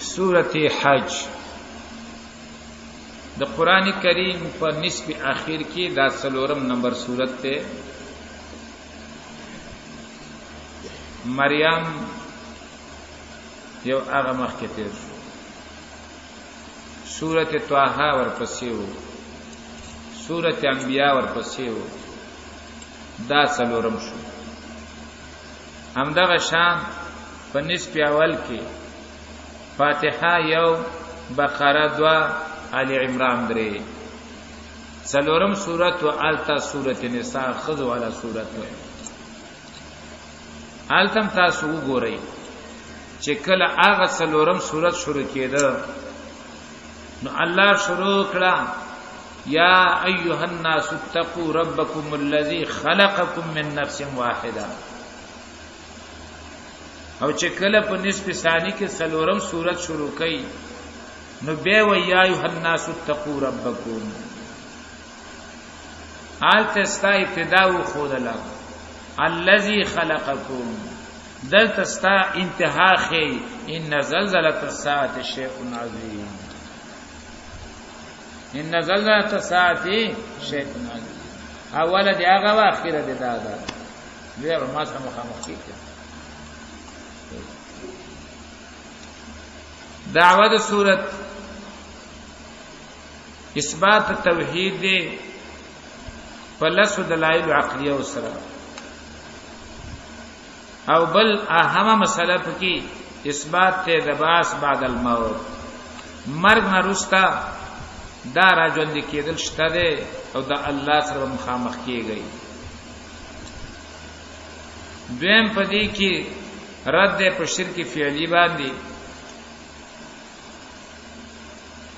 سورة حج د قران کریم په نصف اخیر کې دا څلورم نمبر سورت ته. مریم یو هغه مخ کې تیر شو، سورت طه ورپسې وو، سورت انبیاء ورپسې وو، دا څلورم شو. همدغه شان په نصف اول کې فاتحه یو، بقره دوا، آل عمران درې، څلورم سورت و آلتا سورت نساء خذ والا سورت و. آلتم تاسو وګورئ چې کله هغه څلورم سورت شروع کېده نو الله شروع کړه یا ایها الناس اتقوا ربکم الذی خلقکم من نفس واحده. او چې کله په نصف ثانی کې څلورم سورت شروع کړي نو بیا و یا ایها الناس اتقوا ربکم. آلته ستا ابتدا و خودله الذي خلقکم، دلته ستا انتها خی ان زلزلة الساعه شیء عظیم، ان زلزلة الساعه شیء عظیم. اوله دی هغه و اخیره دی دا ده، بیا ما سره مخامخ کیږي. دعوه د صورت اثبات توحید دی په لسو دلایل عقلیه سره، او بل اهمه مسله پکې اثبات ته د باس بعد الموت، مرګ نه رستا دا را ژوند کېدل شته ده او د الله سره مخامخ کیږي. دویم پدې کې رد په شرک فعلی باندې.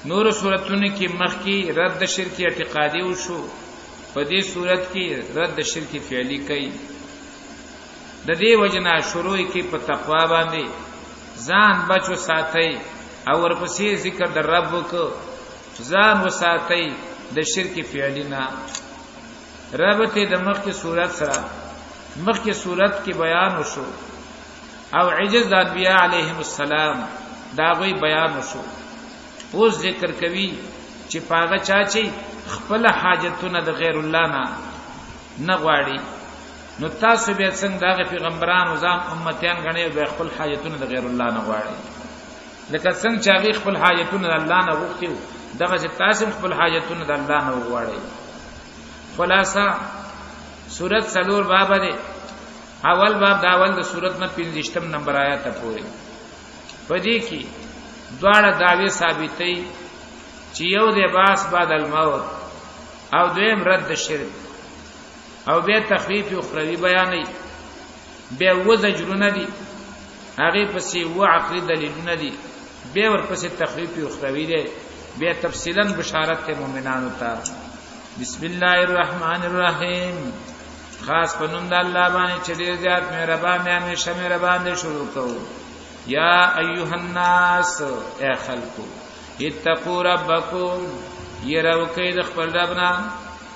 نور صورتونو کې مخکې رد شرک اعتقادي وشو، په دې صورت کې رد شرک فعلی کوي. د دې وجنا شروع کې په تقوا باندې ځان بچو ساتي او ورپسې ذکر د رب وک، ځان وساتي د شرک فعلی نه. رب ته د مخکې صورت سره مخکې صورت کې بیان وشو او عجز د انبیاء علیهم السلام دا غوی بیان وشو. اوس ذکر کوي چې پاغه چا چې خپل حاجتونه د غیر الله نه نه غواړي، نو تاسو به څنګه دغه پیغمبرانو ځان امتیان غنئ او به خپل حاجتونه د غیر الله نه غواړي؟ لکه څنګه چې هغه خپل حاجتونه د الله نه غوښتي، دغه چې تاسو خپل حاجتونه د الله نه وغواړئ. خلاصہ سورت څلور باب دی. اول باب دا اول د سورت نه 25 نمبر آیات پورې پدې کې دواړه داوی ثابتې چې یو د باس بعد الموت او دویم رد شرک او بیا تخفیف اخروی بیانې، بیا و زجرونه دي، هغه پسې و عقلی دلیلونه دي، بیا ورپسې تخفیف اخروی دی، بیا تفصیلا بشارت ته مؤمنانو ته. بسم الله الرحمن الرحیم. خاص په نوم د الله باندې چې ډیر زیات مهربان دی، همیشه مهربان دی. شروع کوو. یا ایها الناس، اے خلقو، اتقوا ربکم، یره وکئ د خپل رب نه.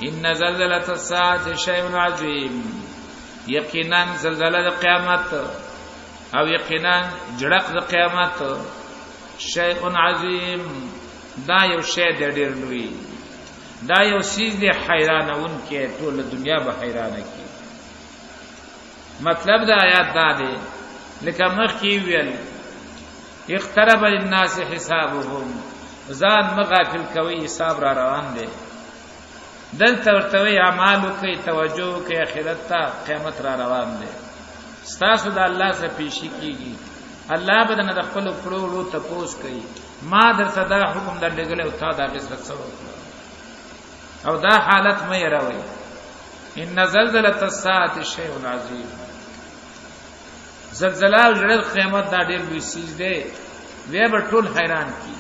ان زلزلة الساعة شیء عظیم، یقینا زلزلہ د قیامت او یقینا جړق د قیامت شیء عظیم، دا یو شی دی ډیر لوی، دا یو سیز دی حیرانون کې ټول دنیا به حیرانه کی. مطلب دا آیات دا دی لکه مخکې ویل اقترب للناس حسابهم، ځان مغافل کوي، حساب را روان دی. دلته ورته وی اعمال کوي، توجه کوي اخرت ته، قیامت را روان دی. ستاسو د الله سره پیشي کیږي، الله به نه د خپل کړو وړو تپوس کوي. ما درته دا حکم در لګل او تا دا غسر څه وکړه او دا حالت مې راوي. ان زلزلة الساعه شیء عظیم، زلزلہ او جړل قیامت دا ډېر لوی سیز دی، وی به ټول حیران کی.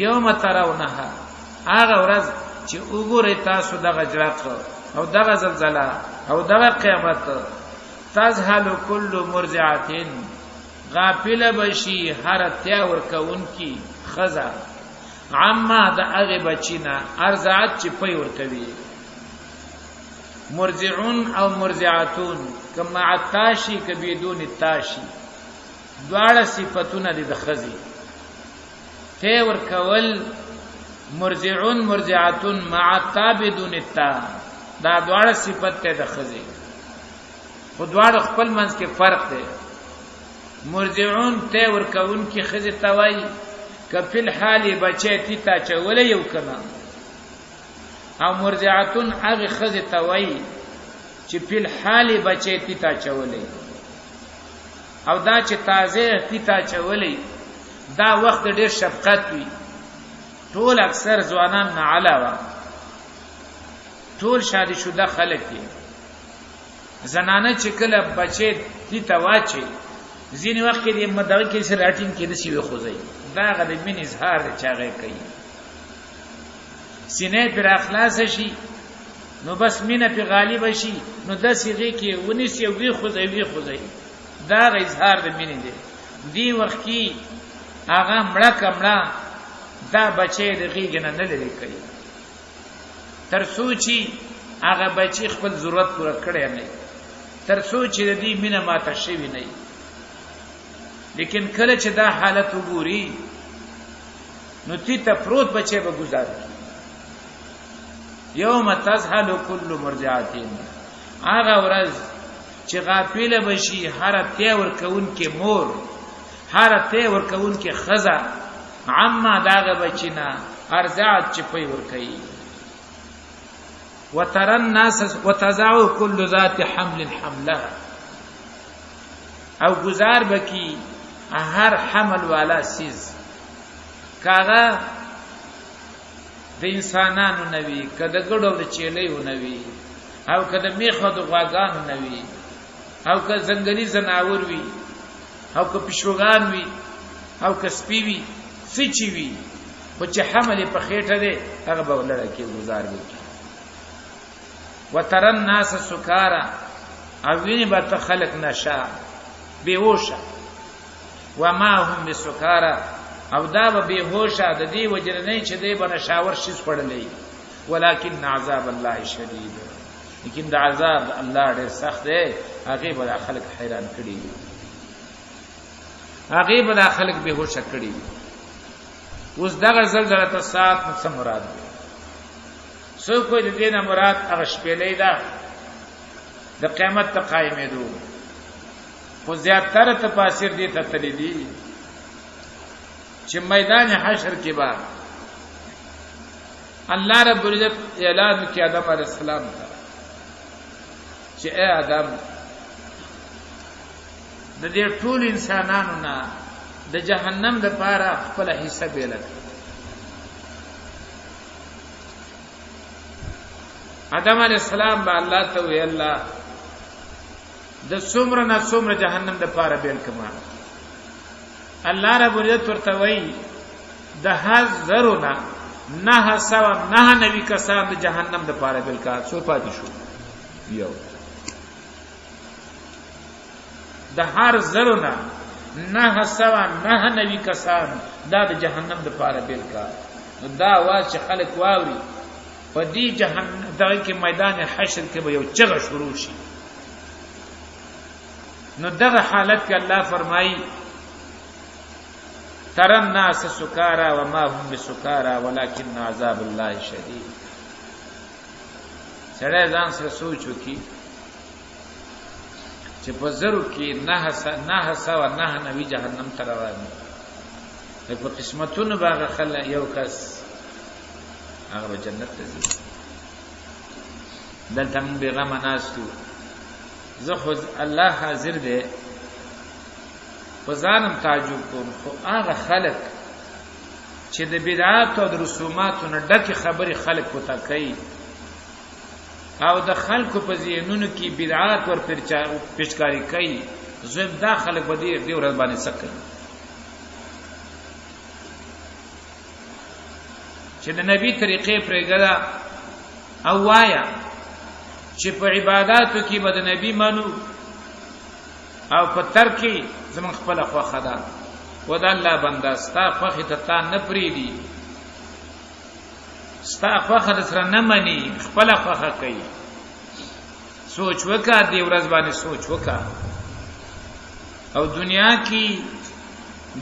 یوم ترونها، هغه ورځ چې وګورئ تاسو دغه جړق او دغه زلزلہ او دغه قیامت، تذهل کل مرضعتین، غافل بشي هر تیا ورکون کی خزا عما د هغه بچینا ارزعت چې پي ورکوي. مرضعون او مرضعاتون کما عتاشی کبیدون التاشی. دواړه صفتونه دي د خزي ته ورکول، مرضعون مرضعتون مع تابدون التا، دا دواړه صفت ته د خزي، خو دواړه خپل منځ کې فرق دی. مرضعون ته ورکون کې خزي توای کفل حال بچی تی تا چولې یو کنا، او مرضعتون هغه خزي توای چې فل حال بچی تی تا چولې، او دا چې تازه تی تا چولې دا وخت ډیر شفقت وي. ټول اکثر ځوانان نه علاوه ټول شادي شوده خلک دي. زنانه چې کله بچي تی ته واچي، ځینې وخت کې د مدغه کې سره راټینګ کې د سی وی خوځي، دا غ د مين اظهار دی چاغه کوي، سینه پر اخلاص شي، نو بس مینه په غالب شي، نو د صيغه کې ونیسي وی خوځي وی خوځي، دا غ اظهار د مینې دی. دی وخت کې هغه مړه کمړه دا بچی د غیږ نه نه لري کوي، تر څو چې هغه بچی خپل ضرورت پوره کړی نه، تر څو چې د دې مینه ماته شوی نه. لیکن کله چې دا حالت وګوري نو تی ته پروت بچی به گزار کی. یوم تزهل کل مرضعاتین، هغه ورځ چې غافل بشي هر تی ورکون کې مور، هر تی ورکون کې خزا، عما داغه بچینا ارزعت چې پي ور کوي. وترى الناس وتزع كل ذات حمل حملها، او گزار بکی هر حمل والا سیز، کاغه د انسانانو نوي، کده ګډو د چیلیو نوي، او کده میخو د غواګانو نوي، او که ځنګلي زناور وي، او که پښوګان وي، او که سپي وي، څه چی وي، خو چې حمل په خېټه دی هغه به ولړه کې گزار وکړي. وتر الناس سکارا، او ویني به ته خلق نشه بیهوشه، وما هم بسکارا، او دا به بیهوشه د دې وجه نه چې دی به نشاور شیز خوړلی، ولکن عذاب الله شدید، لیکن د عذاب الله ډېر سخت دی. هغه به خلک حیران کړي، هغه به خلک بیهوشه کړي. اوس دغه زلزله الساعت څه مراد دی؟ څوک وایي د دې نه مراد هغه شپېلۍ ده د قیامت ته قایمېدو، خو زیاتره تفاسیر دې ته تللي دي چې میدان حشر کې به الله رب العزت اعلان وکړي آدم علیه السلام ته چې ای آدم، د دې ټول انسانانو نه د جهنم د پاره خپل حصہ بیل کړه. آدم علیه السلام به الله ته وی، الله د څومره نه څومره جهنم د پاره بیل کما؟ الله رب العزت ورته وی، د هر زرو نه 999 کسان د جهنم د پاره بیل کا، څو پاتې شو؟ یو. د هر زرو نه 999 کسان دا د جهنم د پاره بیل کا. نو دا आवाज چې خلک واوري په دې جهنم دغه کې میدان حشر کې به یو چغه شروع شي. نو دغه حالت کې الله فرمایي تر الناس سکارا وما هم بسکارا ولكن عذاب الله شدید. سړی ځان سره سوچ وکړي چې په زرو کې 999 جهنم ته روان دي، په قسمتونو به هغه خلک یو کس هغه به جنت ته ځي. دلته موږ بېغمه ناست یو، زه خو الله حاضر دی په ځانم تعجب کوم، خو هغه خلک چې د بدعات او د رسوماتو نه ډکې خبرې خلک کوتا کوي او د خلکو په ذهنونو کې بدعات ور پیچکاری کوي، زه دا خلک به دې ورځ باندې څه کوي چې د نبی طریقې پرېږده او وایا چې په عبادتو کې به د نبی منو او په ترک کې زمون خپل خوښه ده. و د الله بنده، ستا خوښې ته تا نه پرېږدي، ستا خوښه د سره نه مني، خپله خوښه کوي. سوچ وکړه، دې ورځ باندې سوچ وکړه. او دنیا کې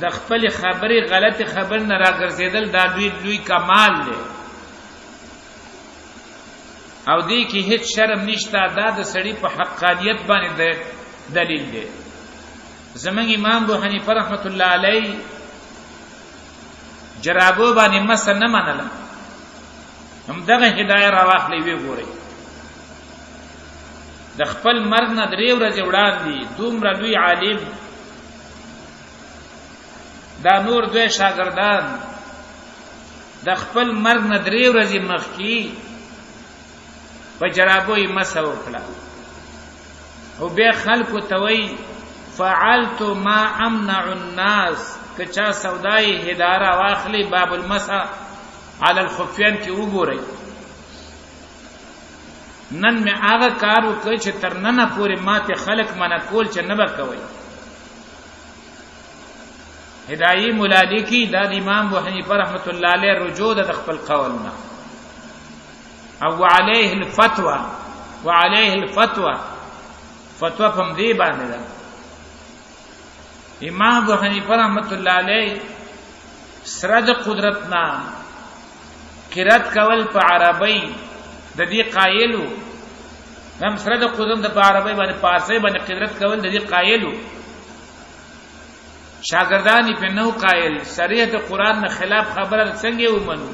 د خپل خبرې غلط خبر نه راګرځیدل دا لوی لوی کمال دی. او دې کې هیڅ شرم نشته، دا د سړي په حقانیت باندې دلیل دی. زمنګ امام ابو حنیفه رحمت الله علیه جرابو باندې مس نه منله، هم دغه هدايه راواخلې وی ګورئ. د خپل مرګ نه درې ورځې وړاندې دومره لوی عالم، دا نور دوی شاګردان د خپل مرګ نه درې ورځې مخکې په جرابو یې مسه وکړه او بیا خلکو ته وایي فعلت ما امنع الناس، که چا سودای هداره واخلي باب المسح علی الخفین کې وګورئ. نن مې هغه کار وکړ چې تر ننه پورې ماته خلک منع کول چې نه به کوئ. هدايي مولا لیکي دا د امام ابو حنیفه رحمت الله علیه رجوع ده د خپل قول نه، او وعليه الفتوى، وعليه الفتوى، فتوا په دې باندې ده. امام ابو حنیفه رحمت الله علیه سره د قدرت نه قرات کول په عربی د دې قایلو، هم سره د قدرت د په عربی باندې پارسي باندې قدرت کول د دې قایلو، شاګردانی په نو قایل، صریح د قران نه خلاف خبره څنګه ومنو؟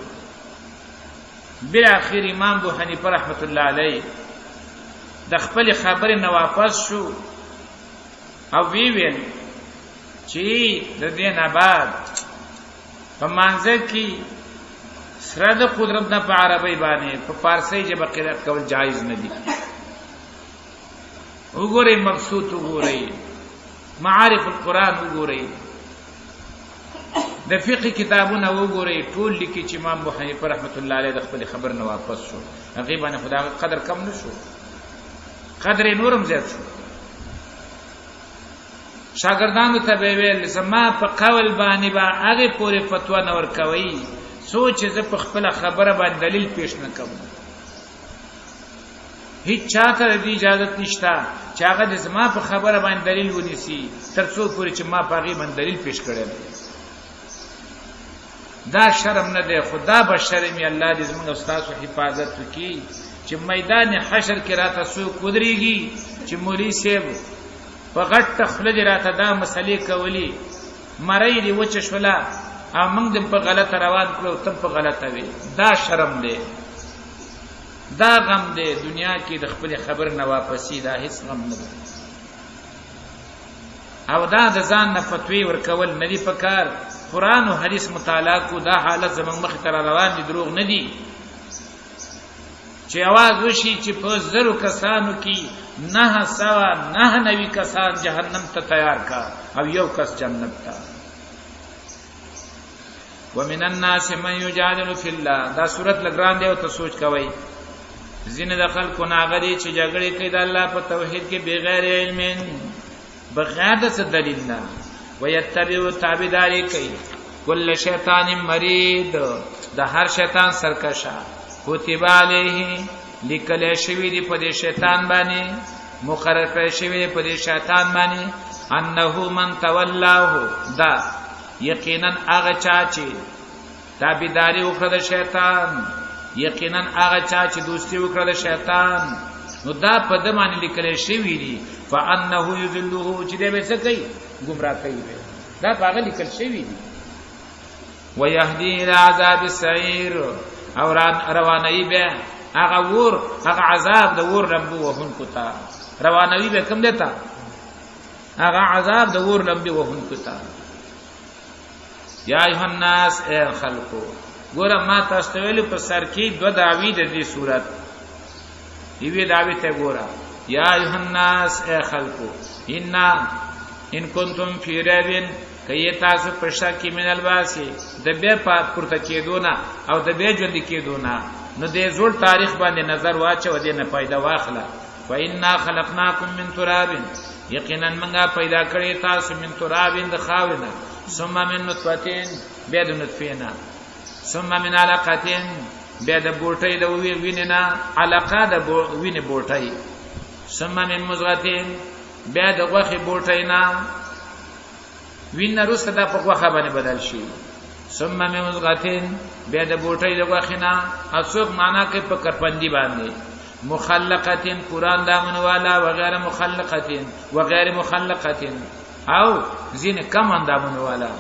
بل اخر امام ابو حنیفه رحمت الله علیه د خپل خبرې نه واپس شو او وی ویل چې د دې نه بعد په مانځه کې سره د قدرت نه په عربی باندې په فارسی ژبه قرات کول جایز نه دي. وګورئ مبسوط، وګورئ معارف القرآن، وګورئ د فقه کتابونه وګورئ، ټول لیکي چې امام ابو حنیفه رحمت الله علیه د خپل خبر نه واپس شو، هغه باندې خدا قدر کم نه شو، قدر نورم زیات شو. شاګردانو ته به ویل زما په قول باندې به هغه پورې فتوا نه ورکوي سوچ زه په خپل خبره باندې دلیل پیش نه کوم. هیڅ چاته د دې اجازه نشته چې هغه د زما په خبره باندې دلیل ونیسي تر څو پورې چې ما په هغې باندې دلیل پیش کړی دی. دا شرم نه دی، خدا به شرم وي. الله دې زموږ او ستاسو حفاظت وکړي چې میدان حشر کې راته څوک ودرېږي چې مولوي صاحب په غټه خوله دې راته دا مسلې کولې، مرۍ دې وچه شوله او موږ دې په غلطه روان کړو، ته په غلطه وې. دا شرم دی، دا غم دی. دنیا کې د خپل خبر نه واپسی دا هیڅ غم نه دی، او دا د ځان نه فتوی ورکول نه دی پکار. قرآن او حدیث مطالعه کو، دا حالت زموږ مخ ته روان دي، دروغ نه دي چې आवाज وشي چې په زرو کسانو کې 999 کسان جهنم ته تیار کا او یو کس جنت ته. ومن الناس من يجادل في الله، دا صورت لګران دی او ته سوچ کوي. ځینې د خلکو ناغه دي چې جګړې کوي د الله په توحید کې بغیر علم، بغیر د څه دلیل نه، ويتبع تابعداري کوي کل شیطان مرید، د هر شیطان سرکشه. کتب علیه، لیکل شوی دی په دې شیطان باندې، مقرر کړی شوی دی په دې شیطان باندې، انه من تولاه، دا یقینا هغه چا چې تابعداري وکړه د شیطان، یقینا هغه چا چې دوستي وکړه د شیطان، نو دا په د باندې لیکل شوی دی فانه یذله، چې دی به څه کوي؟ گمراه کوي به. دا په هغه لیکل شوی دی. ويهدي الى عذاب السعير، او روانوي به هغه ور، هغه عذاب د ور لمبو وهونکو ته روانوي به. کوم دی ته هغه عذاب د ور لمبي وهونکو ته. یا ایها الناس، اے خلقو، ګوره ما تاسو ته ویلو په سر کې دوه دعوی د دې صورت، یوې دعوی ته ګوره. یا ایها الناس، اے خلقو، ان ان کنتم فی ریب، کای تاسو په شک کې، من الباس، د بیا پورته کېدو نه او د بیا ژوند کېدو نه، نو د زوړ تاریخ باندې نظر واچو، دې نه پیدا واخله. فإنا خلقناکم من تراب، یقینا منګه پیدا کړی تاسو من تراب، د خاورې نه، ثم من نطفه، بیا د نطفې نه، ثم من علقه، بیا د بوټۍ د وینې نه، علقه د وینې بوټۍ، ثم من مضغه، بیا د غوښې بوټۍ نه. وینه وروسته دا په غوښه باندې بدل شي. ثم من مضغتین، بیا د بوټۍ د غوښې نه، او څوک معنا کوي په کرپندي باندې، مخلقتین پوره اندامونو والا، وغیر مخلقتین وغیر مخلقتین، او ځینې کم اندامونو والا.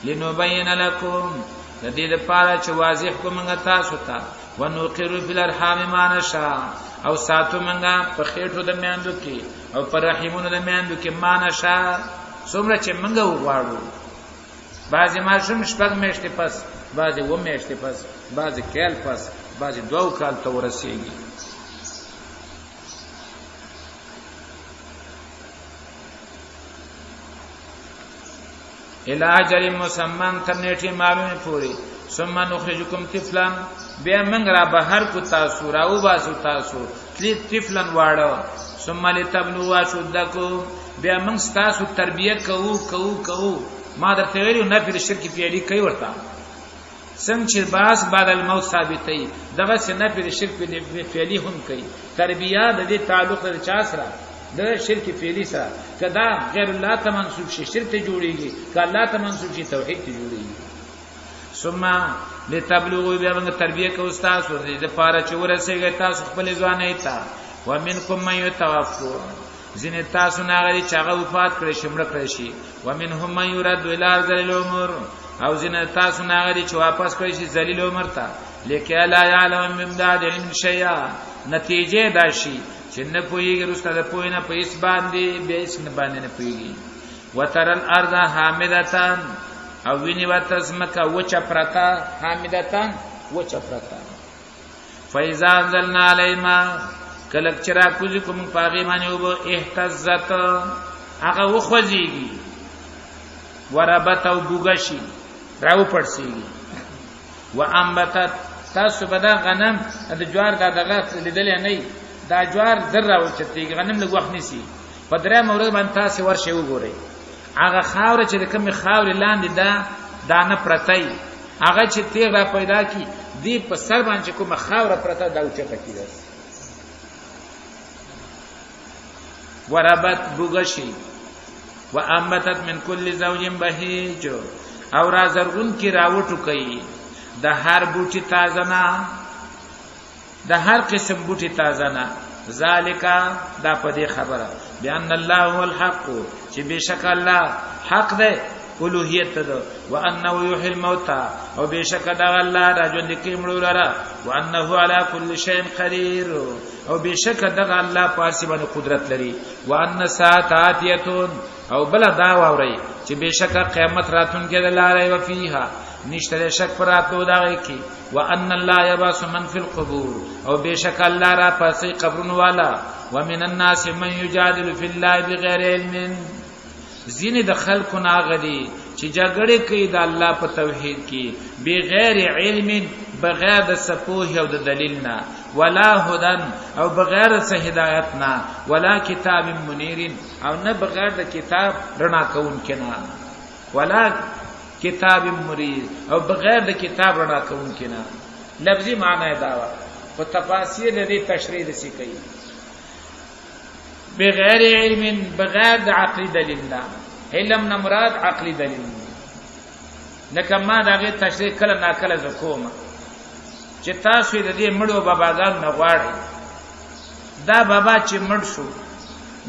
لنبین لکم، د دې لپاره چې واضح کړو موږ تاسو ته. ونقر فی الارحام ما نشاء، او ساتو موږ په خېټو د میندو کې او په رحمونو د میندو کې ما نشاء، څومره چې موږ وغواړو. بعضې ماشوم 6 میاشتې پس، بعضې 7 میاشتې پس، بعضې کال پس، بعضې 2 کال ته ورسېږي. الى اجل مسمى، تر نیټې معلومې پورې. ثم نخرجکم طفلا، بیا موږ را بهر کو تاسو، را وباسو تاسو طفلا واړه. ثم لتبلغوا اشدکم، بیا موږ ستاسو تربیه کوو کوو کوو. ما درته ویلو نفي د شرک فعلی کوي ورته، څنګه چې باس بعد الموت ثابتوي، دغسې نفي د شرک فعلی هم کوي. تربیه د دې تعلق د چا سره؟ د شرک فعلی سره. که دا غیر الله ته منسوب شي شرک ته جوړیږي، که الله ته منسوب شي توحید ته جوړیږي. ثم لتبلغوا، بیا موږ تربیه کوو ستاسو د دې لپاره چې ورسېږئ تاسو خپلې ځوانۍ ته. ومنکم من یتوفى، ځینې تاسو نه هغه دي چې هغه وفات کړی شي، مړه کړی شي. ومنهم من یرد الی ارذل العمر، او ځینې تاسو نه هغه دي چې واپس کړی شي ذلیل عمر ته، لکه لا یعلم من بعد علم شیئا. نتیجه دا شي چې نه پوهېږي وروسته د پوهې نه په هېڅ باندې، بیا هېڅ نه باندې نه پوهېږي. وترى الارض هامدة، او ویني ورته ځمکه وچه پرته، هامدة وچه پرته. فإذا أنزلنا عليها، کله چې راکوزي کوم په هغې باندې اوبه، اهتزت، هغه وخوځېږي، وربت او بوږه شي، راوپړسېږي. وانبتت، تاسو به دا غنم د جوار دا دغه لیدلی نه وي، دا جوار زر راوچتېږي، غنم لږ وخت نیسي. په درېیمه ورځ باندې تاسې ورشئ وګورئ، هغه خاوره چې د کومې خاورې لاندې دا دانه پرته وي، هغه چې تیغ را پیدا کړي، دې په سر باندې چې کومه خاوره پرته دا اوچته کړي داسې. وربت بوږه شي. وانبتت من کل زوج بهیج، او را زرغون کې راوټوکوي د هر بوټي تازه نه، د هر قسم بوټي تازه نه. ذالک، دا په دې خبره، بأن الله هو الحق، چې بېشک الله حق دی، الوهیت ده. وانه یحیی الموتى، او بېشک دا الله را ژوندی کوي مړو لره. وانه علی کل شیء قدیر، او بېشک دغه الله په هر څه باندې قدرت لري. وان الساعة آتیة، او بل دا واورئ چې بېشک قیامت راتلونکې ده، لا ریب فیها، نشته شک پر راتلو دغه کې. وان الله یبعث من فی القبور، او بېشک الله را پاسي قبرونو والا. ومن الناس من یجادل فی الله بغیر علم، ځینې د خلکو نه هغه دي چې جګړې کوي د الله په توحید کې بغیر علم، بغیر د څه پوهې او د دلیل نه، ولا هدن، او بغیر د څه هدایت نه، ولا کتاب منیر، او نه بغیر د کتاب رڼا کوونکي نه، ولا کتاب مرید، او بغیر د کتاب رڼا کوونکي نه. لفظي معنی دا وه، خو تفاسیر د دې تشریح داسې کوي، بغیر علم، بغیر د عقلی دلیل نه. علم نه مراد عقلی دلیل دی. لکه ما د هغې تشریح کله ناکله زه کوم چې تاسو یې د دې مړو باباګانو نه غواړئ، دا بابا چې مړ شو،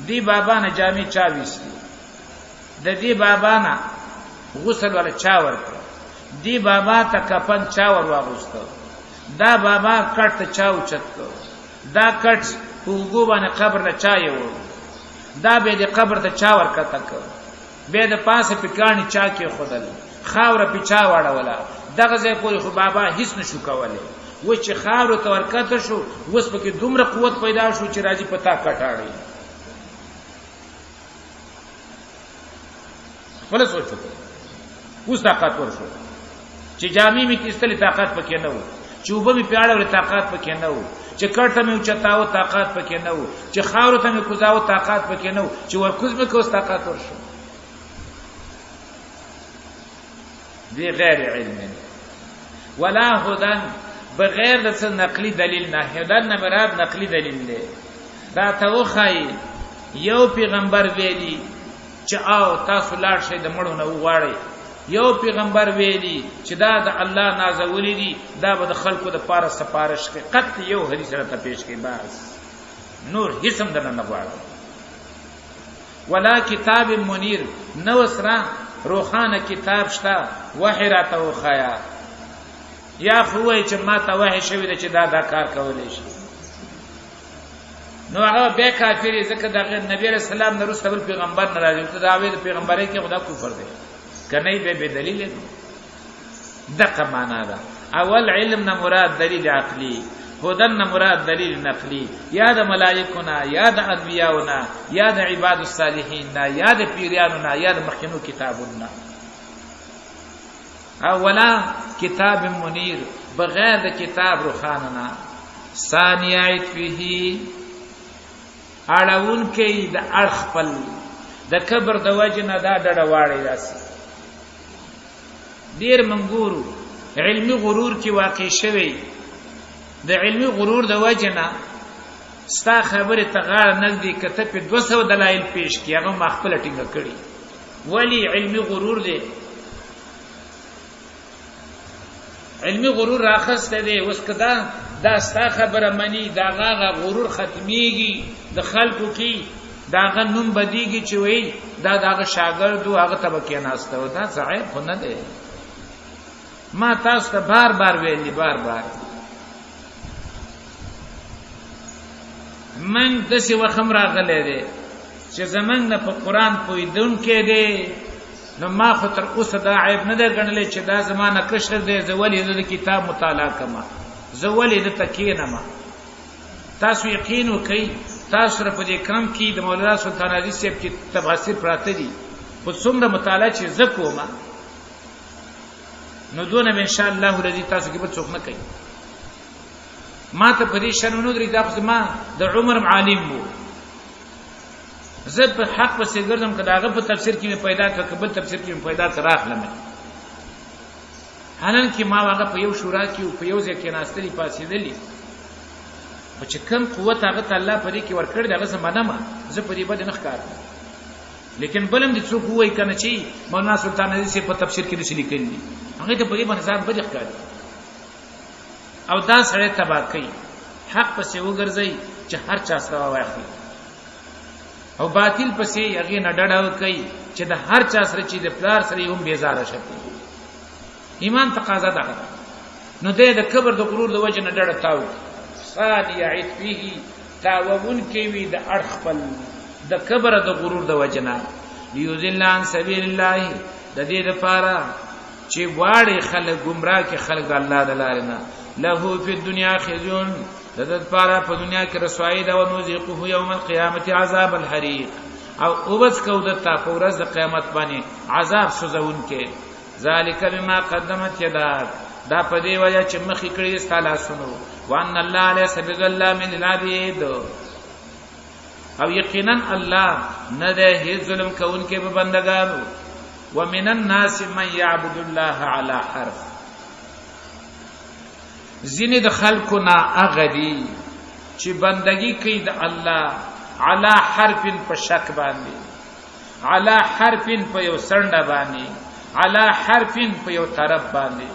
دې بابا نه جامې چا ویستې، د دې بابا نه غسل ولا چا ورکړ، دې بابا ته کفن چا ور واغوسته، دا بابا کټ ته چا اوچت کړ، دا کټ په اوږو باندې قبر له چا یووړ، دا بیا د قبر ته چا ورکته کړ، بیا د پاسه په کاڼي چا کېښودل، خاوره په چا واړوله. دغه ځای پورې خو بابا هیڅ نشو کولی، اوس چې خاورو ته ورکته شو، اوس پکې دومره قوت پیدا شو چې راځي په تا کټاړي. خپله سوچ وکړه، اوس طاقت ورشو چې جامې مې تیستلې طاقت پکې نه و، چې اوبه مې پې اړولې طاقت پکې نه و، چې کټ ته مې اوچتاوه طاقت پکې نه و، چې خاورو ته مې کوزاوه طاقت پکې نه و، چې ورکوز مې کوس طاقت ورشو. بغیر علم ولا هدن، بغیر د څه نقلی دلیل نه. هدن نه مراد نقلی دلیل دی. دا ته وښایي یو پیغمبر ویلي چې او تاسو لاړ شئ د مړو نه وغواړئ. یو پیغمبر ویلی چې دا د الله نازولې دي، دا به د خلکو د پاره سفارش کوي. قط یو حدیث راته پیش کړي، بس نور هیڅ هم درنه نه غواړم. ولا کتاب منیر، نو سره روخانه کتاب شته، وحی راته وخایا، یا خو وای چې ما ته وحی شوی ده چې دا دا کار کولی شي. نو هغه به کافر، ځکه د نبی رسول الله نه رسول بل پیغمبر نه راځي، ته داوی د پیغمبري کې خدا کفر دی کنه، به به دلیل دی. دغه معنا ده. اول علم نه مراد دلیل عقلی، هدن نه مراد دلیل نقلی، یا د ملائکو نه، یا د انبیاو نه، یا د عباد الصالحین نه، یا د پیریانو نه، یا د مخکنو کتابونو نه. اولا کتاب منیر، بغیر د کتاب روخانه نه. ثانی عطفه، اړون کې د اړخ خپل د کبر د وجه نه دا ډډه واړی. داسې ډیر منګورو علمی غرور کې واقع شوی، د علمی غرور د وجه نه ستا خبره ته غاړه نږدې کته په 200 دلایل پیش کی، هغه ما خپل ټینګه کړی. ولی علمی غرور دی، علمی غرور راخسته دی. اوس کدا دا ستا خبره منی، دا غاغه غرور ختمیږي د خلکو کې، داغه نوم بدیږي چې وای دا داغه شاګرد هغه ته بکې ناسته و. دا څه عیب خو نه دی. ما تاسو ته بار بار ویلی، بار بار من داسې وخت هم راغلی دی چې زمنګ نه په قرآن پوهېدونکی دی، نو ما خو تر اوسه دا عیب نه دی ګڼلی چې دا زما نه کشر دی، زه ولې د کتاب مطالعه کوم، زه ولې ده ته کښېنم. تاسو یقین وکئ، تاسو سره په دې کم کې د مولانا سلطان عزیز صاحب کې تفاسیر پراته دي، خو څومره مطالعه چې زه کوم نو دونه به انشاءالله الذي تاسو کې بل څوک نه کوي. ما ته په دې شرم نه درې، دا خو زما د عمر عالم وو، زه په حق پسې ګرځم، که د هغه په تفسیر کې مې پیدا کړ، که بل تفسیر کې مې پیدا کړ راخلم. حالان کې ما هغه په یو شورا کې او په یو ځای کې ناستلي پاسېدلي، خو چې کم قوت هغه ته الله په دې کې ورکړی دی، هغه زه منم، زه په دې بد نه ښکارم. لیکن بلم دې څوک ووایي که نه چې مولانا سلطان عزیز صاحب په تفسیر کې داسې لیکلي دي، هغې ته په دې باندې ځان بد ښکاري او دا سړی تباه کوي. حق پسې وګرځئ چې هر چا سره واخلي، او باطل پسې هغې نه ډډه وکړئ چې د هر چا سره چې د پلار سره یې هم بېزاره شي. ایمان تقاضا ده. نو دی د کبر د غرور د وجې نه ډډه تاو ثاني عطفه، تاوونکی وي د اړخ خپل د کبر د غرور د وجې نه، لیضل عن سبیل الله، د دې لپاره چې واړې خلک ګمراه کې خلک د الله د لارې نه. له فی الدنیا خزیون، د دې لپاره په دنیا کې رسوایی ده، ونذیقه یوم القیامت عذاب الحریق، او اوبس کو د تا په ورځ د قیامت باندې عذاب سوزون کې. ذالک بما قدمت یداک، دا په دې وجه چې مخې کړی ستا لاسونو، وان الله لیس بظلام للعبید، او یقینا الله نه ده هیڅ ظلم کوونکی په بندگانو. ومن الناس من يعبد الله على حرف، ځینې د خلکو نه هغه دي چې بندگی کوي د الله علی حرف، په شک باندې، علی حرف په یو سنډه باندې، علی حرف په یو طرف باندې.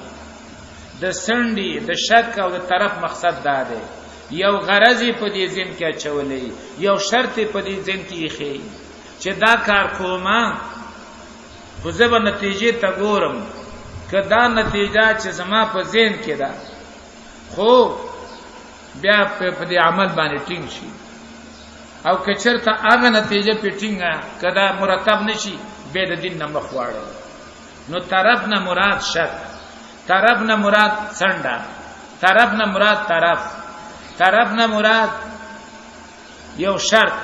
د سنډي د شک او د طرف مقصد دا دی، یو غرض په دې ذهن کې اچولې، یو شرط په دې ذهن کې ایښی چې دا کار کومه خو زه به نتیجې ته ګورم، که دا نتیجه چې زما په ذهن کې ده خو بیا په دې عمل باندې ټینګ شي، او که چېرته هغه نتیجه په ټینګه کدا مرتب نشي به د دین نه مخ واړي. نو طرف نه مراد شک، طرف نه مراد څنډه، طرف نه مراد طرف، طرف نه مراد یو شرط،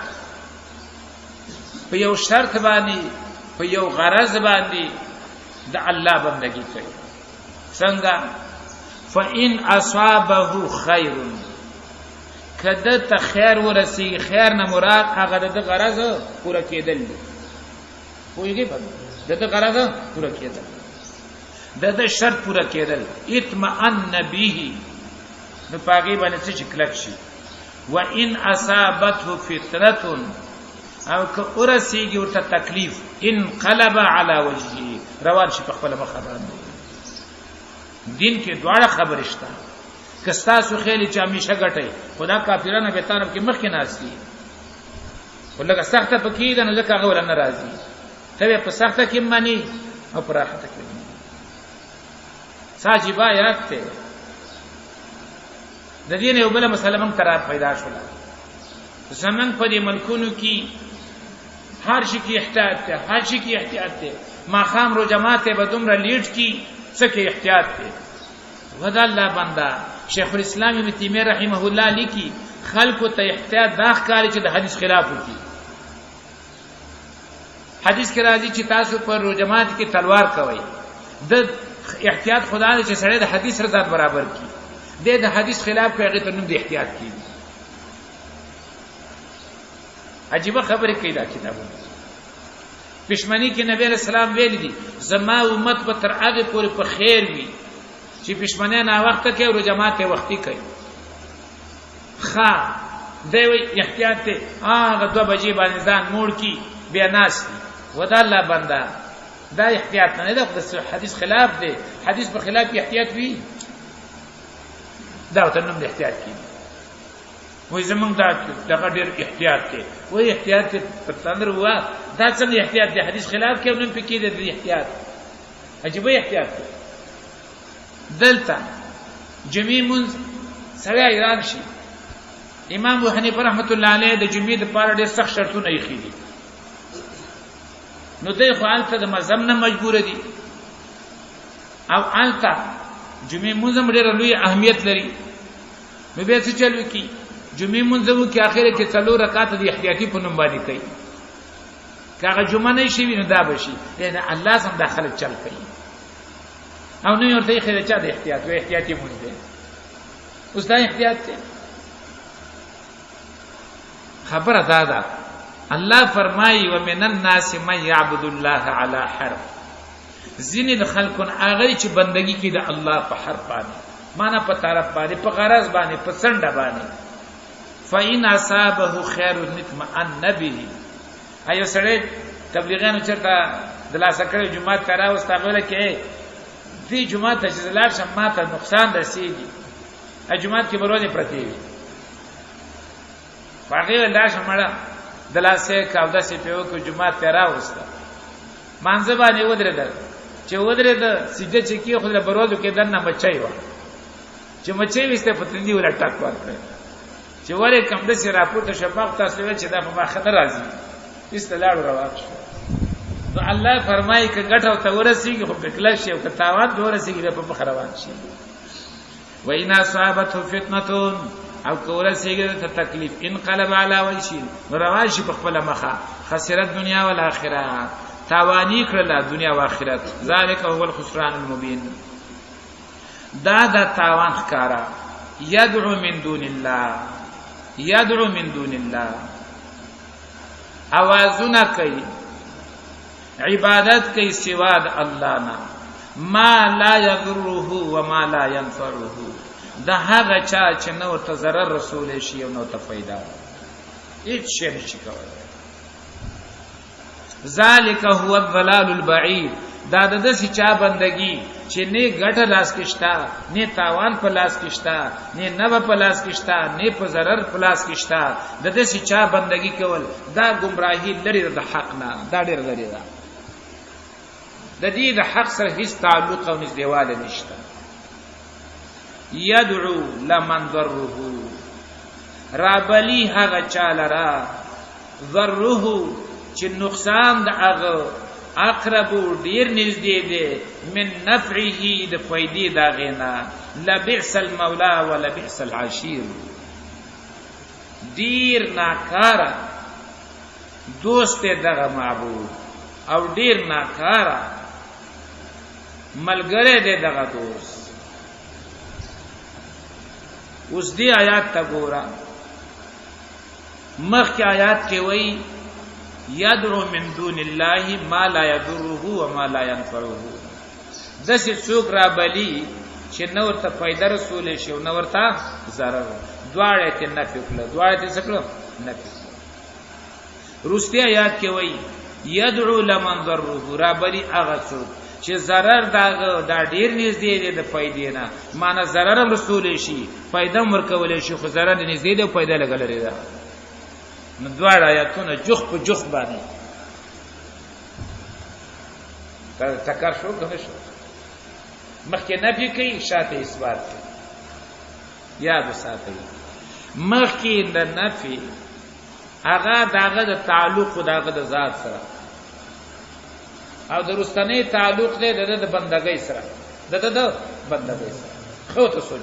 په یو شرط باندې په یو غرض باندې د الله بندگی کوي. څنګه؟ فإن أصابه خير، کده ته خیر ورسی، خیر نه مراد هغه د غرض پوره کېدل دي. پوهیږي په د غرض پوره کېدل، د شرط پوره کېدل، اطمئن به، نو پاګې باندې څه چې کلک شي. وان اصابته فتنه، او که ورسیږي ورته تکلیف، انقلب علی وجهه، روان شي په خپل مخ باندې. دین کې دواړه خبرې شته. که ستاسو خیال چې همیشه ګټي، خدا کافرانو به طرف کې مخکې ناست دي، خو لږه سخته پکې ده، نو ځکه هغه ولا ناراضي. ته په سخته کې مانی او په راحت کې مانی. ساجيبا یاد ته د دې نه یو بل مسله موږ تر پیدا شوله. زمنګ په دې ملکونو کې هر شي کې احتیاط ته، هر شي کې احتیاط ته. ماخام رو جماعت به دومره لیټ کی، څه کې احتیاط ته. ودا الله بندا، شیخ الاسلام ابن تیمیه رحمه الله لیکي، خلکو ته احتیاط دا ښکاري چې د حدیث خلاف وکړي. حدیث کې راځي چې تاسو پر جماعت کې تلوار کوئ. د احتیاط خدا دې چې سړی د حدیث سره ځان برابر کړي. د حدیث خلاف کوي، هغه ته نوم د احتیاط کیږي. عجیبه خبره کوي دا کتابونه. پښمنی کې نبی علیہ السلام ویل دي، زما امت به تر هغه پورې په خیر وي چې پښمنه نا وخت کې او جماعت وختي کوي. خا دی وی احتیاط ته هغه 2 بجې باندې ځان موړ کی، بیا ناس دي. ودا الله بندا، دا احتیاط نه ده، خو حدیث خلاف دی. حدیث په خلاف کې احتیاط وي، دا ته نوم د احتیاط کیږي. وای زمونږ دا دغه ډیر احتیاط دی. وای احتیاط په تندر وا، دا څنګه احتیاط دی؟ حدیث خلاف کې نوم پکې دی احتیاط. عجیب احتیاط دی. دلته جمعې منځ سړی حیران شي. امام ابو حنیفه رحمت الله علیه د جمعې د پاره ډیر سخت شرطونه ایښي دي. نو دی خو هلته د مذهب نه مجبور دي، او هلته جمعې مونځ هم ډېره لوی اهمیت لري. نو بیا څه چل وکړي؟ جمعې مونځ وکړي، اخر کې 4 رکعاته د احتیاطي په نوم باندې کوي. که هغه جمعه نه شي نو دا به شي. یعنې الله سم دا خلک چل کوي، او نه ورته یې خیر چا د احتیاط وي، احتیاطي مونځ دی. اوس دا احتیاط دی. خبره دا ده، الله فرمایي ومن الناس من يعبد الله على حرف. ځینې د خلکو هغه چې بندگی کوي د الله په حرف باندې، معنا په طرف باندې، په غرض باندې، په څنډه باندې. فإن أصابه خير اطمأن به. ایو سړی تبلیغانو چرته دلاسه کړی جمعه ته راوسته، هغه ویل کې دې جمعه ته چې لاړ شم ما ته نقصان رسېږي، جمعه کې به ورځې پرتې وي. هغې ویل لاړ شم مړه دلاسه که اودس یې پرې وکړو، جومات ته راوسته، مانځه باندې ودرېدل. چې ودرېده سجده چې کېښودله، په ورځو کې دننه مچۍ وه، چې مچۍ ویسته په تندي وله ټک ورکړی. چې ولې کم داسې راپورته شوه، ما خو تاسو ویل چې دا په ما ښه نه راځي، ویسته لاړو روان شو. نو الله فرمایي که ګټه ورته ورسېږي خو پرې کلک شي، او که تاوان پرې ورسېږي بیا په مخه روان شي. وإن أصابته فتنة، او که ورسېږي ته تکلیف، انقلب علی وجهه، نو روان شي په خپله مخه. خسرت دنیا والآخرة، تاواني کړله دنیا او آخرت. ذلک هو الخسران المبین. دا د تاوان ښکارا. یدعو من دون الله، یدعو من دون الله، اوازونه کوي، عبادت کوي سوا د الله نه، ما لا یضره وما لا ينفعه، د هغه چا چې نه ورته ضرر رسولی شي او نه ورته فایده، هیڅ شی نشي کولی. ذالک هو الضلال البعید. دا د داسې چا بندگی چې نه ګټه لاس کې شته، نه تاوان په لاس کې شته، نه نبه په لاس کې شته، نه په ضرر په لاس کې شته، د داسې چا بندگی کول دا گمراهی لري د حق نه، دا ډېر لري ده. د دې د حق سره هیڅ تعلق او نږدېوالی نشته. یدعو لمن ضره، رابلی هغه چا لره ضره چې نقصان د هغه اقرب ډیر نږدې دی من نفعه د فائدې دا غینا. لبئس المولا ولبئس العشیر. ډیر ناکاره دوست دغه معبود او ډیر ناکاره ملګری دی دغه دوست. اوس دی آیات ته ګوره، مخکې آیات کې وایي یدعو من دون الله ما لا یضره وما لا ينفعه، داسې څوک را بلی چې نه ورته فایده رسولی شي او نه ورته ضرر، دواړه یې ترې نفي کړه، دواړه یې ترې څه کړه؟ نفي کړه. روستی آیات کې وایي یدعو لمن ضره، رابلی هغه څوک چې ضرر داغه دا ډیر نږدې دی د فائدې نه، معنی ضرر هم رسول شي، فائدہ هم ورکول شي، خو ضرر نږدې دی او فائدہ لګلري ده. نو دواړه آیاتونه جوخ په جوخ باندې ټکر شو کنه شو؟ مخکې نفي کوي، شاته اثبات کوي. یاد وساتئ، مخکې د نفي هغه داغه د تعلق داغه د ذات سره، او د رستنې تعلق دی د د بندګۍ سره، د د بندګۍ سره. خو ته سوچ،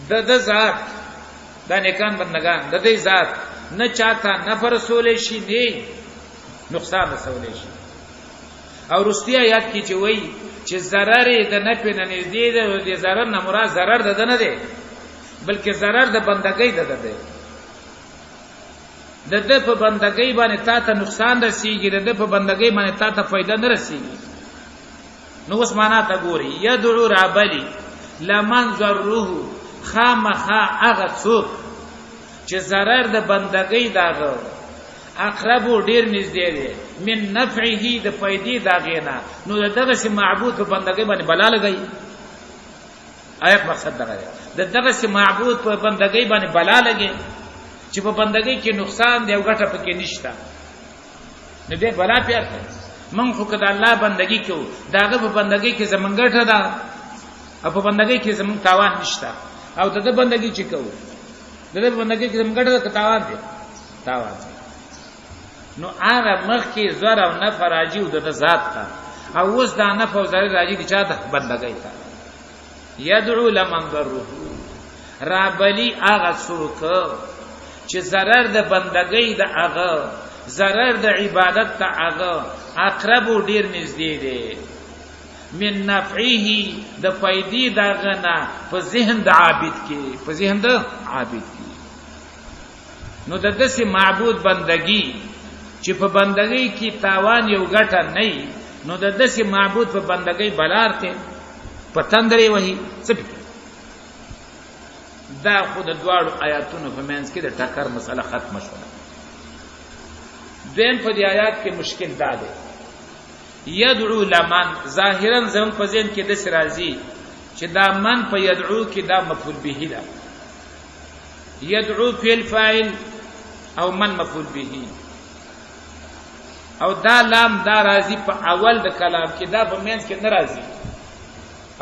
د د ذات دا نیکان بندگان د دې ذات نه چاته نفر رسول شي، نه نقصان رسول شي. او رستی آیات کې چې وایي چې ضرر د نفع نه نږدې دی، د ضرر نه مراد ضرر د نه دی، بلکې ضرر د بندګۍ د ده دی. د ده په بندګۍ باندې تا ته نقصان رسیږي، د ده په بندګۍ باندې تا ته فایده نه رسیږي. نو اوس معنا ته ګوري، یدعو رابلی لمن ضره، خامخا هغه څوک چې ضرر د بندګۍ داغه اقرب ډیر نږدې دی من نفعه د فائدې داغه نه، نو دغه سي معبود په بندګۍ باندې بلا لګی. آیت مقصد دغه دی، د دغه سي معبود په بندګۍ باندې بلا لګي چې په بندګۍ کې نقصان دی او ګټه پکې نشته، نو به بلا پیارته. من خو کده الله بندگی کو، داغه په بندګۍ کې زمونږ ګټه ده او په بندګۍ کې زمونږ تاوان نشته، او د بندګۍ چې کو، د دې بندګۍ کې زمونږ ګټه ده که تاوان دی؟ تاوان دی. نو هغه مخ کې زر او نفع راځي او د ذات ته، او اوس دا نفع او ضرر راځي د چا ته؟ بندګۍ ته. یدعو لمن ضره، رابلی هغه څوک چې ضرر د بندګۍ د هغه، ضرر د عبادت ته هغه اقرب ډیر نږدې دی من نفعه د فائدې داغه نه په ذهن د عابد کې، په ذهن د عابد کې. نو د دسې معبود بندگی چې په بندګۍ کې تاوان یو ګټه نه، نو د دسې معبود په بندګۍ بلار ته په تندرې وهي څه؟ دا خو د دواړو آیاتونو په منځ کې د ټکر مسله ختمه شوه. دویم په دې آیات کې مشکل دا دی، یدعو لمن، ظاهرا زمون په ذهن کې د راځي چې دا من په یدعو کې دا مفعول به ده، یدعو فعل فاعل او من مفعول به، او دا لام دا راځي په اول د کلام کې، دا په منځ کې نه راځي،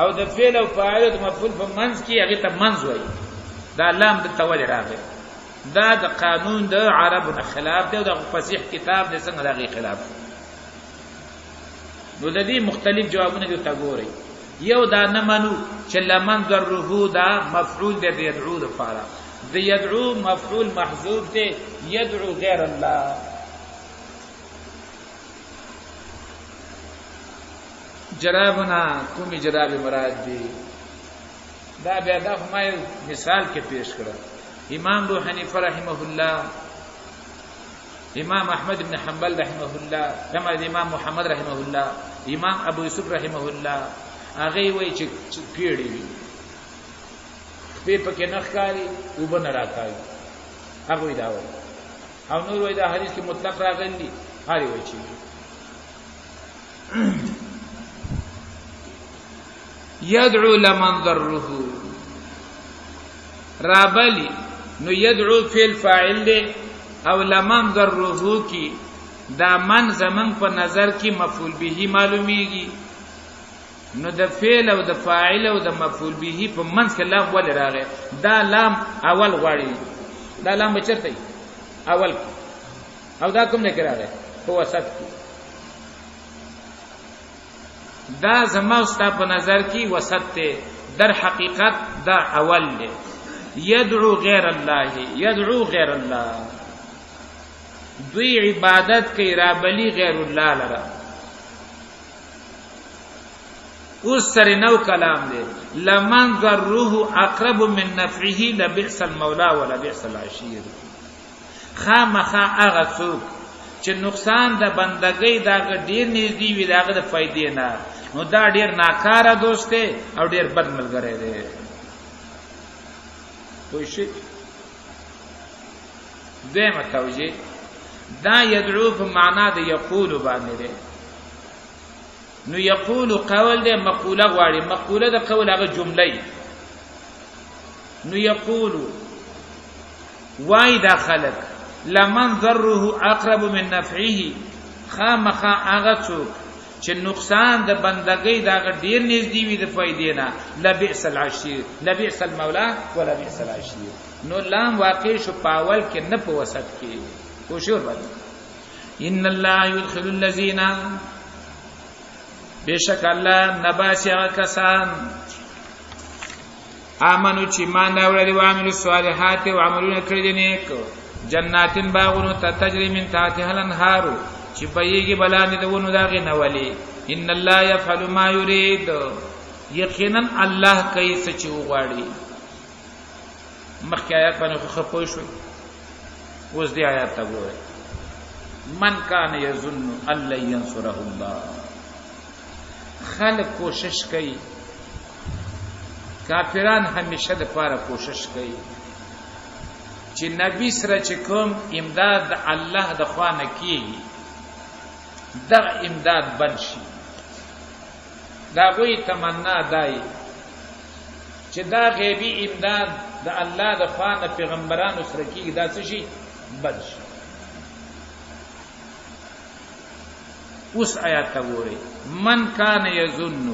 او د فعل او فاعل او د مفعول په منځ کې هغه ته منځ وایي. دا لام د تول راغی، دا د قانون د عربو نه خلاف دی، او د فصیح کتاب د څنګه دغه خلاف. نو د دې مختلف جوابونه دي، تا ګورئ. یو دا نه منو چې لمن ضره دا مفعول دی د یدعو لپاره، د یدعو مفعول محذوف دی، یدعو غیر الله. جرابنا کومې جراب مراد دی؟ دا بیا دا خو ما مثال کې پیش کړ. امام ابو حنیفه رحمه الله، امام احمد بن حنبل رحمه الله، کما امام محمد رحمه الله، امام ابو یوسف رحمه الله، هغه وایي چې پیړی وي، خپې پکې نه ښکاري، اوبه نه راکاږي، هغه دا وایي. او نور وایي دا حدیث کې مطلق راغلی دی، هر وایي چې یدعو لمن ضره رابلی، نو یدعو فعل فاعل دی، او لمن ضره کی دا من زمن په نظر کې مفعول به معلومیږي. نو د فعل او د فاعل او د مفعول به په منځ کې لام ولې راغی؟ دا لام اول غواړي، دا لام بچرته اول کې، او دا کوم نه کې راغی؟ په وسط کې. دا زما ستا په نظر کې وسط ته، در حقیقت دا اول دی. یدعو غیر الله، یدعو غیر الله، دوی عبادت کوي، رابلی غیر الله لره. اوس سره نو کلام دی، لمن ضره اقرب من نفعه لبئس المولى ولبئس العشير. خامخا هغه څوک چې نقصان د بندګۍ داغه ډیر نږدې وي داغه د فائدې نه، نو دا ډیر ناکاره دوست دی او ډیر بد ملګری دی. پوه شئ؟ دویمه توجیه دا یدعو په معنا د یقول باندې دی. نو یقول قول دی، مقوله غواړي، مقوله د قول هغه جمله ای. نو یقول وای دا خلق لمن ضره اقرب من نفعه، خامخا هغه څوک چې نقصان د بندګۍ دا ډیر نږدې وي د فائدې نه، لبئس العشیر لبئس المولا ولا بئس العشیر. نو لام واقع شو پاول کې نه په وسط کې کوشور باندې. ان الله يدخل الذين، بشک الله نباسی هغه کسان آمنو چې ایمان راوړل او عملو الصالحات او عملونه کړی دي نیک، جناتن باغونو ته تجری من تحتها الانهار چې بهیږي بلاندې د ونو داغې نه ولي. ان الله يفعل ما يريد، یقینا الله کوي څه چې وغواړي. مخکې آیات باندې خو ښه پوه شوئ، اوس دې آیات ته ګورئ. من کان یظن ان لن ینصره الله، خلک کوشش کوي، کافران همیشه د پاره کوشش کوي چې نبی سره چې کوم امداد د الله د خوا نه کیږي دغه امداد بند شي. دا غوی تمنا دای چې دا غیبی امداد د الله د خوا نه پیغمبرانو سره کیږي دا څه شي بند شي. اوس آیات ته ګورئ، من کان یظن،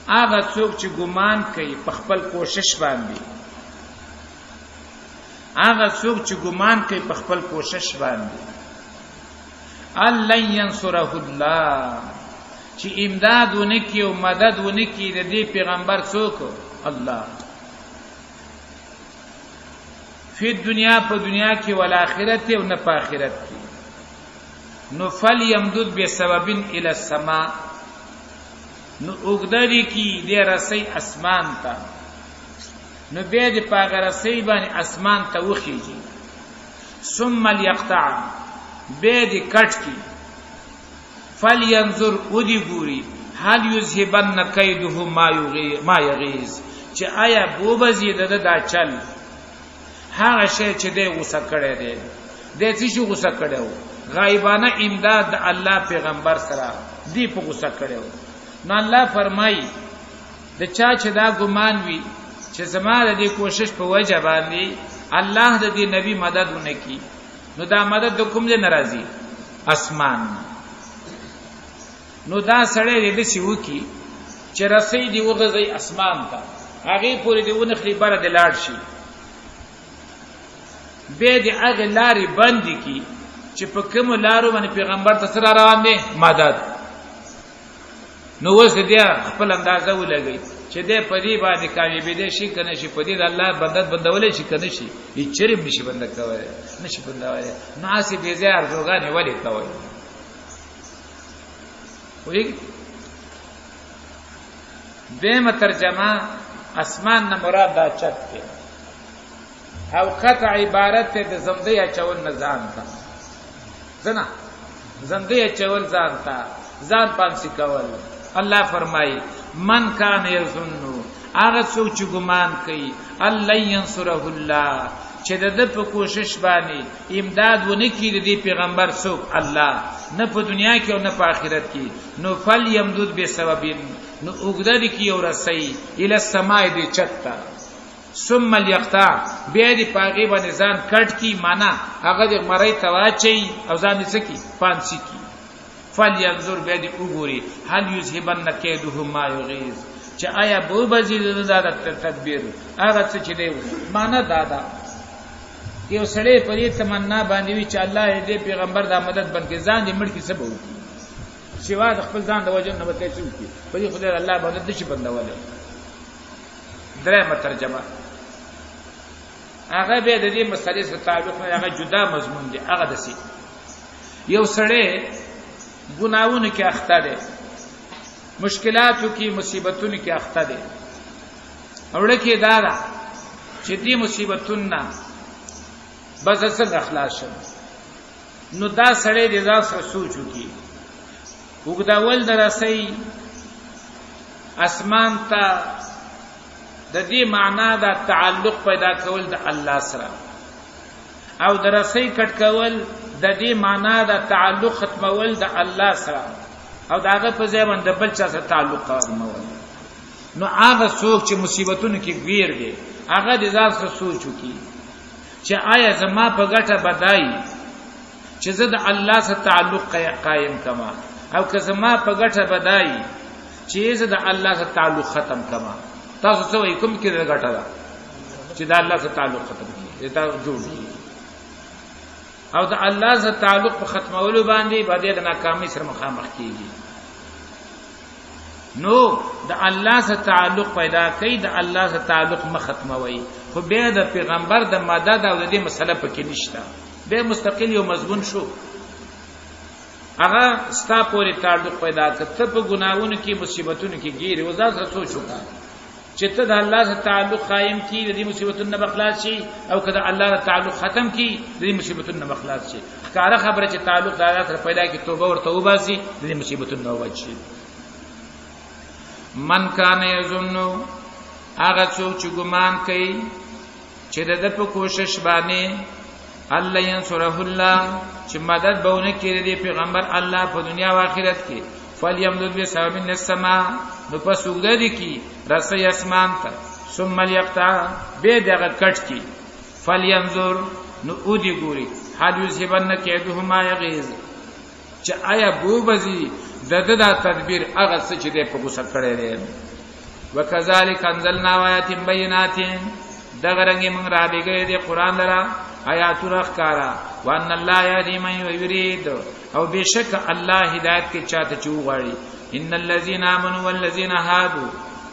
هغه څوک چې ګمان کوي په خپل کوشش باندې، هغه څوک چې ګمان کوي په خپل کوشش باندې الله ينصره الله، چې امداد ونکي او مدد ونکي د دې پیغمبر څوک الله فی دنیا په دنیا کې ول آخرت او نه په آخرت کې، نو فل یمدد بسبب الی السما، نو اوګدری کی د رسۍ اسمان ته، نو بیا د پاغه رسۍ باندې اسمان ته وخیږي. ثم ليقطع، بیا د کټ کی، فلینظر ودی ګوري، هل یذهبن کیده ما یغی ما یغیظ، چې آیا بوبزی د دا چل هغه شی چې دی غوسه کړی دی، دی څه شي غوسه کړی و؟ غایبانه امداد د الله پیغمبر سره دی په غوسه کړی و. نو الله فرمایي د چا چې دا ګمان وي چې زما د دې کوشش په وجه باندې الله د دې نبی مدد ونکي، نو دا مدد د کوم ځای نه راځي؟ اسمان. نو دا سړی دې داسې وکړي چې رسۍ دې وغځوي اسمان ته، هغې پورې دې ونښلي، بره دې لاړ شي، بیا دې هغې لارې بندې کړي چې په کومو لارو باندې پیغمبر ته څه را روان دی مدد. نو اوس دې خپل اندازه ولګوي چې دی په دې باندې کامیابېدی شي که نه شي، په دې د الله بندد بندولی شي که نه شي، هېڅ چېرې هم نشي بنده کولی، نشي بندولی. نو هسې بې ځایه ارزوګانې ولې کوئ؟ پوهېږي؟ دویمه ترجمه اسمان نه مراد دا چت دی او قطع عبارت دی د زمدۍ اچول نه ځان ته، ځنه زمدۍ اچول ځان ته، ځان پانسی کول. الله فرمایي من کان یظن، هغه څوک چې ګمان کوي الله ینصره الله، چې د ده په کوشش باندې امداد ونه کړي د دې پیغمبر څوک الله، نه په دنیا کې او نه په آخرت کې، نو فل یمدد بسبب، نو اوږده دې کړي یو رسۍ الی السماء دې چت ته، ثم لیقطع، بیا دې په هغې باندې ځان کټ کړي، معنا هغه دې مرۍ ته واچوي او ځان دې څه کړي؟ پانسي کړي. فلینظر، بیا دې وګوري هل یذهبن کیده ما یغیظ، چې آیا به وبځي د ده دا تدبیر هغه څه چې دی. معنا دا ده یو سړی په دې تمنا باندې وي چې الله دې پیغمبر دا مدد بند کړي، ځان دې مړ کړي، څه به وکړي سوا د خپل ځان د وجه نه به څه وکړي؟ په دې خدای الله مدد نشي بندولی. درېیمه ترجمه هغه بیا د دې مسئلې سره تعلق نه، هغه جدا مضمون دی. هغه داسې یو سړی ګناهونو کې اخته دی، مشکلاتو کې، مصیبتونو کې اخته دی، او ړکې دا ده چې دې مصیبتونو نه بس څنګه خلاص شم. نو دا سړی د ځان سره سوچ وکړي، اوږدول د رسۍ اسمان ته، د دې معنا دا تعلق پیدا کول د الله سره. او د رسۍ کټ کول د دې معنا د تعلق ختمول د الله سره او د هغه په ځای باندې بل چا سره تعلق قائمول. نو هغه څوک چې مصیبتونو کې گیر دی هغه د ځان سره سوچ وکړي چې آیا زما په ګټه بدای چې زه د الله سره تعلق قائم کما، او که زما په ګټه بدای چې زه د الله سره تعلق ختم کما. تاسو څه وایي، کوم کې د ګټه ده چې د الله سره تعلق ختم کړي، دا جوړ کړي؟ او د الله سره تعلق په ختمولو باندې باندې د ناکامۍ سره مخامخ کیږي. نو د الله سره تعلق پیدا کوي، د الله سره تعلق مخ ختموي، خو بیا د پیغمبر د مدد او د دې مسله پکې نشته، بیا مستقل یو مضمون شو. هغه ستا پورې تعلق پیدا کړ، ته په ګناوونو کې مصیبتونو کې ګیرې، او ځان سره سوچ وکړه چې ته د الله سره تعلق قائم کی د دې مصیبتونو نه بخلاص شي، او که د الله سره تعلق ختم کی د دې مصیبتونو نه بخلاص شي. ښکاره خبره چې تعلق د الله سره پیدا کی، توبه ورته وباسي، د دې مصیبتونو نه وبچ شي. من کان یظن، هغه څوک چې ګمان کوي چې د په کوشش باندې الله ينصره الله، چې مدد بونه کړي دی پیغمبر الله په دنیا او آخرت کې، فلیمدد بسبب من السما، نو پس وګړه دي کی رسي اسمان ته، ثم ليقطع، به دغه کټ کی، فلینظر، نو او دی ګوري، حال یذهبن کیدهما ما یغیظ، چې آیا بوبزي د د دا تدبیر هغه څه چې دی په غوسه کړی دی. وکذالک انزلنا آیات بینات، دغه رنګ موږ را لېږلې دی قرآن لرا آیاتونه ښکارا، وان الله یهدی من یرید، او بشک الله هدایت کې چاته چې وغواړي. ان الذين امنوا والذين هادوا،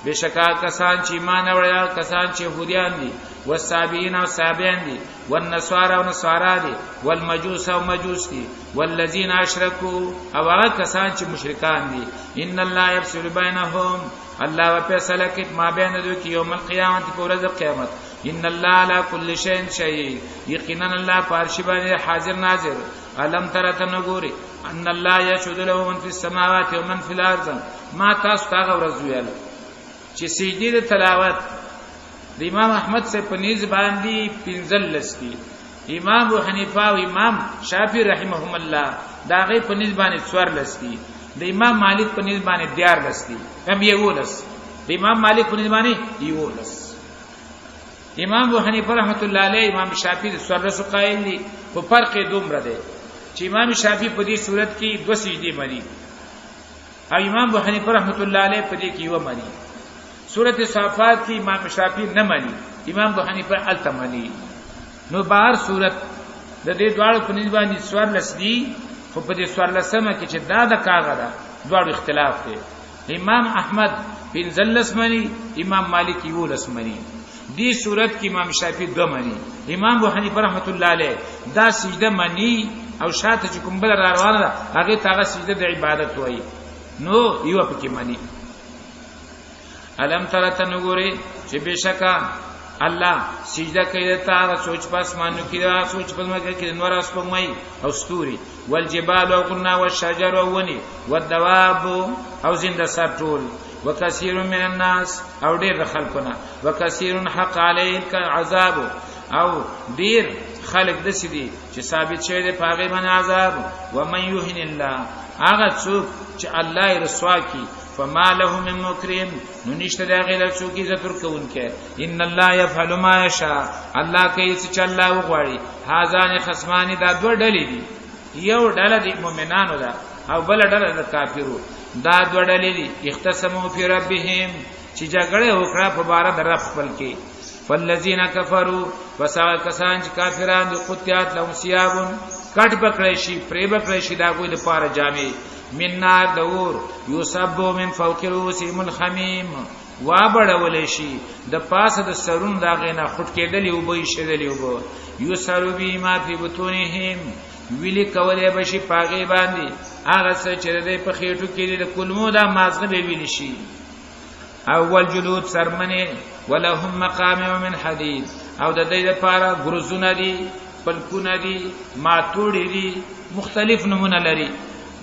بشکا کسان چې ایمان وړیا، کسان چې يهوديان دي، والصابئین او صابئین دي، والنصارى او نصارا دي، والمجوس او مجوس دي، والذین اشرکو او هغه کسان چې مشرکان دي، ان الله یفصل بینهم، الله و فیصله کوي ما بین دوی کې یوم القیامت، په ورځ قیامت. ان الله علی کل شیء شهید، یقینا الله په هر شی باندې حاضر ناظر. الم تر تنګوري ان الله یشهد له من فی السماوات و من فی الارض. ما تاسو ته هغه ورځ ویل چې سجدي د تلاوت د امام احمد سے په نیز باندې 15 دي، امام ابو حنیفه او امام شافعی رحمهم الله دا غي په نیز باندې 14 دي، د امام مالک په نیز باندې 13 دي، هم 11، د امام مالک په نیز باندې 11. امام ابو حنیفه رحمت الله علیه، امام شافعی د 14 قائل دي، خو فرق یې دومره دی چې امام شافعی په دې صورت کې دوه سجدي مني او امام ابو حنیفه رحمت الله علیه په دې کې یو مني. سورت صافات کې امام شافعی نه مني، امام ابو حنیفه الته مني. نو بهر صورت د دې دواړو په نسبت باندې 14 دي، خو په دې 14مه کې چې دا د کاغه ده دواړو اختلاف دی. امام احمد 15 مني، امام مالک 11 مني. دې صورت کې امام شافعی 2 مني، امام ابو حنیفه رحمت الله علیه دا سجده مني او شاته چې کوم بل را روانه ده هغه ته هغه سجده د عبادت وایي، نو یو پکې مني. الم تر تنګوري چې بشکا الله سجده کوي تا هغه سوچ پاس مانو کې دا سوچ په مګه کې نور اسپمای او ستوري، والجبال او غنا والشجر او ونی والدواب او زنده سر ټول، وکثیر من الناس او ډیر خلقونه، وکثیر حق علیه عذاب، او ډیر خلق دسی دي چې ثابت شوی دی په هغه باندې عذاب. ومن یهن الله، هغه څوک چې الله یې رسوا کی، فما له من مکرم، نو نشته د هغې له څوک عزت ورکوونکی. ان الله یفعل ما یشاء، الله کوي څه چې الله وغواړي. هاذان خصمان، دا دوه ډلې دي، یو ډله د مؤمنانو ده او بل ډله د کافرو. دا دوه ډلې دي، اختصموا فی ربهم، چې جګړه وکړه په بار د رب خپل کې. فالذین کفروا، پس هغه کسان چې کافران دي، قطعت لهم ثياب، کټ پکړې شي، پرې پکړې شي دا کوی د پاره جامې، من نار د اور، یصب من فوق رؤوسهم الحمیم، وا بړول شي د پاسه د سرون دا غینا خټ کېدلې او به شېدلې او به، یسرو بی ما فی بطونهم، ویلی کولې بشي پاغي باندې هغه څه چې د په خېټو کې د کولمو دا مازغه به ویل شي، اول جلود سرمنه، ولهم مقامع من حدید، او د دې لپاره ګرزونه دي، پلکونه دي، ماتوړي دي، مختلف نمونه لري،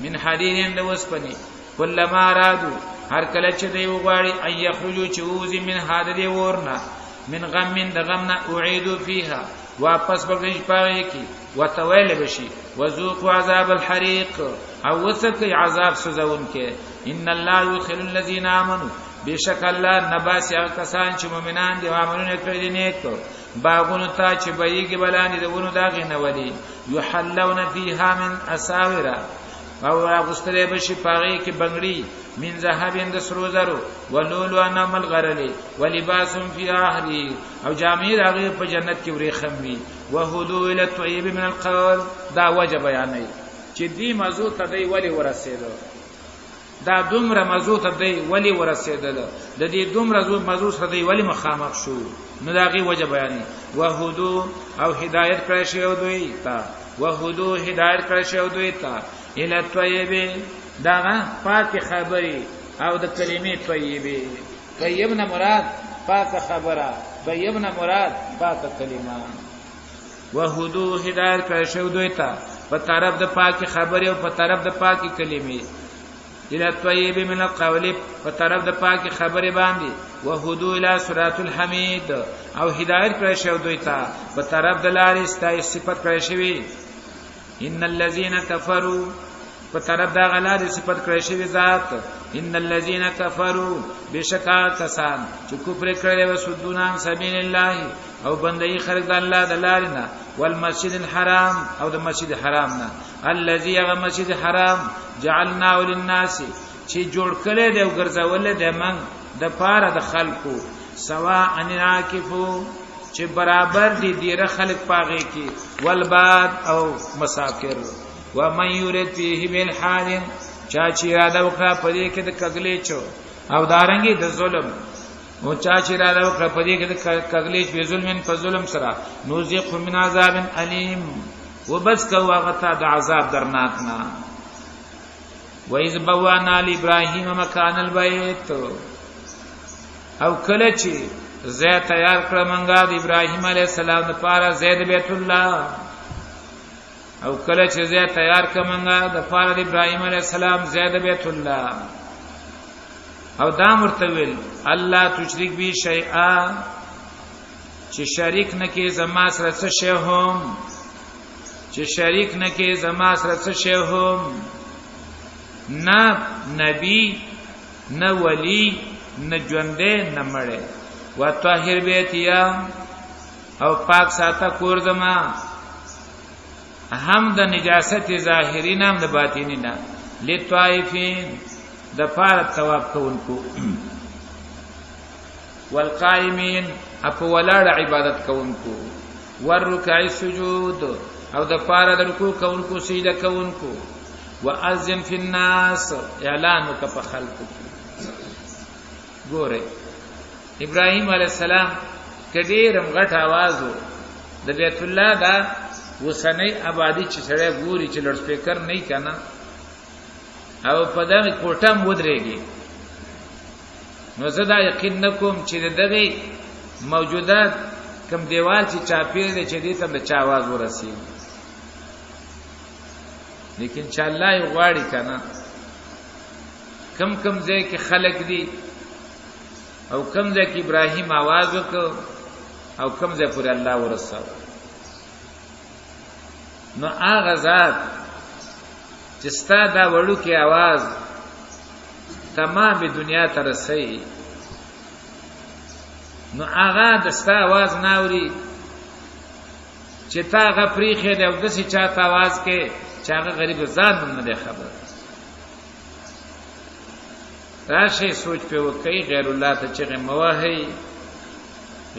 من حدید د وسپنې. کلما ارادو، هر کله چې دی وغواړي، ان یخرجو چې ووځي، من هذا دی ورنه، من غم د غم نه، اعیدو فیها، واپس به کړي پاره کی وتویل بشي وذوقوا عذاب الحريق او وسکه عذاب سوزون کې. ان الله يدخل الذين امنوا، بشک الله نباس هغه کسان چې مؤمنان دي او عملونه کړی دي نیک، باغونو ته چې بهیږي بلاندې د ونو داغې نه ولي، یحلون فیها من اساورا، او راغستلې به شي په هغې کې بنګړي، من ذهب د سرو زرو، ولؤلؤا ملغرلې، ولباسهم فیها حریر، او جامې د هغې په جنت کې ورېښم وي. وهدو الی الطیب من القول. دا وجه بیانوي چې دې موضوع ته دی ولې ورسېدو، دا دومره مزو ته دی ولی ورسېدل، د دې دومره مزو سره دی ولی مخامخ شو. نو دا غي وجه بیانې، وهدو او هدایت کړی شو دوی ته، وهدو هدایت کړی شو دوی ته الی طیب، دا پاک خبرې او د کلمې طیبه. طیب نه مراد پاک خبره، طیب نه مراد پاک کلمه. وهدو هدایت کړی شو دوی ته په طرف د پاکي خبرې او په طرف د پاکي کلمې، الى الطيب من القول، په طرف د پاکي خبرې باندې. وهدو الى صراط الحمید، او هدایت کړی شو دوی ته په طرف د لارې ستای صفت کړی شوی. ان الذين كفروا، په طرف دا غلار صفت کړی شوی ذات. ان الذين كفروا، بشکا کسان چې کفر کړی و، سدون عن سبیل الله، او بندئی خلق د الله د لارې نه، والمسجد الحرام، او د مسجد حرام نه، الذي هغه مسجد حرام، جعلناه للناس، چې جوړ کړی دی او ګرځول دی من د پاره د خلکو، سوا ان عاکفو، چې برابر دي دیره خلق پاغه کې، والباد او مسافر. ومن یرد فیه بالحاد، چا چې اراده وکړه په دې کې د کګلې چو او دارنګي د ظلم، او چا چې اراده وکړه په دې کې د کګلې په ظلمن په ظلم سره، نوذیق من عذاب الیم، وبس کو هغه ته د عذاب درناک نه. وَإِذْ بَوَّأْنَا لِإِبْرَاهِيمَ مَكَانَ الْبَيْتِ، او کله چې زه تیار کړم مونږه د ابراهیم علی السلام لپاره زید بیت الله، او کله چې زه تیار کړم مونږه د پاره د ابراهیم علی السلام زید بیت الله، او دا مرته ویل الله تشرک بی شیئا، چې شریک نه کې زما سره څه شی هم، چې شریک نه کې زما سره څه شی هم، نه نبی نه ولی نه ژوندې نه مړې. وطهر بیتیا، او پاک ساته کور زما هم د نجاست ظاهری نه هم د باطینی نه، لطائفین، د پاره ثواب کوونکو، والقائمین، اپ ولاړ عبادت کوونکو، ورکع سجود، او د پاره د رکوع کوونکو، سجده کوونکو. واذن فی الناس، اعلان وکړه په خلکو کې. ګوره ابراهیم علی السلام کډیرم غټ आवाज وو د بیت الله دا وسنۍ آبادی چې سړی ګوري چې لوډ سپیکر نه کنا او په دغه کوټه ودرېږي، نو زه دا یقین نکوم چې دغه موجوده کم دیوال چې چاپیر دی چې دې ته د چا आवाज ورسیږي، لیکن چې الله یې غواړي کنه کم کم ځای کې خلق دي او کم ځای کې ابراهیم आवाज وکړ او کم ځای پورې الله ورساو. نو هغه ذات چې ستا دا وړوکی आवाज تمام دنیا ته رسي، نو هغه د ستا आवाज ناوري چې تا هغه پریخې دی او داسې چاته आवाज کې چې هغه غریب ځان هم نه دی خبر. راشي سوچ په وکي، غیر الله ته چغې مواهي،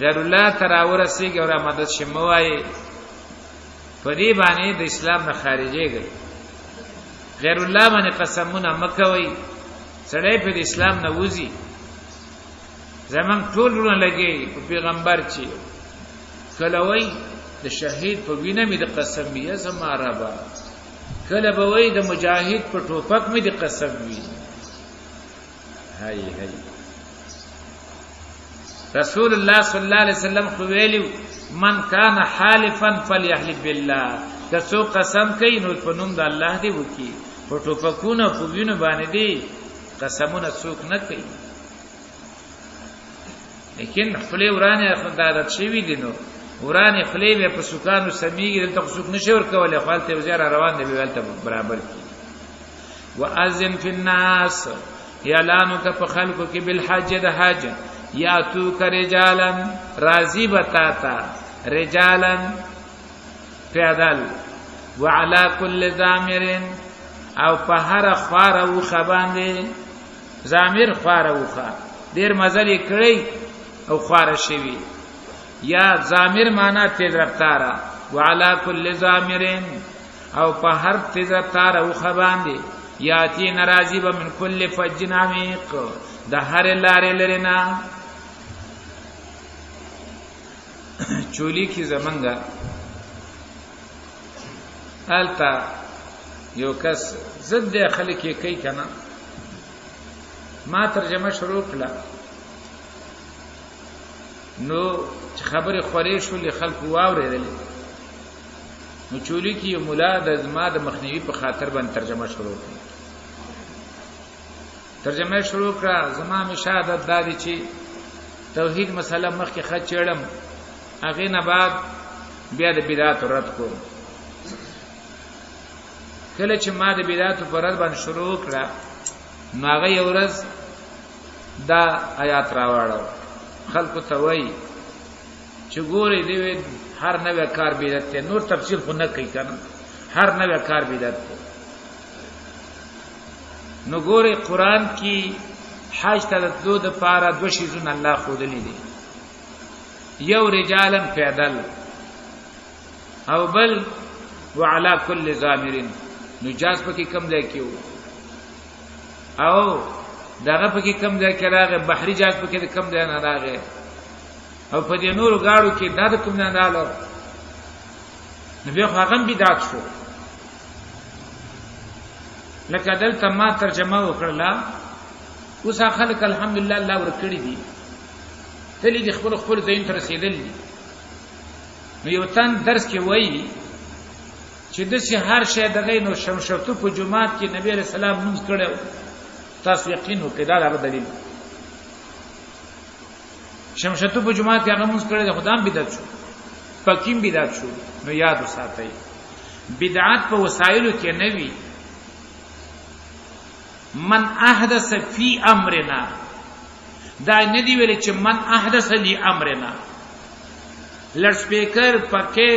غیر الله ته راورسیږي او را مدد شي موایي، په دې باندې د اسلام نه خارجېږي. غیر الله باندې قسمونه مکوي، سړی په اسلام نه وځي. زمون ټول ورونه لګي په پیغمبر چې کله وای د شهید په وینه مې د قسم وي زما ربا، کله به وای د مجاهد په ټوپک مې د قسم وي. هاي هاي رسول الله صلی الله علیه وسلم خو ویلو من کان حالفا فلیحلف بالله، که څوک قسم کوي نو په نوم د الله دی وکي، په ټوپکونو په وینو باندې دی قسمونه څوک نه کوي. لیکن خپل ورانه خو د عادت شوی دی، نو ورانې خولې بیا په سوکانو سمیږي، دلته خو څوک نشي ورکولی، خو هلته یو ځای را روان دی، بیا هلته برابر کړي. واذن فی الناس، اعلان وکړه په خلکو کې بالحج د حج، یاتوک رجالا، راضي به تا ته رجالا پیادل، وعلى كل ضامر، او په هر خواره وخه باندې، ضامر خواره وخه ډیر مزل یې کړی او خواره شوي، یا ضامر معنا تیز رفتاره، وعلى كل ضامر، او په هر تیز رفتاره وخه باندې، یاتی ناراضی به من کل فج عمیق، د هر لارې لرې نه. چولی کې زمنګا التا یو کس ضد دی، خلک یې کوي که نه. ما ترجمه شروع کړه، نو چې خبرې خورې شولې، خلکو واورېدلې، نو چولی کې یو مولا د زما د مخنیوي په خاطر باندې ترجمه شروع کړه. ترجمه شروع کړه. زما همیشه عادت دا دی چې توحید مسله مخکې ښه چېړم، هغې نه بعد بیا د بدعات رد کوم. کله چې ما د بدعات په رد باندې شروع کړه، نو هغه یو ورځ دا آیات راواړو، خلکو ته وایي چې ګورې دی هر نوی کار بدعت دی، نور تفصیل خو نه کوي که نه، هر نوی کار بدعت دی. نو ګورې قرآن کې حج ته د تلو دپاره دوه شیزونه الله ښودلي دي، یو رجالا پیدل او بل وعلى كل ضامرین. نو جاز پکې کم ځای کې وو او دغه پکې کم ځای کې راغی، بحري جاز پکې کم ځای نه راغی، او په دې نورو گاړو کې دا د کوم نه رااله، نو بیا خو هغه هم بدعت شو. لکه دلته ما ترجمه وکړله، اوس خلک الحمدلله الله ورکړي دي، تللی دي خپل خپل ځایونو ته رسېدل دي. نو یو تن درس کې وایي چې داسې هر شی دغه، نو شمشتو په جومات کې نبی علیہ السلام مونځ کړی، تاسو یقین وکړئ دا هغه دلیل. شمشتو په جومات کې هغه مونځ کړی دی، خو دا هم بدعت شو، پکیم بدعت شو. نو یاد وساتئ بدعت په وسایلو کې نه وي. من احدث فی امرنا، دا نه دی ویل چې من احدث لی امرنا. لړسپیکر پکې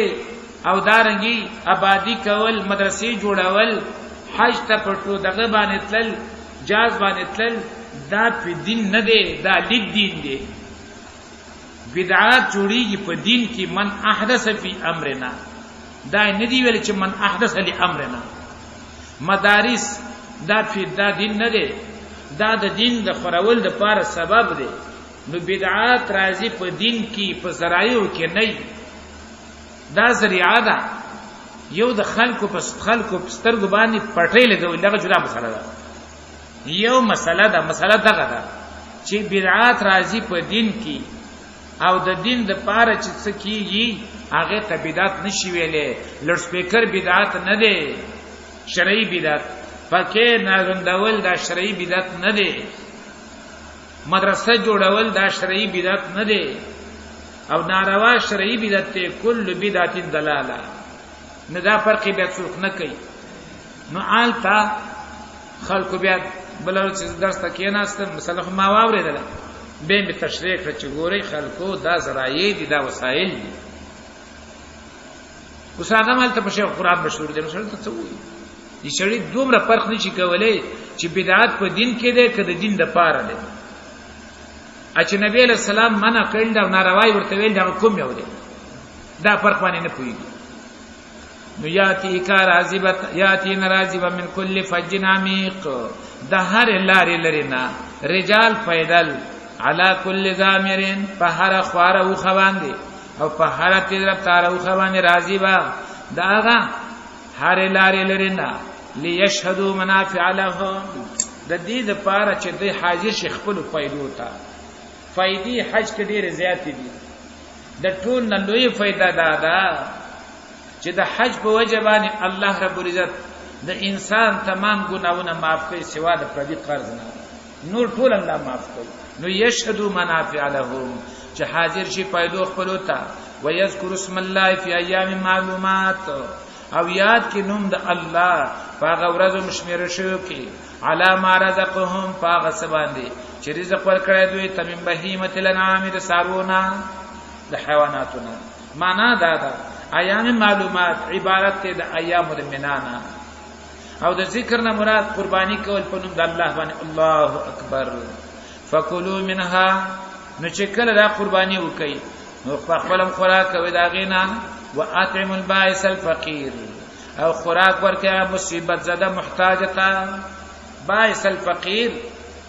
او دارنګي آبادی کول، مدرسې جوړول، حج ته پټو دغه باندې تلل، جاز باندې تلل، دا په دین نه دی، دا لید دین دی. بدعات جوړیږي په دین کې، من احدث فی امرنا، دا نه دی ویل چې من احدث لی امرنا. مدارس دا فی دا دین نه دی، دا د دین د خورول د پاره سبب دی. نو بدعات راځي په دین کې، په ذرایعو کې نه، دا ذریعه ده. یو د خلکو په خلکو په سترګو باندې پټۍ لګول، دغه جدا مسله ده، یو مسله ده، مسله دغه ده چې بدعات راځي په دین کې، او د دین د پاره چې څه کیږي هغه ته بدعت نشي ویلې. لوډسپیکر بدعت نه دی، شرعي بدعت پکې نازندول دا شرعي بدعت نه دی، مدرسه جوړول دا شرعي بدعت نه دی، او ناروا شرعي بدعت ته کل بدعت دلاله نه، دا فرق بیا څوک نه کوي. نو آلتا خلکو بیا بل ورځ چې درس ته کېناستم، مسله خو ما واورېدله، بیا مې تشریح کړه چې ګورئ خلکو دا ذرایع دي، دا وسایل دي. اوس هغه مالته په شیخ قرآن مشهور دی، نو سړی ته څه وایي؟ دې سړي دومره فرق نشي کولی چې بدعت په دین کې دی که د دین دپاره دی. چې نبی علیہ السلام منع کړل او ناروای ورته ویل، دا کوم یو دی؟ دا فرق باندې نه پوهیږي. نو یاتی کا راضیبت یاتی ناراضی من کل فج عمیق، د هر لارې لري نه رجال پیدل، علا کل زامرین، په هر خواره او خواندې او په هر تیز رفتار او خواندې راضی با دا هغه هر لارې لري نه، لیشهدوا منافع لهم، د دې د پاره چې د حاضر شي خپل فائدو ته. فائدې حج کې ډېرې زیاتې دي. د ټول نه لوی فائدہ دا ده چې د حج په وجه باندې الله رب العزت د انسان تمام ګناهونه معاف کوي، سوا د پردي قرض نه، نور ټول الله معاف کوي. نو یشهدو منافع لهم، چې حاضر شي فائدو خپلو ته. ويذكر اسم الله في ايام معلومات، او یاد کې نوم د الله پاغه ورځو مشمیر شو کې، علا ما رزقهم پاغه سباندې چې رزق ورکړی دوی ته، من بهیمه الانعام د سارونه د حیواناتو نه. معنا دا ده ایام معلومات عبارت ته د ایام د منانا، او د ذکر نه مراد قرباني کول په نوم د الله باندې، الله اکبر. فکلوا منها، نو چې کله دا قرباني وکړي نو خپل خوراک کوي دا غینا، واطعم البائس الفقير، او خوراک ورکه مصیبت زده محتاج ته. بائس الفقير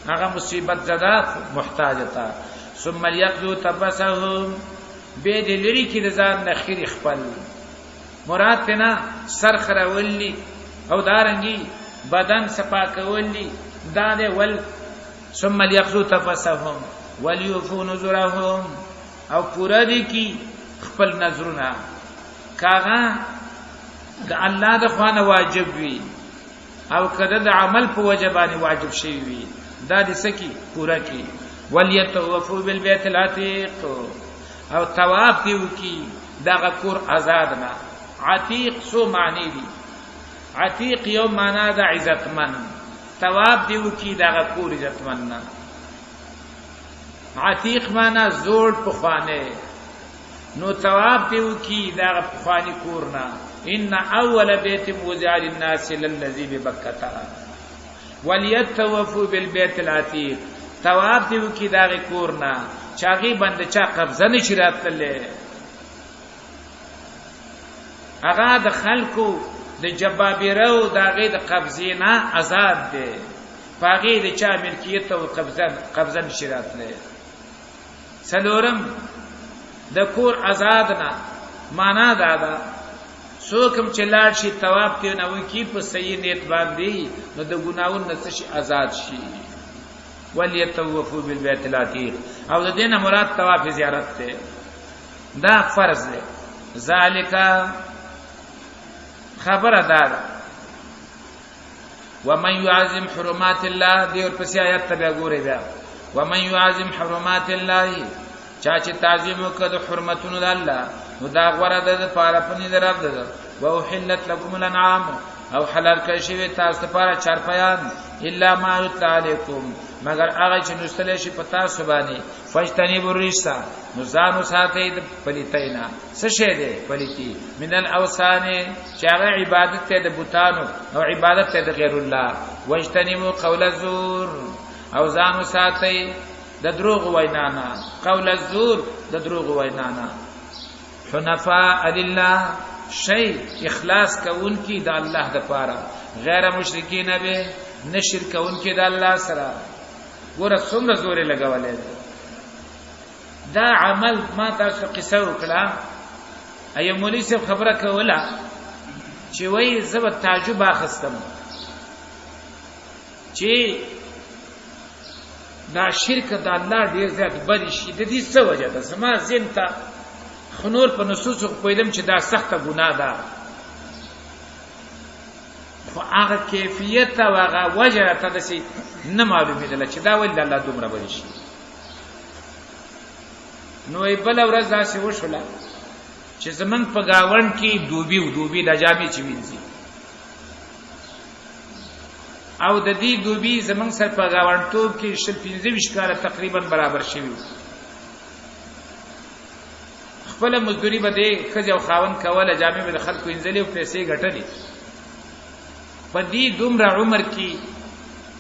هغه مصیبت زده محتاج ته. ثم ليقضوا تفسهم، به دې لري کې د ځان نخیر خپل، مراد تینا سر خراولی او دارنګي بدن صفا کولی دا دې ول. ثم ليقضوا تفسهم وليوفوا نذرهم، او پورا دي کی خپل نظرونه، کاغه د الله د خوانه واجب وي او کده د عمل په وجه باندې واجب شي وي، دا د سکی پورا کی. وليتوفوا بالبيت العتيق، او طواف دی وکي دغه کور آزاد نه. عتیق څو معنی دي؟ عتیق یو معنا د عزتمن، طواف دی وکي دغه کور عزتمن نه. عتیق معنا زوړ پخوانه، نو طواف دی وکي دغه پخوانی کور نه. ان اول بیت وضع للناس للذي ببکه. وليتوفوا بالبيت العتيق، طواف دی وکي دغه کور نه چاغي بند چا قبضه نشي راتللې، هغه د خلکو د جبابرو د هغې د قبضې نه آزاد دی، په هغې د چا ملکیت او قبضه نشي راتلی. څلورم د کور آزاد نه معنا دا ده څوک هم چې لاړ شي طواف ته نه وکي په صحیح نیت باندې، نو د ګناهونو نه څه شي آزاد شي. وليتوفوا بالبيت العتيق، او د دې نه مراد طواف زیارت دی، دا فرض دی. ذالک خبره دا ده ومن يعظم حرمات الله، دی ورپسې آیات ته بیا ګورئ بیا. ومن يعظم حرمات الله، چا چې تعظیم وکړ د حرمتونو د الله، نو دا غوره ده د پاره په نزد رب ده. واحلت لكم الانعام، او حلال کړی شوی تاسو لپاره چارپیان، الا ما یتلی علیکم، مګر هغه چې لوستلی شي په تاسو باندې. فاجتنبوا الرجس، نو ځان وساتئ د پلیتۍ نه. څه شی دی پلیتي؟ من الاوثان، چې هغه عبادت ته د بتانو او عبادت ته د غیر الله. واجتنبوا قول الزور، او ځان وساتئ د دروغ وینا نه. قول الزور د دروغ وینا نه. حنفاء لله، شی اخلاص کوونکی د الله د پاره، غیر مشرکین به نه شرک کوونکی د الله سره. ګوره څومره زور یې لګولی دی دا عمل. ما تاسو قصه وکړه، ایو مولوي صاحب خبره کوله چې وایي زه به تعجب اخیستم چې دا شرک د الله ډیر زیات بد شي، د دې څه وجه ده؟ زما ذهن ته خنور په نصوصو پوهېدم چې دا سخته ګناه ده، خو هغه کیفیت او هغه وجه راته داسې نه معلومېدله چې دا ولې د الله دومره بد شي. نو یې بله ورځ داسې وشوله چې زمونږ په ګاونډ کې دوبي و، دوبي د جامې چې وینځي، او د دې دوبي زمونږ سره په ګاونډتوب کې 20 25 کاله تقریبا برابر شوي. خپله مزدوري به دې ښځې او خاوند کوله، جامې به د خلکو وینځلې او پیسې ګټلې. په دې دومره عمر کې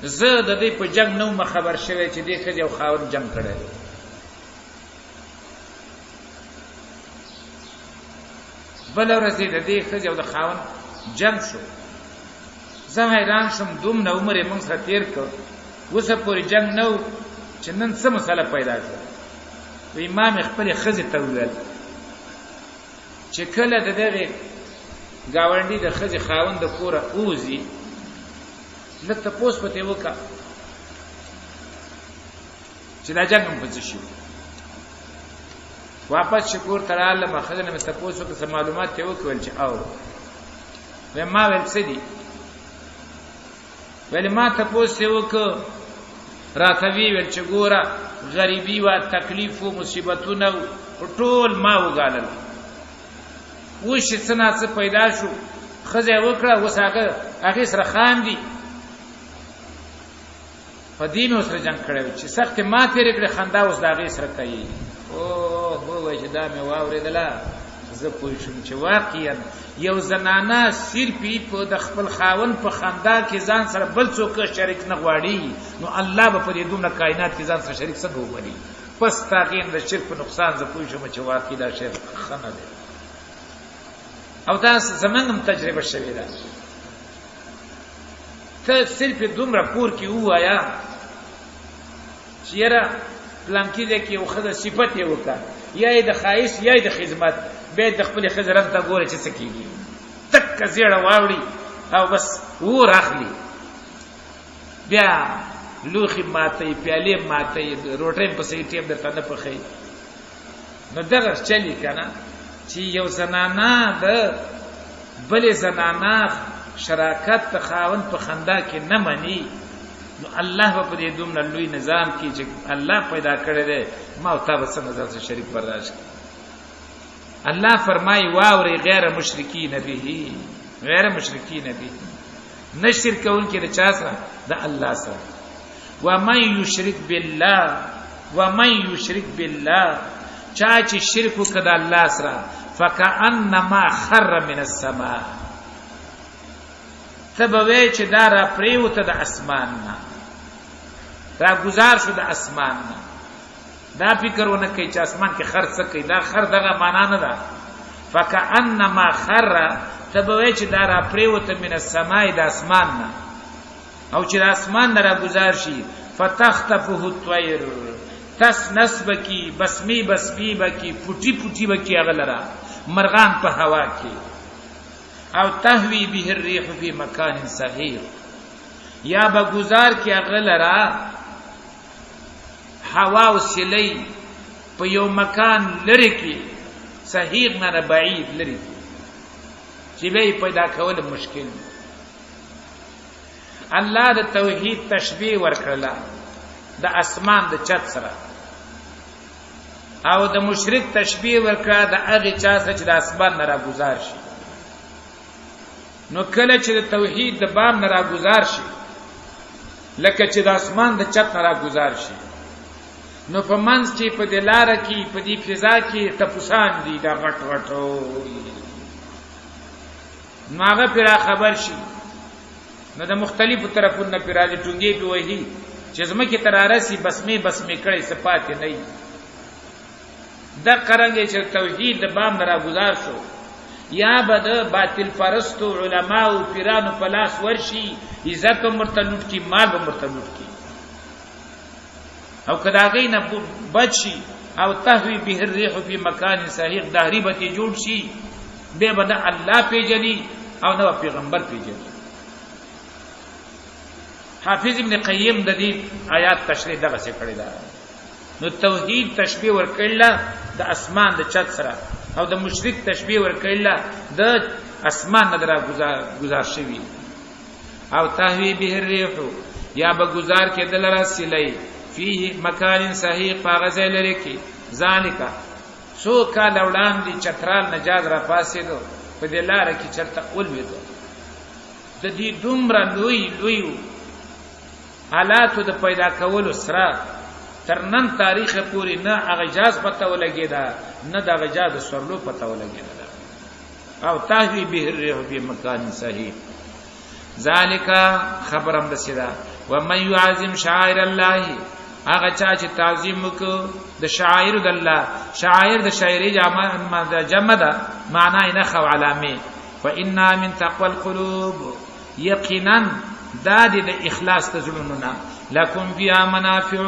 زه د دې په جنګ نه وم خبر شوی چې دې ښځې او خاوند جنګ کړی دی. بله ورځ د دې ښځې او د خاوند جنګ شو. زه حیران شوم، دومره عمر یې موږ سره تېر کړ، اوسه پورې جنګ نه و، چې نن څه مسله پیدا شوه؟ وایي ما مې خپلې ښځې ته وویل چې کله د دغې ګاونډي د ښځې خاوند د کوره ووځي، لږ تپوس به ترې وکړه چې دا جنګ هم په څه شي. واپس چې کور ته راغلم، ښځې نه مې تپوس وکړ، څه معلومات یې وکړل چې او وی ما ویل څه دي؟ ویل ما تپوس یې وکړ. راته وی ویل چې ګوره غریبي وا، تکلیف و، مصیبتونه و، ټول ما وګالل. اوس چې څه نا څه پیدا شو، ښځه یې وکړه، اوس هغه هغې سره خاندي. په دې مې ورسره جنګ کړی و چې سختې ما تېرې کړې، خندا اوس د هغې سره کوي. اوه، ووایه چې دا مې واورېدله، زه پوه شوم چې واقعا یو زنانه صرف په د خپل خاوند په خندا کې ځان سره بل څوک شریک نه غواړي، نو الله به په دې دومره کائنات کې ځان سره شریک څنګه وبولي؟ پس تاغین د شرک په نقصان زه پوه شوم چې واقعي دا شی ښه نه دی. او دا زمونږ هم تجربه شوې ده. ته صرف دومره کور کې ووایا چې یاره پلانکي ځای کې یو ښځه صفت یې وکړه، یا یې د ښایست یا یې د خدمت، بیا د خپلې ښځې رنګ ته ګوره چې څه کېږي، تکه زیړه واوړي او بس اور اخلي، بیا لوښي ماتوي، پیالې ماتوي، روټۍ هم په صحیح ټیم درته نه پخوي. نو دغه چلی که نه چې یو زنانه د بلې زنانه شراکت د خاوند په خندا کې نه مني، نو الله به په دې دومره لوی نظام کې چې الله پیدا کړی دی، ما او تا به څنګه ځان سره شریک برداشت کړي؟ الله فرمایي واورئ، غیر مشرکین به، غیر مشرکین به، نه شرک کوونکي د چا سره؟ د الله سره. ومن یشرک بالله، ومن یشرک بالله، چا چې شرک وکړ د الله سره، فکأنما خر من السماء، ته به وایې چې دا را پرېوته د اسمان نه، را ګزار شو د اسمان نه. دا فکر ونه کوي چې اسمان کې خر څه کوي، دا خر دغه معنا نه ده. فکأنما خر، ته به وایې چې دا را پرېوته من السماء د اسمان نه، او چې د اسمان نه را گذار شي، فتخطفه الطير، تس نس بکی، بسمی بسمی بکی، پوټی پوټی بکی هغه لره مرغان په هوا کې، او تهوی به الريح فی مکان سحیق، یا به گزار کې هغه لره هوا او سلی په یو مکان لري کې، سحیق نه بعید لري کې، چې به پیدا کول مشکل دی. الله د توحید تشبیه ورکړله د اسمان د چت سره، او د مشرک تشبیه ورکړه د هغه چا سره چې د اسمان نه راګوزار شي. نو کله چې د توحید د بام نه راګوزار شي، لکه چې د اسمان د چت نه راګوزار شي، نو په منځ کې په دې لاره کې په دې فضا کې ټپوسان دي، دا غټ غټو، نو هغه پرې را خبر شي، نو د مختلفو طرفونو نه پرې راځي، ټونګې پې وهي، چې ځمکې ته رارسي بسمې بسمې کړی، څه پاتې نه وي. دقه رنګ چې توحید د بام نه راګوزار شو، یا به د باطل پرستو علماو پیرانو په لاس ورشي، عزت به ورته لوټ کړي، مال به ورته لوټ کړي، او که د هغې نه بچ شي، او تهوي به الريح في مکان سحیق، دهري به ترې جوړ شي، بیا به نه الله پیژني او نه به پیغمبر پیژني. حافظ ابن قیم د دې آیات تشریح دغسې کړې ده. نو توحید تشبیه ورکړله د اسمان د چت سره، او د مشرک تشبیه ورکړله د اسمان نه را گزار شوی، او تهوی به الريح، یا به گزار کېدل را سلی، فيه مکان صحیح، پاغه ځای لري کې. ذالک څو کاله وړاندې چترال نجاز را پاسېدو، په دې لاره کې چرته ولوېدو. د دې دومره لوی لوی آلاتو د پیدا کولو سره تر نن تاریخ پورې نه هغه جاز پته ولګېده، نه د هغه جاز د سورلو پته ولګېده. او تهوی به الريح فی مکان صحیح، ذالک خبرم رسیدا. ومن يعظم شعائر الله، هغه چا چې تعظیم وکړ د شعائر د الله، شعائر د شاعری جمع ده، معنا یې نښه او علامې، فإنا من تقوى القلوب، یقینا دا دې د اخلاص د زړونو نه، لکم فیها منافع،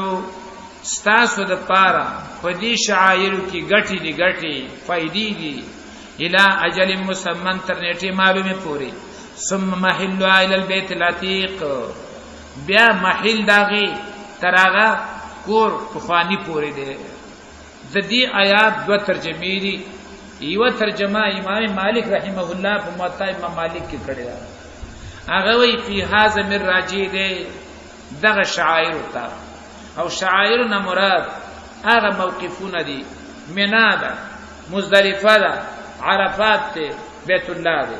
ستاسو د پاره په دې شعائرو کې ګټې دي، ګټې فایدې دي، الى اجل مسمن، تر نیټې معلومې پورې. ثم محلها الى البيت العتيق، بیا محل داغي تر هغه کور پخوانی پورې دی. د دې آیات دوه ترجمې دي. یو ترجمه امام مالک رحمه الله په موطا امام مالک کې کړې ده، هغه وی فی هذا من راجی دی دغه شعائر ته. او شعائر نه مراد هغه موقفونه دي، مینا ده، مزدلفه ده، عرفات ته، بیت الله ده.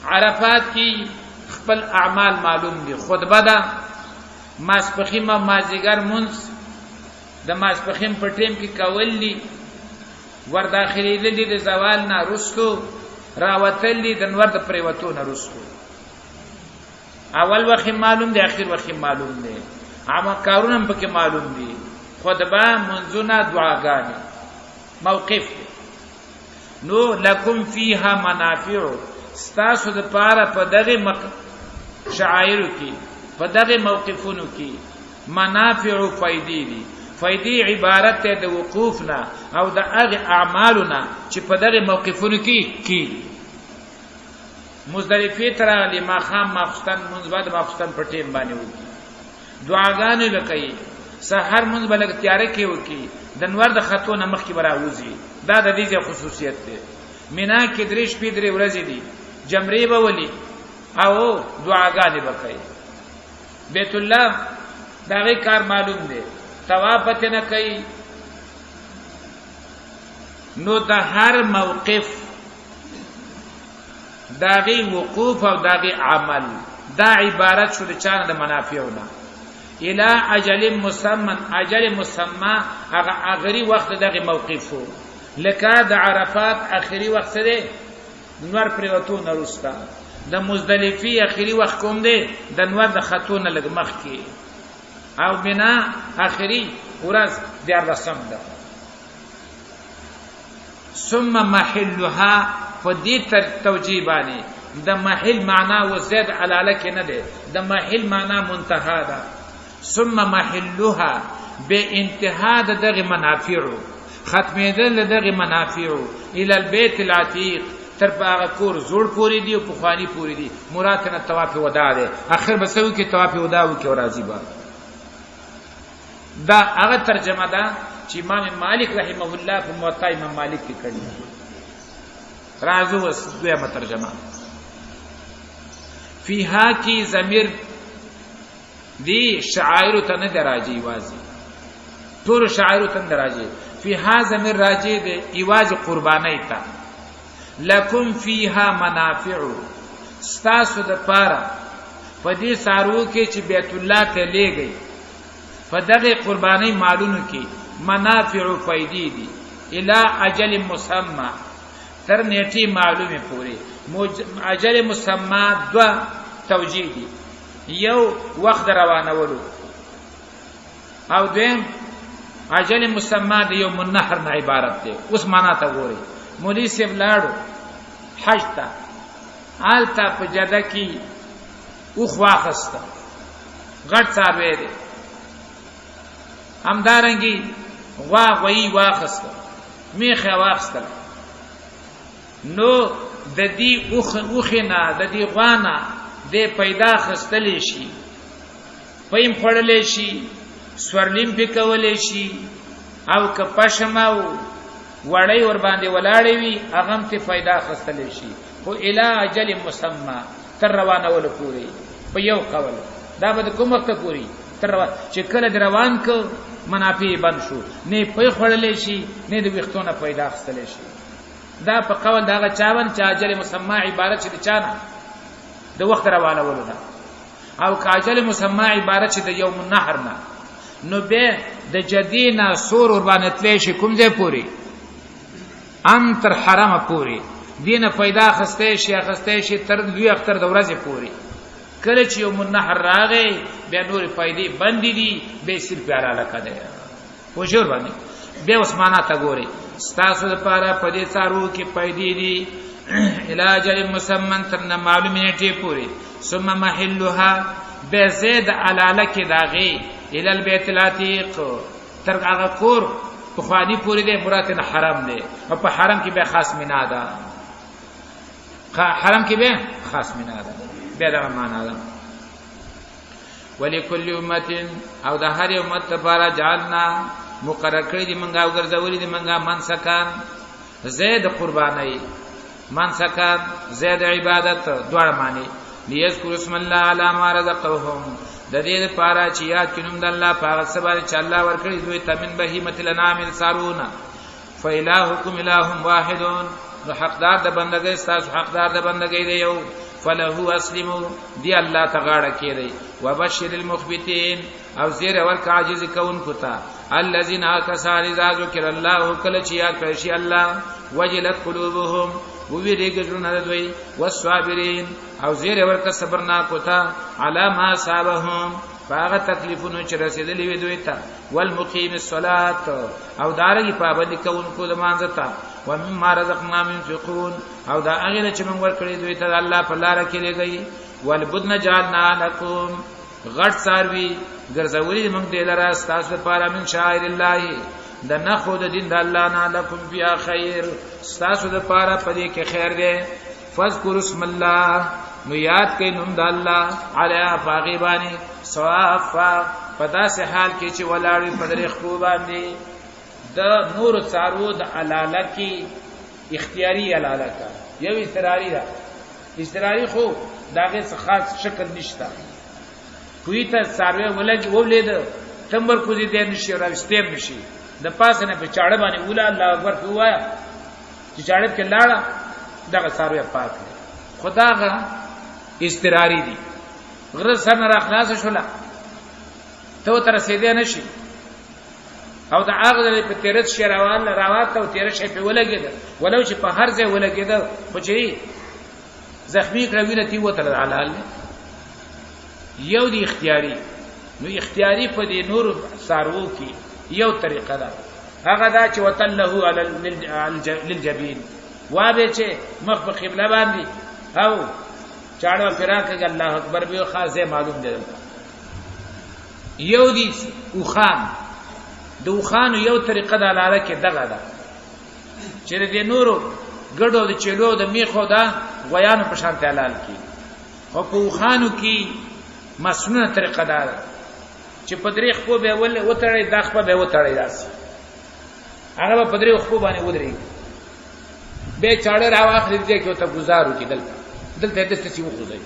عرفات کی خپل اعمال معلوم دي، خطبه ده، ماسپخیم او مازیګر مونځ د ماسپخیم په ټیم کې کول دي، ور داخلېدل دي د زوال نه رستو، راوتل دي د نور د پریوتو نه رستو. اول وخت معلوم دی، اخر وخت معلوم دی، عام کارونه هم پکې معلوم دي، خطبه، منځونه، دعاګانې، موقف دی. نو لکم فیها منافع، ستاسو د پاره په دغه شعائرو کې، په دغه موقفونو کې منافع فائدې دي. فائدې عبارت ده د وقوف نه او د هغه اعمالو نه چې په دغه موقفونو کې کیږي. مزدلفه ته راغلي، ماښام ماخوستن مونځ به د ماخوستن په ټیم باندې وکړي، دعاګانې به کوي، سحر مونځ به لږ تیاره کې وکړي، د نور د خطو نه مخکې به راوځي. دا د دې ځای خصوصیت دی. مینا کې درې شپې درې ورځې دي، جمرې به ولي او دعاګانې به کوي. بیت الله د هغې کار معلوم دی، طواف به ترې نه کوي. نو د هر موقف داغي وقوف او داغي عمل دا عبارت شو د چانه د منافعونه الى اجل مسمى. اجل مسمى هغه اخري وخت دغه موقف وو، لکه د عرفات اخري وخت څه دی؟ نور پریوتو نه وروسته. د مزدلفی اخري وخت کوم دی؟ د نور د خطو نه لږ مخکې. او بنا اخري ورځ دیارلسم ده. ثم محلها، په دې توجیه باندې د محل معنا و زید علاله کې نه ده، د محل معنا منتها ده. ثم محلها به انتها د دغه منافعو، ختمېدل د دغه منافعو، الى البيت العتيق، تر په هغه کور زوړ پورې دی او پخوانی پورې دی. مراد نه طواف وداع ده. اخر به څه وکړي؟ طواف وداع وکړي او راضي به. دا هغه ترجمه ده چې امام مالک رحمه الله په موطا امام مالک کې کړې. راځو اوس دویمه ترجمه. فیها کی ضمیر دی شعائر ته نه دراجی، واځي ټول شعائر ته نه دراجی. فیها ضمیر راجی دی ایواز قربانی ته. لکم فیها منافع، ستاسو د پاره په دې سارو کې چې بیت الله ته لېږئ، په دغه قربانۍ مالونو کې منافع فائدې دي، الی اجل مسمى، تر نیټې معلومې پورې. اجل مسمى دوه توجیه دي، یو وخت روانولو، او دویم اجل مسمى د یوم النحر نه عبارت دی. اوس معنا ته ګورئ. مولوی صاحب لاړو حج ته، هلته په جده کې اوښ واخسته، غټ څاروی دی، همدارنګي غوا غویی واخسته، میخه واخستله. نو د دې اوښ اوښې نه، د دې غوا نه د پیدا خستلی شي، پیم خوړلی شي، سورلیم پې کولی شي، او که پشم او وړۍ ور باندې ولاړې وي هغه هم ترې فایده اخیستلی شي، خو الی اجل مسمى، تر روانولو پورې. په یو قول دا به د کوم وخته پورې؟ تر چې کله د روان که منافع یې بند شو، نه پی خوړلی شي، نه د ویښتو نه پیدا اخیستلی شي. دا په قول د هغه چا باندې چې اجل مسمى عبارت چې د چا نه د وخت روانولو ده، او که اجل مسمى عبارت چې د یوم النحر نه، نو به د جدی نه سور ور باندې تلی شي کوم ځای پورې؟ ان تر حرمه پورې. دینه پیدا خسته شي، اخسته شي تر لوی اختر د ورځې پورې. کله چې یوم النحر راغی بیا نور فائدې بندې دي، به صرف حلاله کده پوښور باندې. بیا اوس معنا ته ګوري. ستاسو لپاره په دې څارو کې پیدې دي علاج مسمن، تر نه معلومې نیټې پورې. ثم محلها، به زید علاله کې داغي، الى البيت العتيق، تر هغه کور پخوانی پورې دی. مراد نه حرم دی، او په حرم کې به خاص مینا ده، حرم کې به خاص مینا ده، بیا دا معنا ده. ولکل امه، او د هر امت لپاره، جعلنا مقرر کړی دی منګه او ګرځولې دی منګه، منسکان زید قربانای، منسکان زید عبادت، دواړه معنی. لیذکر اسم الله علی ما رزقهم، د دې لپاره چې یاد کړي نوم د الله په هغه څه باندې چې الله ورکړي دوی ته من بهیمة الانعام څاروونه. فالهکم اله واحد، نو حقدار د بندګۍ ستاسو حقدار د بندګۍ دی یو. فله اسلمو، دی الله ته غاړه کېدی. وبشر المخبتین، او زیر ورک عاجز کوونکو ته. الذين کسان اذا ذکر الله، کله چې یاد کړی شي الله، وجلت قلوبهم، وویریږي زړونه د دوی. والصابرین، او زیر ورک صبرناکو ته، علی ما اصابهم، په هغه تکلیفونو چې رسېدلي وي دوی ته. والمقیم الصلاة، او دارنګي پابندي کوونکو د مانځه ته. ومما رزقناهم ينفقون، او دا هغه نه چې موږ ورکړي دوی ته الله په لار کې لګي. والبدن جعلنا لكم، غټ څاروي ګرځولي موږ دې لره ستاسو لپاره، من شاعر الله، د نخو د دین د الله نه، لکم فیا خیر، ستاسو لپاره پدې کې خیر دی. فذكر اسم الله، نو یاد کړئ نوم د الله، علی فاغبانی صافا، په داسې حال کې چې ولاړ په درې خپو باندې. د نور څارو د علاله کې اختیاري علاله کا یو اضطراري ده. اضطراري خو داغه څه خاص شکل نشته، کوی ته څاروی ولګي ولید تمبر کوزي دې نشي راوستیم نشي، د پاسه نه په چاړه باندې ولا الله اکبر په وایا چې چاړه کې لاړه، دغه څاروی پاک دی. خداغه اضطراري دي، غره سر نه راخلاص شولا ته تر رسیدې نشي، او د هغه ځای په تیرت شي روان راوات او تیرت شي په ولګید، ولو چې په هر ځای ولګید خو چې زخمی کړه وینه تی وتل حلال. یو دی اختیاري، نو اختیاري په دې نور سارو کې یو طریقه ده، هغه دا چې وتله علی للجبین، وابه چې مخ په قبله باندې او چاړه فراق الله اکبر به خاصه معلوم دی. یو دی اوخان، د اوخانو یو طریقه د علاله کې دغه ده چې د نورو ګډو د چلو د میخو دا غویانو په شان حلال کی، خو په اوخانو کې مسنونه طریقه ده چې په درې خپو به ول وتړي، دا خپه به وتړي داسې، هغه په درې خپو باندې ودرېږي، به چاړه راواخلي دې کې ته گزارو کې دلته دلته دسته سی وخوځي،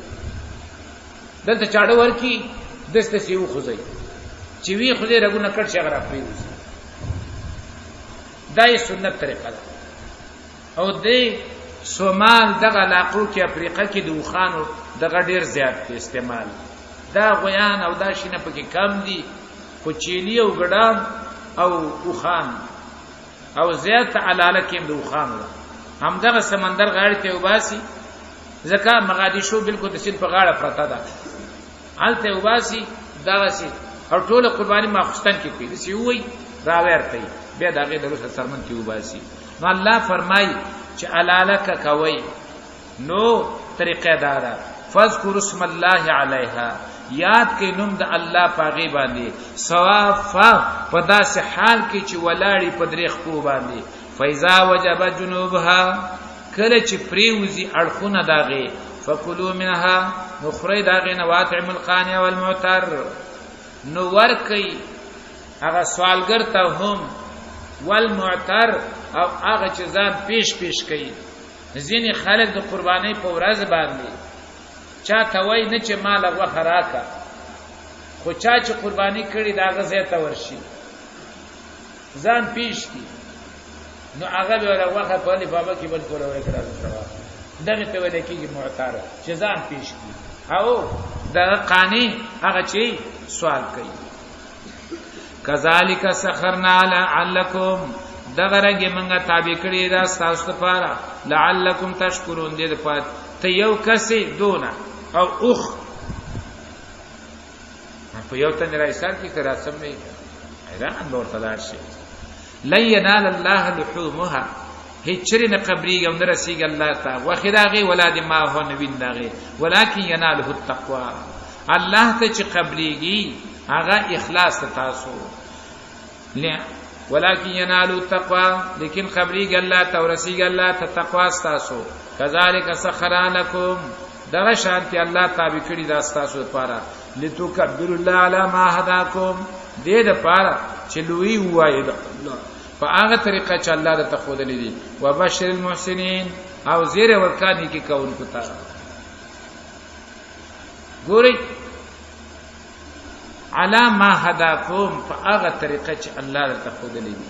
دلته چاړه ورکی دسته سی وخوځي، چې وی خوځي رګونه کټ شي غره پریوځي. دا یې سنت طریقه ده. او دې سومال دغه علاقو کې افریقا کې د اوښانو دغه ډیر زیات دی استعمال، دا غویان او دا شینه پکې کم دي، خو چیلی او ګډان او اوښان او زیات علاله کې د اوښانو ده. همدغه سمندر غاړې ته وباسي، ځکه مغادیشو بالکل د سیند په غاړه پرته ده، هلته وباسي دغسې، او ټوله قرباني ماخوستن کې کوي، داسې ووایي راویرته یې، بیا د هغې د وروسته څرمن کې وباسي. نو الله فرمایي چې علاله که کوئ نو طریقه دا ده، فاذکروا اسم الله علیها، یاد کړئ نوم د الله په هغې باندې، صوافا، په داسې حال کې چې ولاړي په درې خپو باندې. فاذا وجب جنوبها، کله چې پریوزي اړخونه د هغې، فکلوا منها، نو خورئ د هغې نه، واطعموا القانع والمعتر، نو ورکئ هغه سوالګر ته هم، والمعتر، او هغه چې ځان پیش پیش کوي. ځینې خلک د قربانۍ په ورځ باندې چا ته وایي نه چې مال غوښه راکه، خو چا چې قرباني کړي د هغه ځای ته ورشي ځان پیش کړي، نو هغه به له غوښه په لفافه کې بل کوله ورکړه، دغه ته ویل کېږي معتر، چې ځان پیش کړي، او دغه قانع هغه چې سوال کوي. کذالک سخرنا لعلکم، دغه رنګ مونږه تابع کړی دا تاسو لپاره، لعلکم تشکرون، دې لپاره ته یو کسې دونه او اوخ په یو تن راځي کې کرا سم نه حیران به ورته لاړ شي. لن ینال الله لحومها، هیڅ چرې نه قبرېږي او نه رسېږي الله ته غوښې د هغې، ولا دماؤها، نه وین د هغې، ولکن یناله التقوا، الله ته چې قبلېږي هغه اخلاص ته تاسو، ولكن ينالو التقوى، لیکن خبرېږي الله ته ورسېږي الله ته تقوا ستاسو. کذالک سخر لکم، دغه شانتي الله تابع کړي دا ستاسو لپاره، لتکبروا الله علی ما هداکم، دې لپاره چې لوی وایي الله په هغه طریقه چې الله درته ښودلې دي. وبشر المحسنین، او زیری ورکا نیکي کوونکو ته. ګورئ علی ما هداکم، په هغه طریقه چې الله درته ښودلې دي.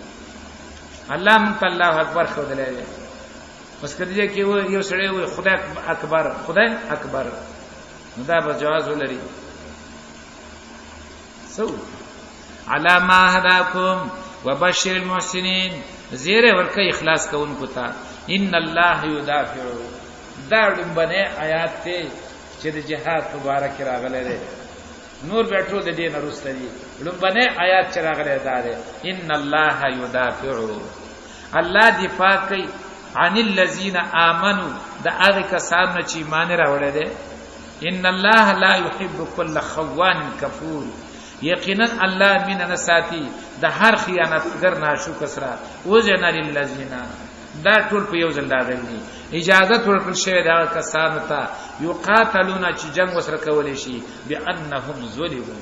الله مونږ ته الله اکبر ښودلی دی. اوس که دې کې یو سړی وایي خدای اکبر، خدای اکبر، نو دا به جواز ولري. سو علی ما هداکم وبشر المحسنین، زیره ورکه اخلاص کوونکو ته. ان الله یدافع، دا لومبنی آیات دی چې د جهاد په باره کې راغلی دی. نور بیا ټول د دې نه وروسته دي. لومبنی آیات چې راغلی دا دی، ان الله یدافع، الله دفاع کوي عن الذین آمنو، د هغه کسانو چې ایمان راوړی دی. ان الله لا يحب كل خوان کفور، یقینا الله مینه نه ساتي د هر خیانتګر ناشکر سره. وزن للذین، دا ټول په یو ځل راغلي دي. اجازه ورکړل شوې ده هغه کسانو ته یقاتلون چې جنګ وسره کولی شي، بانهم ظلموا،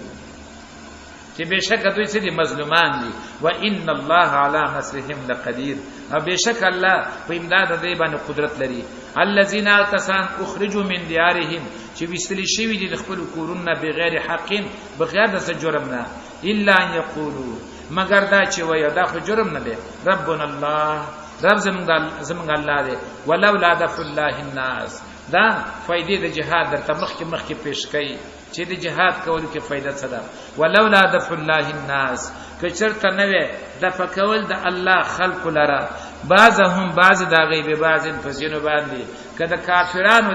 چې بېشکه دوی څه دي، مظلومان دي. وان الله علی نصرهم لقدیر، او بېشکه الله په امداد دی باندې قدرت لري. الذين کسان اخرجوا من دیارهم، چې ویستل شوي دي د خپلو کورونو نه بغیر حق، بغیر د څه جرم نه، الا ان یقولوا، مګر دا چې وایي، دا خو جرم نه دی، ربنا الله، رب زمونږ الله دی. ولولا دفع الله الناس، دا فایدې د جهاد درته مخکې مخکې پیش کوي چې د جهاد کولو کې فایده څه ده. ولولا دفع الله الناس، که چېرته نه وی دفع کول د الله خلقو لره بعضهم بعض د هغې ببعض په ځینو باندې، که د کافرانو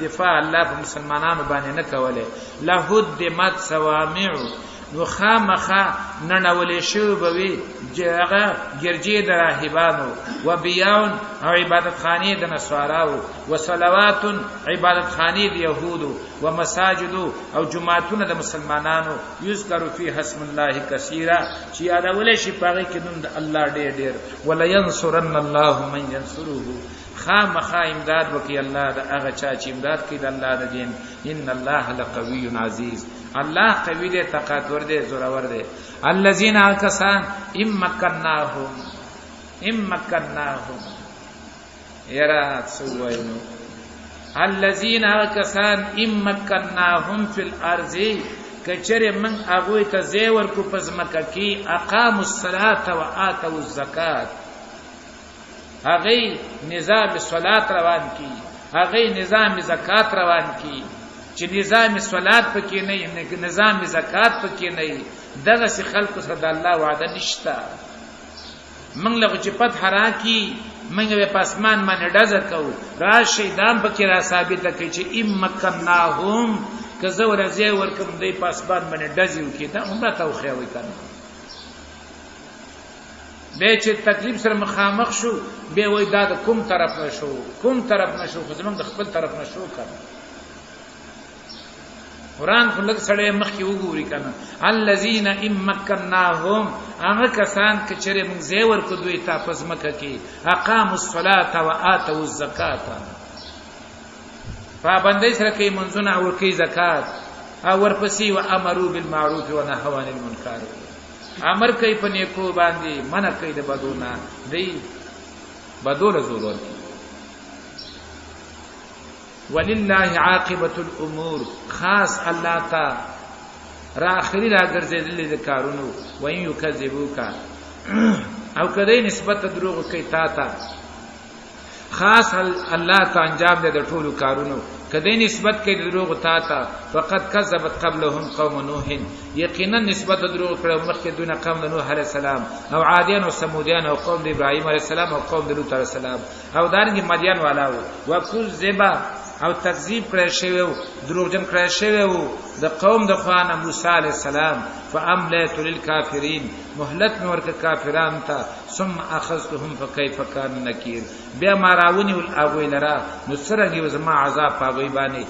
دفاع الله په مسلمانانو باندې نه کولی، لهدمت صوامع، نو خامخا ننولې شوې به وي هغه ګرجې د راهبانو، و بیاون او عبادتخانې د نصاراو، و صلوات عبادتخانې د یهودو، و مساجدو او جوماتونه د مسلمانانو، یذکر فیها اسم الله کثیرا، چې یادولی شي په هغې کې نوم د الله ډېر ډېر. ولینصرن الله من ینصره، خامخا امداد وکړي الله د هغه چا چې امداد کوي د الله د دین. ان الله لقوی عزیز، الله قوی دی، طاقتور دی، زورور دی. الذین کسان ام مکناهم، ام مکناهم، یرا څه وایو نو، الذین کسان ام مکناهم فی الارض، کچره من هغوی ته ځای ورکو په ځمکه کې، اقاموا الصلاة وآتوا الزکات، هغوی نظام صلات روان کی، هغوی نظام زکات روان کی. چې نظام صلات پکې نه، نظام زکات پکې نه، دغسې خلکو سره د الله وعده نشته. موږ له چې فتح راکړي موږ به په اسمان باندې ډزه کوو، راشئ دا هم پکې را ثابته کړئ چې ام مکناهم، که زه ورته ځای ورکړم دوی په اسمان باندې ډزې وکړي، دا هم راته وښیه وایي که نه. بیا چې تکلیف سره مخامخ شو بیا وایي دا د کوم طرف نه شو، کوم طرف نه شو، خو زموږ د خپل طرف نه شو که نه. قرآن خو لږ سړی مخکې وګوري که نه. الذین ان مکناهم، هغه کسان که چېرې موږ ځای ورکړو دوی ته په ځمکه کې، اقاموا الصلاة وآتوا الزکاة، پابندۍ سره کوي منځونه او ورکوي زکات، او ورپسې وامروا بالمعروف ونهوا عن المنکر، امر کوي په نیکو باندې، منع کوي د بدو نه، دی بدو له زور ورکوي. ولله عاقبة الامور، خاص الله ته را اخري را ګرځېدلې د کارونو. وان یکذبوک، او که دی نسبت دروغ کوي تا ته، خاص الله ته انجام دی د ټولو کارونو. که دی نسبت کوي د دروغ تا ته، فقد کذبت قبلهم قوم نوح، یقینا نسبت دروغ کړو مخکې دونه قوم د نوح علیه السلام، او عادیان او ثمودیان او قوم د ابراهیم علیه السلام او قوم د لوط علیه السلام، او دارنګه مدین والاو. وکذب، او تکذیب کړی شوی و، دروغجن کړی شوی و د قوم د خوا نه موسی علیه السلام. فاملیت للکافرین، مهلت مې ورکړ کافرانو ته، ثم اخذتهم فکیف کان نکیر، بیا ما راونیول هغوی لره، نو څرنګه یو زما عذاب په هغوی باندې.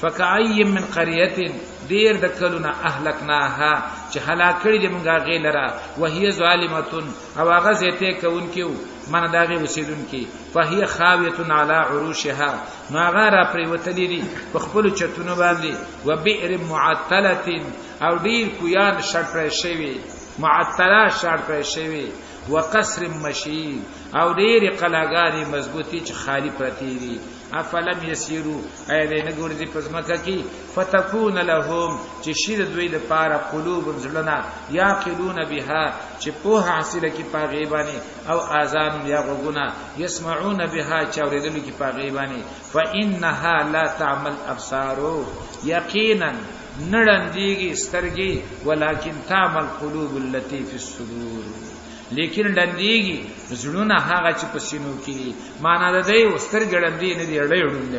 فکأی من قریة، ډېر د کلونه، اهلکناها، چې هلاک کړي دي مونږ هغې لره، وهي ظالمة، او هغه زیاتی کوونکي وو، معنی د هغې اوسېدونکي، فهي خاویة علی عروشها، نو هغه را پرېوتلي دي په خپلو چتونو باندې، وبئر معطلة، او ډېر کویان شړ کړی شوي، معطله شړ کړی شوي، وقصر مشید، او ډېرې قلاګانې مضبوطې چې خالي پرتې دي. افلم یسیرو، ایا دې نه ګورځي پزمکه کې؟ فتكون لهم، چې شي د دوی د پاره، قلوب، زړونه، یاقلون بها، چې په حاصله کې پاغي باندې، او اذان، یا غوګونه، یسمعون بها، چې اوریدلو کې پاغي باندې. فانها لا تعمل ابصار، یقینا نړندېږي سترګې، ولكن تعمل قلوب التي في الصدور، لیکن ړندېږي زړونه هغه چې په سینو کې دي. معنا د دی سترګې ړندې نه دي، ړې ړوند.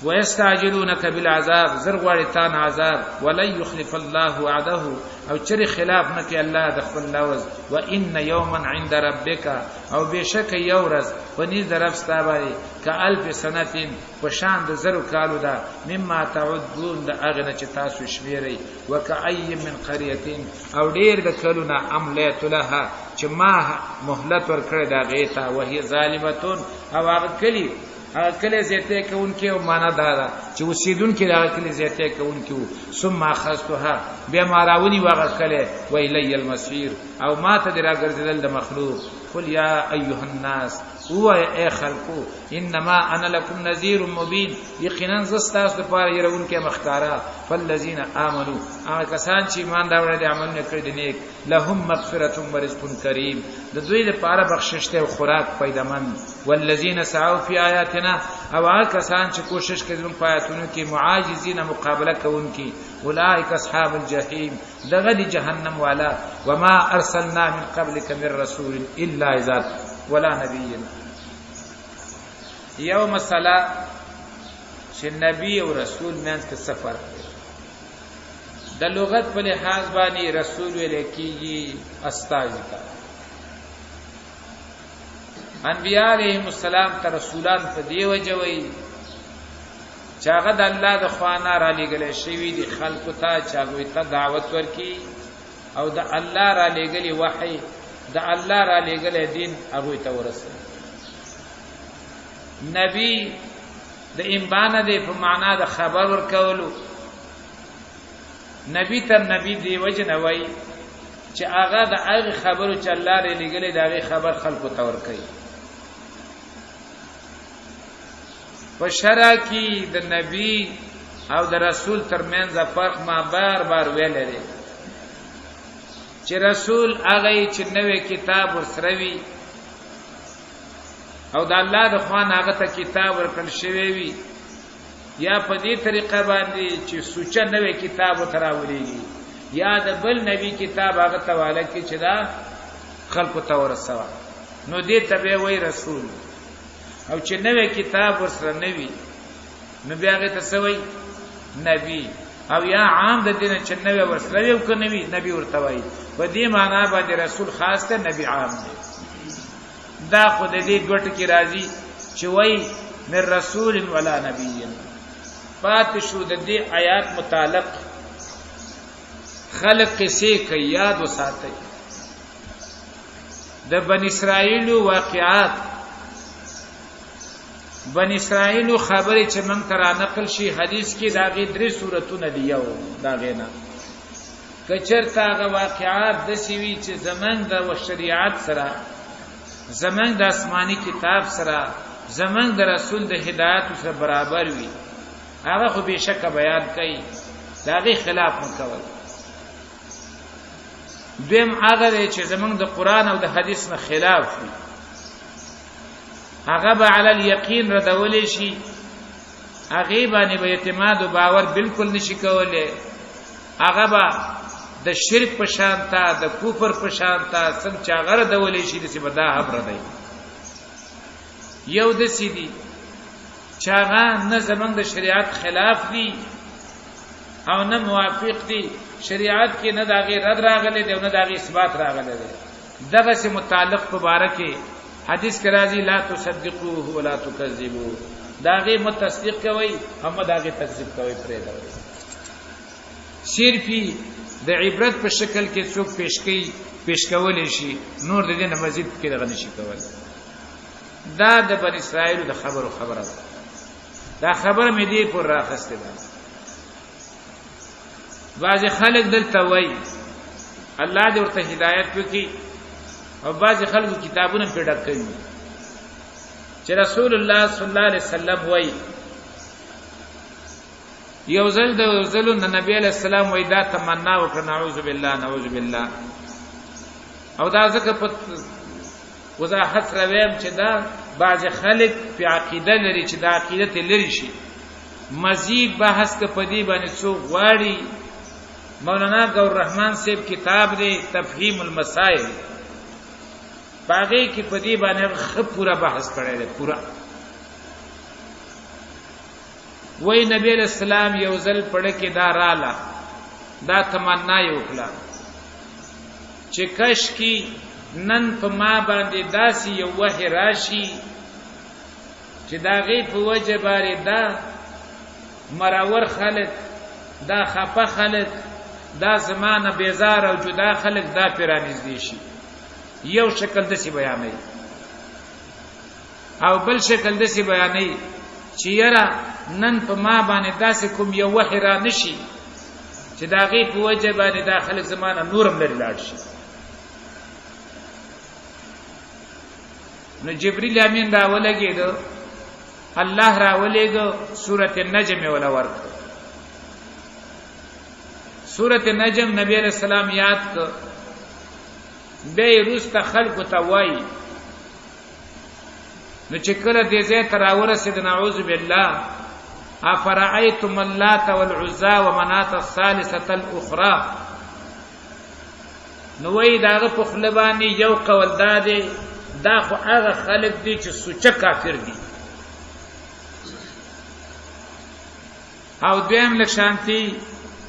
ويستعجلونك بالعذاب، زر غواړي تان عذاب. ولن يخلف الله وعده، او چری خلاف نه کوي الله د خپل لوز. وان يوما عند ربك، او بشک یو ورځ پنځ د رب ستا باندې، کالف سنتين، پشان د زرو کالو دا، مما تعدون، د هغه نه چې تاسو شمیرئ. وکأي من قرية، او ډیر د کلونه، املیت لها، چې ما مهلت ورکړی دا غیتا، وهي ظالمتون، او هغه کلی، هغه کلی زیاته کوونکی، او معنا دا ده چې اوسېدونکي د هغه کلی زیاته کوونکی وو. ثم اخذتها، بیا ما راونی وغه کلی، و الی المصیر، او ما ته د راګرځېدل د مخلوق. قل یا ایها الناس، هو ای خلقو، انما انا لكم نذير مبين، یقینا زه ستاسو لپاره يرونکي مخکارا. فالذین امنوا، هغه کسان چې ایمان راوړل دي، عملونه کړی دي نیک، لهم مغفرة ورزق کریم، د دوی لپاره بخشش ته او خوراک پیدمن. والذین سعوا فی آیاتنا، او هغه کسان چې کوشش کوي زموږ په آیاتونو کې، معاجزین، مقابله کوونکي، اولئک اصحاب الجحیم، دغه دی جهنم والا. وما ارسلنا من قبلک من رسول الا اذا ولا نبی. یو مسله چې نبی او رسول مینځ کې څه فرق دی؟ د لغت په لحاظ باندې رسول ویل کیږي استاذ ته. انبیاء علیهم السلام ته رسولان په دی وجه وی چې هغه د الله د خوانه را لېږل شوی دي خلکو ته، چې هغوی ته دعوت ورکي او د الله را لېږلي وحی، د الله را لېږلی دین هغوی ته ورسوي. نبی د انبانه دی په معنا د خبر ورکولو. نبی تر نبی دی وجه نه وای چې هغه د هغه خبرو چې الله لري لګلې، د هغه خبر خلکو ته ورکوي. په شرع کې د نبی او د رسول ترمنځ فرق ما بار بار ویل لري چې رسول هغه چې نوې کتاب ورسره وي او د الله د خوان هغه ته کتاب ورکړل شوی وي، یا په دې طریقه باندې چې سوچه نوې کتاب وتراولېږي، یا د بل نبی کتاب هغه ته واله کې چې دا خلکو ته ورسوه، نو دې ته به وای رسول. او چې نوې کتاب ورسره نوي، نو بیا هغه ته سوی نبی، او یا عام د دین چې نوې ورسره یو که نوی نبی ورته وای. په دې معنا باندې رسول خاص ته، نبی عام دی. دا خو د دې دوه ټکي راځي چې وای من رسول ولا نبی. پات شو د دې آیات متعلق خلق قصې کوي. یاد وساتئ د بن اسرائیل واقعات، بن اسرائیل خبرې چې مونږ تر نقل شي حدیث کې، دا غي درې صورتونه دی. یو دا غینا کچرتا هغه واقعات د سیوی چې زمنګ د شریعت سره، زمنګ د آسماني کتاب سره، زمنګ د رسول د هدایت سره برابر وي، هغه خو بشک بیان کوي، دا غي خلاف مکول. دویم هغه دی چې زمنګ د قران او د حدیث نه خلاف وي، هغه به علی الیقین ردولې شي، هغه باندې به اعتماد او باور بالکل نشي کولای، هغه به د شرک په شان تا، د کفر په شان تا، څنګه چې هغه ردولې شي، داسې به دا هم ردوي. یو داسې دي چې هغه نه زمونږ د شریعت خلاف دي او نه موافق دي. شریعت کې نه د هغې رد راغلی دی او نه د هغې اثبات راغلی دی. دغه سي متعلق په باره کې حدیث کې راځي: لا تصدقوه ولا تکذبوه. دا غي متصدیق کوي هم دا غي تکذیب کوي، پرې دا صرفي د عبرت په شکل کې څوک پیش کوي، پیش کول شي، نور د دې نه مزید کې دغه نشي کول. دا د بن اسرائیل د خبرو خبره ده. دا خبره مې دې پر راخسته ده. بعض خلک دلته وایي، الله دې ورته هدایت وکړي، او بعض خلکو کتابونه په ډک کوي. چې رسول الله صلی الله علیه وسلم وایي، یو ځل د ځلو نه نبی علیہ السلام وایي دا تمنا وکړه، نعوذ بالله نعوذ بالله. او دا ځکه په وضاحت سره وایم چې دا بعض خلک په عقیده لري چې دا عقیده ته لري شي. مزید بحث که په دې باندې څوک غواړي، مولانا ګور رحمان صاحب کتاب دی تفهیم المسائل، پاغه کې په دې باندې خ پورا بحث کړی دی پورا. وای نبی علیہ السلام یو ځل پړه کې دا رااله، دا تمنا یې وکړه چې کش کی نن په ما باندې داسې یو وحی راشي چې دا غي په وجه باندې دا مراور خلک، دا خپه خلک، دا زمانه بیزار او جدا خلک دا پیرانیز دي شي. یو شکل دسی بیانوي او بل شکل دسی بیانوي چې یاره نن په ما باندې داسې کوم یو وحی را نشي چې دا غي په وجه باندې دا خلک زمانه نورم لري لاړ شي. نو جبرئیل امین را ولګېدو، الله را ولېګو، سورته النجم ولا ورک. سورته نجم نبی علیہ السلام یاد ک، به روسته خلق ته وای. نو چې کله دې ځای ته راورسېد، نعوذ بالله، افرأيتم اللات والعزى ومنات الثالثة الاخرى، نو وای داغه په خوله باندې یو قول دا دی، دا خو هغه خلک دي چې سوچه کافر دي. او دویم لږ شانتي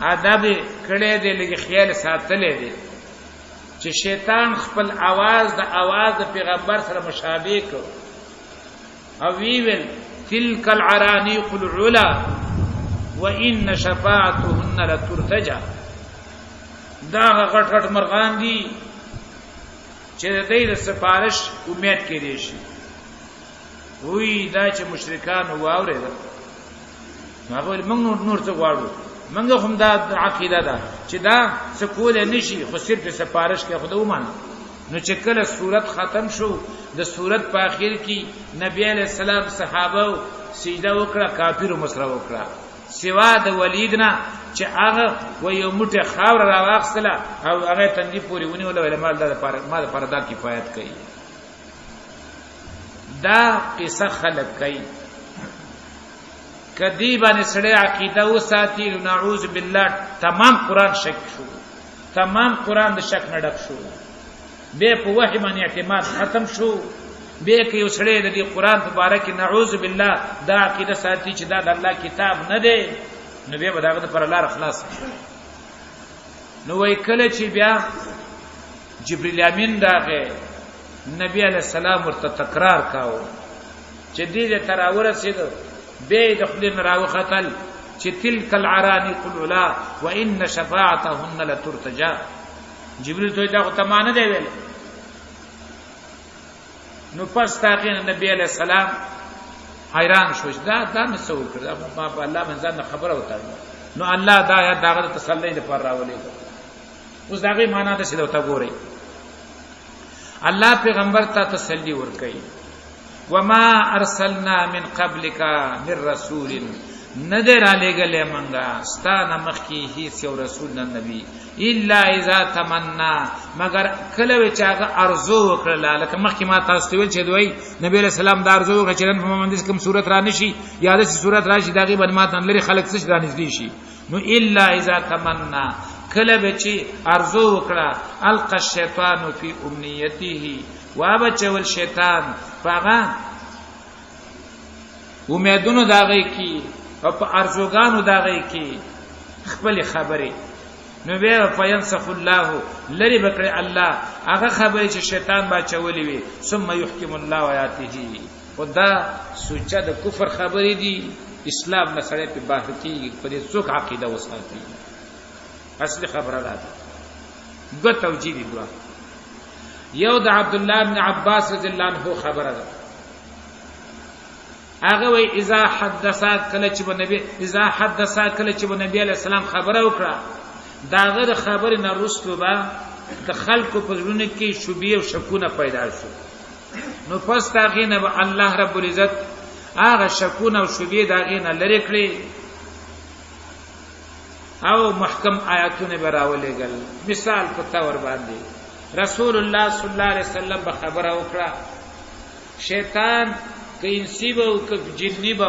ادب کړی دی، لږ خیال ساتلی دی چې شیطان خپل आवाज د आवाज د پیغمبر سره مشابه کو او ویل تلک العرانیق العلا وان شفاعتهن لترتجى. دا غټ غټ مرغان دي چې د دې د سفارش امید کړي شي. وی دا چې مشرکان واورېدل، هغه ویل موږ نور څه غواړو، موږ هم دا عقیده ده چې دا څه کولای نشي، خو صرف سفارش کې خو ومانه. نو چې کله صورت ختم شو، د صورت په اخر کې نبی علیہ السلام صحابه سجده وکړه، کافر مسره وکړه، سوا د ولید نه چې هغه و یو موټه خاور را واخستله او هغه تندې پورې ونیوله، ویل مال دا لپاره ما لپاره دا کفایت کوي. دا قصه خلق کوي. کدی باندې سړی عقیده وساتي، نعوذ بالله تمام قران شک شو، تمام قران د شک نه ډک شو، به په وحی باندې اعتماد ختم شو. به کې یو سړی د دې قران په باره کې نعوذ بالله دا عقیده ساتي چې دا د الله کتاب نه دی، نو به داغه پر لار خلاص. نو وای کله چې بیا جبرئیل امین راغی، نبی علی السلام ورته تکرار کاوه چې دې ته راورسېد، به د خپل راوختل چې تلک العرانیق العلا وان شفاعتهن لترتجا. جبرئیل ته دا خو تمانه دی ویل. نو پس تاکي نبی علی السلام حیران شو، دا دا مې څه وکړ، دا ما په الله باندې ځان خبره وتاړه. نو الله دا یا داغه تسلی لپاره راولېږه. اوس دا غي معنا د څه ته ګورئ، الله پیغمبر ته تسلی ورکړي، وما ارسلنا من قبلك من رسول، ندر را لېږلې مونږه ستا نه مخکې هیڅ یو رسول نه نبی، الا اذا تمنا، مگر کله چې هغه ارزو وکړه. لکه مخکې ما تاسو ته ویل چې دوی نبی علیہ السلام دا ارزو وکړه چې نن په باندې کوم صورت را نشي یا داسې صورت راشي دا غي باندې ما ته لري خلک څه را نږدې شي. نو الا اذا تمنا، کله به چې ارزو وکړه، القى الشیطان فی امنیته، وابچول شیطان پاغه امیدونو داغه کی او په ارزوګانو داغه کی خپل خبره. نو بیا فینسخ الله، لری بکړي الله هغه خبره چې شیطان باچولې وي، ثم يحكم الله آیاته. خدا سوچه د کفر خبرې دي، اسلام نه سړی په بهر کېږي، په دې څوک عقیده وساتي؟ اصلي خبره ده دوه توجیه دي، دوه. یو د عبد الله بن عباس رضی الله عنه خبره ده، هغه وی اذا حدثا، کله چې نبی اذا حدثا، کله چې نبی علی السلام خبره وکړه، داغه د خبرې نه رسلو با د خلکو په زړونو کې شبهه او شکونه پیدا شو. نو پس دا غینه به الله رب العزت هغه شکونه او شبهې دا غینه لرې کړي او محکم آیاتونه به راولېږل. مثال په تور باندې رسول الله صلی الله علیه وسلم به خبره وکړه، شیطان که انسی به او که جنی به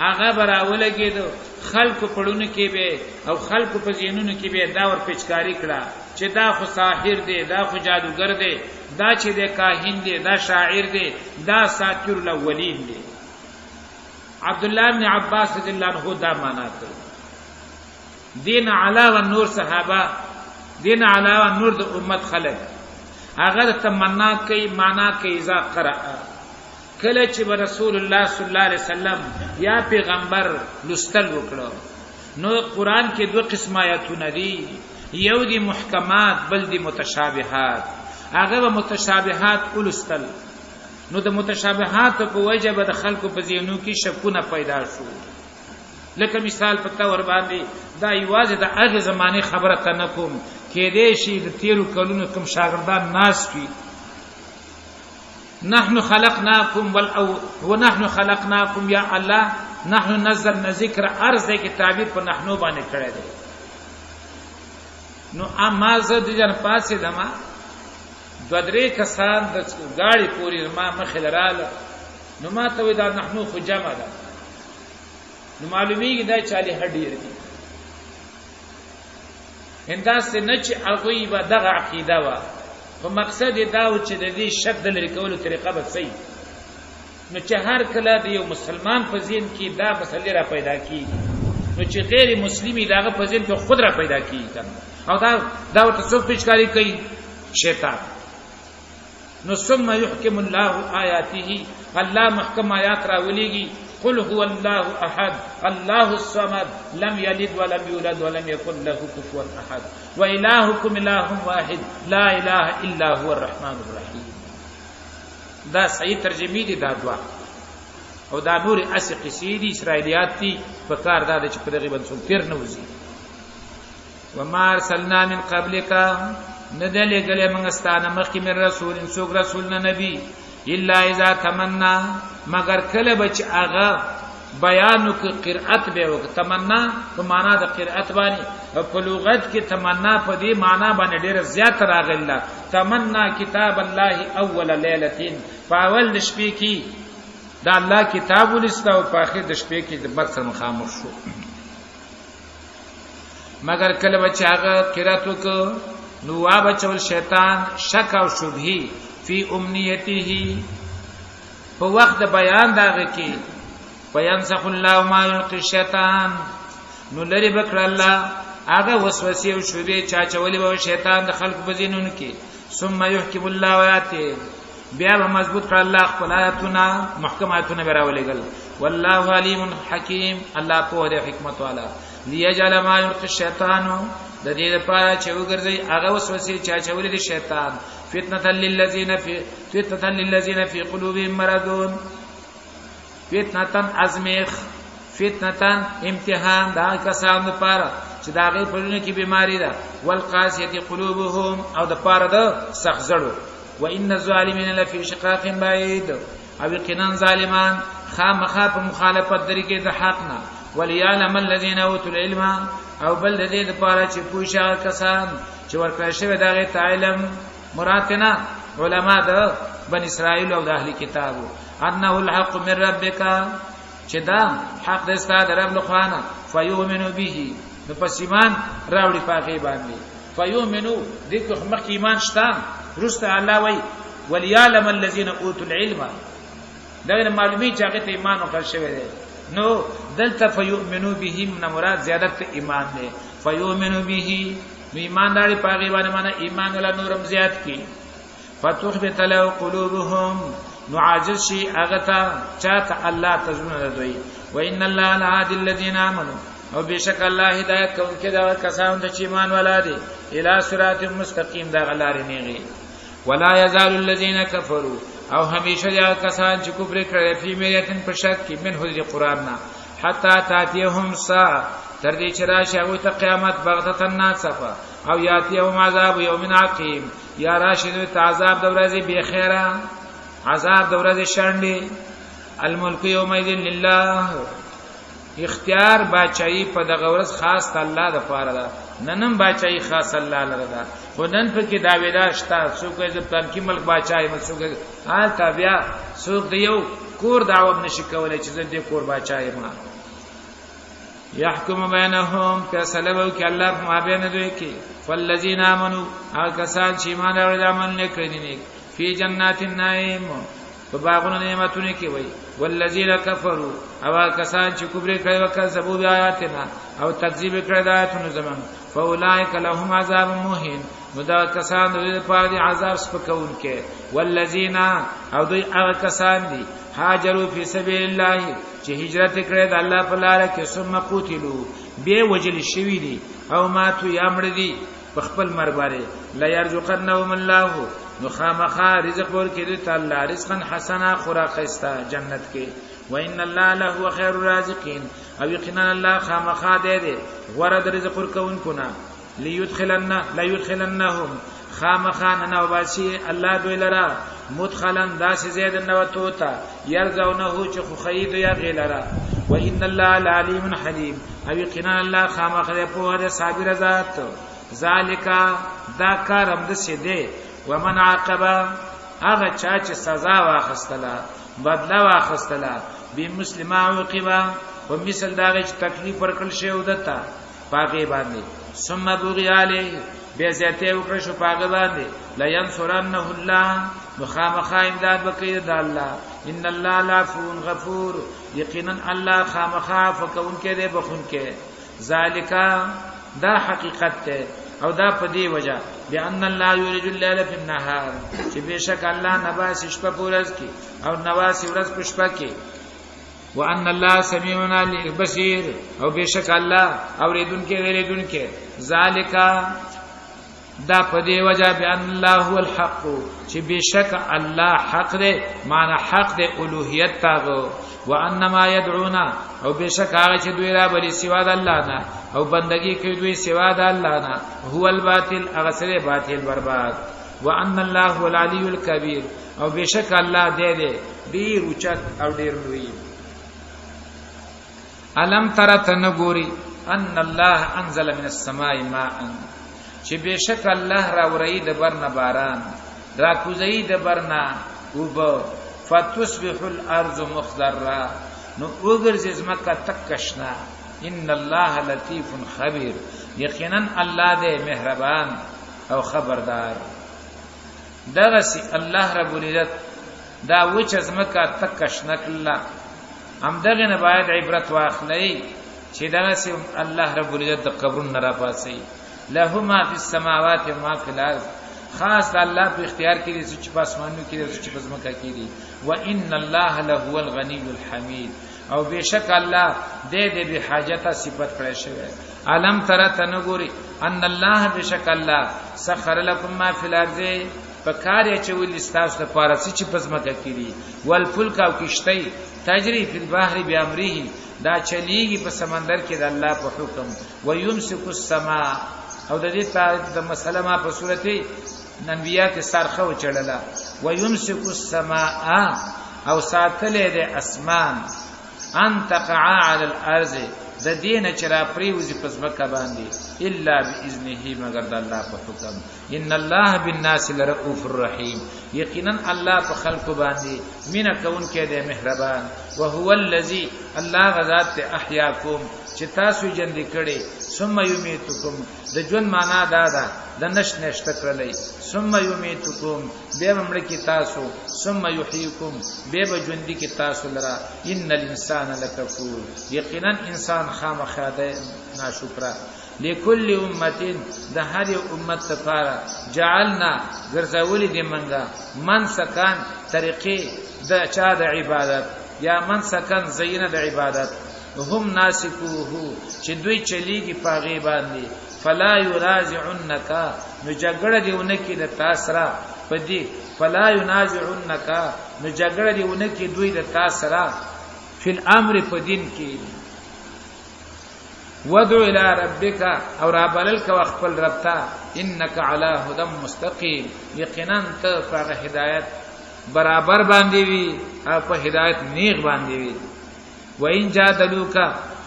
هغه به راولګېدو، خلکو پړونو کې به او خلکو په ذهنونو کې به دا ور پیچکاری کړه چې دا خو ساحر دی، دا خو جادوګر دی، دا چې دی کاهن دی، دا شاعر دی، دا ساتیر الاولین دی. عبد الله بن عباس رضی الله عنه دا معنا کوي. دین علاوه نور صحابه، دین علاوه نور د امت خلق هغه تمنا کوي، معنا کوي اذا قرأ، کله چې رسول الله صلی الله علیه وسلم یا پیغمبر لستل وکړو. نو قرآن کې دوه قسم آیاتونه دي، یو دی محکمات، بل دی متشابهات. هغه به متشابهات ولستل، نو د متشابهات په وجه به د خلکو په ذهنو کې شکونه پیدا شو. لکه مثال په تور باندې دا یوازې د هغې زمانې خبره ته نه کوم، کېدای شي د تېرو کلونو کوم شاګردان ناست وي. نحن خلقناکم ونحن خلقناکم، یا الله نحن نزلنا ذکر، ارز دی کې تعبیر په نحنو باندې کړی دی. نو اما زه د جن پاسې دما دوه درې کسان د گاڑی پورې ما مخې لراله، نو ما ته وایي دا نحنو خو جمع ده، نو معلومیږي دا چالي ډېر دي. همداسې نه چې هغوی به دغه عقیده وه، خو مقصد یې دا و چې د دې شک د لرې کولو طریقه به څه وي. نو چې هر کله د یو مسلمان په ذهن کې دا مسلې را پیدا کېږي، نو چې غیر مسلم یې د هغه په ذهن کې خود را پیدا کېږي که نه، او دا ورته څوک پیچکاري کوي؟ شیطان. نو ثم يحكم الله آیاته، الله محکم آیات راولېږي. قل هو الله احد الله الصمد لم يلد ولم يولد ولم يكن له كفوا احد والهكم اله واحد لا اله الا هو الرحمن الرحيم. دا صحیح ترجمه دي دا دوا، او دا نور اسی قصې دي، اسرائیلیات دي. په کار دا چې په دغه باندې څوک تیر نه وځي. وما ارسلنا من قبلک، نه دی لېږلی موږ ستا نه مخکې من رسول، څوک رسول نه نبي، الا اذا تمنا، مګر کله به چې هغه بیان وکړي، قرأت به وکړي. تمنا په معنا د قرأت باندې، او په لغت کې تمنا په دې معنا باندې ډېره زیاته راغلې ده. تمنا کتاب الله اول لیلتین، په اول د شپې کې د الله کتاب ولسته او په اخر د شپې کې د مرګ سره مخامخ شو. مګر کله به چې هغه قرأت وکړ، نو وابچول شیطان شک او شبهې فی امنیته، په وخت د بیان د هغه کې. فینسخ الله ما یلقي الشیطان، نو لرې به کړه الله هغه وسوسې او شبهې چې اچولې به شیطان د خلکو په ذهنونو کې. ثم یحکم الله آیاته، بیا به مضبوط کړه الله خپل آیاتونه، محکم آیاتونه به راولېږل. والله علیم حکیم، الله پوه دی حکمت والا. لیجعل ما یلقي الشیطان، د دې لپاره چې وګرځي هغه وسوسې چې اچولې دي شیطان، فتنة للذین فی قلوبهم مرض، فتنة ازمیخ، فتنة امتحان دا کسان لپاره چې د هغې په زړونو کې بیماری ده، والقاسیة قلوبهم، او د پاره د سخت زړو. وان الظالمین لفی شقاق بعید، او یقینا ظالمان خامخا په مخالفت طریقې د حق نه. وليعلم الذين اوتوا العلم، او بل د دې لپاره چې پوه شي هغه کسان چې ورکړی شوی د هغې ته علم، مراد نه علما د بن اسرائیل او د اهل کتابو، انه الحق من ربک، چې دا حق د ستا د رب لخوا نه، فیؤمنو به، نو پس ایمان راوړي په هغې باندې. فیؤمنو دې کې خو مخکې ایمان شته، وروسته الله وایي وليعلم الذين اوتوا العلم، دا نه معلومي چې هغه ته ایمان ورکړل شوی دی. نو دلته فیؤمنو به نه مراد زیادت ایمان دی. فیؤمنو به، نو ایمان راوړي په هغې باندې، معنی ایمان ولا نورم زیات کی. فتخبت له قلوبهم، نو عاجز شي هغه ته چاته الله ته زړونه د دوی. وان الله لهادي الذين امنوا، او بشک الله هدایت کوونکی دا کسان ته چې ایمان والا دي، الی صراط مستقیم، دا غلارې نیغي. ولا یزال الذین کفروا، او همیشه دا کسان چې کفر کړی، فی میرتن، په شک کې، من هو د قرآن نه، حتی تاتیهم ساعه، تر دې چې راشي هغوی ته قیامت، بغتة ناڅاپه، او یاتیهم عذاب یوم عقیم، یا راشي دوی ته عذاب د ورځې بې خیره. عذاب د ورځې شانډې. الملک یومئذ لله، اختیار باچایي په دغه ورځ خاص ته الله د پاره ده. ننم باچایي خاص الله لره ده، خو نن پکې دعویدار شته، څوک یې زه پلانکي ملک باچا یم، څوک هلته بیا څوک د یو کور دعوه هم نشي کولی چې زه دې کور باچا یم. یحکم بینهم، فیصله به وکړي الله په مابین دوی کې. فالذین آمنو، هغه کسان چې ایمان راوړی د عمل نه کړی دي نیک، فی جنات النعیم، په باغونو نعمتونو کې وي. والذین کفروا، او هغه کسان چې کفر کړی او کذبوا بیااتنا، او تکذیب کړی د آیاتونو زمون، فاولئک لهم عذاب مهین، نو دا کسان د دوی لپاره دي عذاب سپکونکی. والذین، او دوی هغه کسان دي، هاجروا فی سبیل الله، چې هجرت کړی د الله په لار کې، ثم قتلوا، بیا وجل شوی دي، او ماتو، یا مړ دي په خپل مرګ باندې، لا يرزقنهم الله، نو خامخا رزق ورکړي دوی ته الله رزقا حسنا، خوراک ښایسته جنت کې. وان الله لهو خیر الرازقین، او یقینا الله خامخا دی دی غوره د رزق ورکوونکو نه. لیدخلن لا یدخلنهم، خامخا ننوباسي الله دوی لره مدخلا، داسې ځای د ننوتو ته، یرضونه، چې خوښوي دوی هغې لره. وان الله لعلیم حلیم، او یقینا الله خامخا دی پوهه دی صابره ذات. ذالک، دا کار هم داسې دی. ومن عاقب، هغه چا چې سزا واخیستله، بدله واخیستله، بمثل ما عوقب، په مثل د هغې چې تکلیف ورکړل شوی و ده ته په هغې باندې، ثم بغي علیه، بیا زیاتی وکړه شو په هغه باندې، لینصرنه الله، نو خامخا امداد به کوي د الله. ان الله لعفو غفور، یقینا الله خامخا عفو کوونکی دی، بخښونکی. ذالک، دا حقیقت دی، او دا په دې وجه، بان الله یولج الليل فی النهار، چې بشک الله نباس شپه په ورځ کې او نواس ورځ په شپه کې، وان الله سميع عليم بصير، او بشک الله اوریدونکې ویریدونکې. ذالک، دا په دې وجه، بان الله هو الحق، چې بشک الله حق دی، معنی حق دی اولوہیت تاغو، وان ما يدعون، او بشک هغه چې دوی را بلی سوا د الله نه او بندگی کوي دوی سوا د الله نه، هو الباطل، هغه سره باطل برباد، وان الله هو العلی الکبیر، او بشک الله دې دې ډیر اوچت او ډیر لوی. الم تر تنګوري ان الله انزل من السماء ماء، چې بشک الله را ورئی د برنا باران، را کوزئی د برنا وب، فتصبح الارض مخضرا، نو وګرځي زمکه تکشنا. ان الله لطیف خبیر، یقینا الله دې مهربان او خبردار. دغسی الله رب العزت دا وچه ځمکه تکه شنه کړله، همدغې نه باید عبرت واخلئ چې دغسې الله رب العزت د قبرونو نه راپاڅوي. له ما فی السماوات و ما فی الارض، خاص د الله په اختیار کې دي څه چې په اسمانونو کې دي، څه چې په ځمکه کې دي. وان الله لهو الغنی الحمید، او بشک الله دې دې به حاجته صفت کړی شوی. الم تر تنګوري ان الله، بشک الله سخر لكم ما فی الارض، په کار یې چولې ستاسو لپاره څه چې په ځمکه کې دي، والفلک، او کشتۍ، تجری فی البحر بامره، دا چلیږي په سمندر کې د الله په حکم، ويمسک السماء، او د دې د مسله ما په صورت انبیاء کې سرخه وچړله، ويمسک السماء، او ساتلې د اسمان، ان تقع علی الارض، د دین چې را پریوزي پس مکه باندې، الا باذنه، مگر د الله په حکم. ان الله بالناس لرؤوف الرحیم، یقینا الله په خلکو باندې مینا کوونکی دی، مهربان. وهو الذی، الله غذات ته، احیاکم، چې تاسو ژوند کړي، ثم یمیتکم، د ژوند معنا دا ده د نش نشته کړلې، ثم یمیتکم، بیا به مړه کی تاسو، ثم یحییکم، بیا به ژوند کی تاسو لرا. ان الانسان لکفور، یقینا انسان خامخا ده ناشکره. لکل امه، د هر یو امت لپاره، جعلنا، ګرځولې دې منګه، من سکان، طریقې د چا د عبادت، یا من سکن، زینه د عبادت، هم ناسکوه، چې دوی چلیږي پاغې باندې، فلا ينازعنک، نو جګړه دی ونکي د تاسره پدې، فلا ينازعنک، نو جګړه دی ونکي دوی د تاسره، فی الامر، په دین کې. ودع الى ربک، او را بلل کو خپل رب ته، انک علی هدى مستقیم، یقینا ته په هدایت برابر باندې وي او په هدایت نیغ باندې وي. وان جادلوک،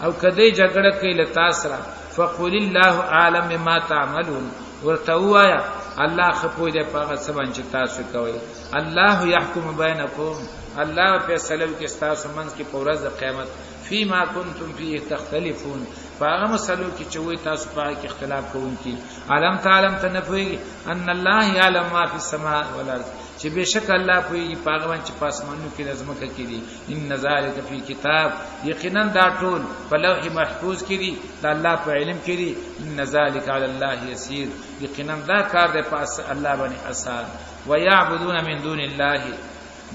او کدی جګړه کوي لتا سره، فقل الله اعلم بما تعملون، ورته وایا الله خپوی دی په هغه څه باندې چې تاسو کوئ. الله يحكم بینکم، الله فیصله کوي تاسو منځ کې په ورځ د قیامت، فيما كنتم فيه تختلفون، په هغه مسلو کې چې وای تاسو په هغه کې اختلاف کوونکي. علم تعلم ته نه پوهېږي ان الله يعلم ما في السماء والارض، چې بېشک الله پوهېږي په هغه باندې چې په اسمانونو کې د ځمکه کې دي. ان ذلک فی کتاب، یقینا دا ټول په لوح محفوظ کې دي، د الله په علم کې دي. ان ذلک علی الله یسیر، یقینا دا کار دی په الله باندې اسان. ويعبدون من دون الله،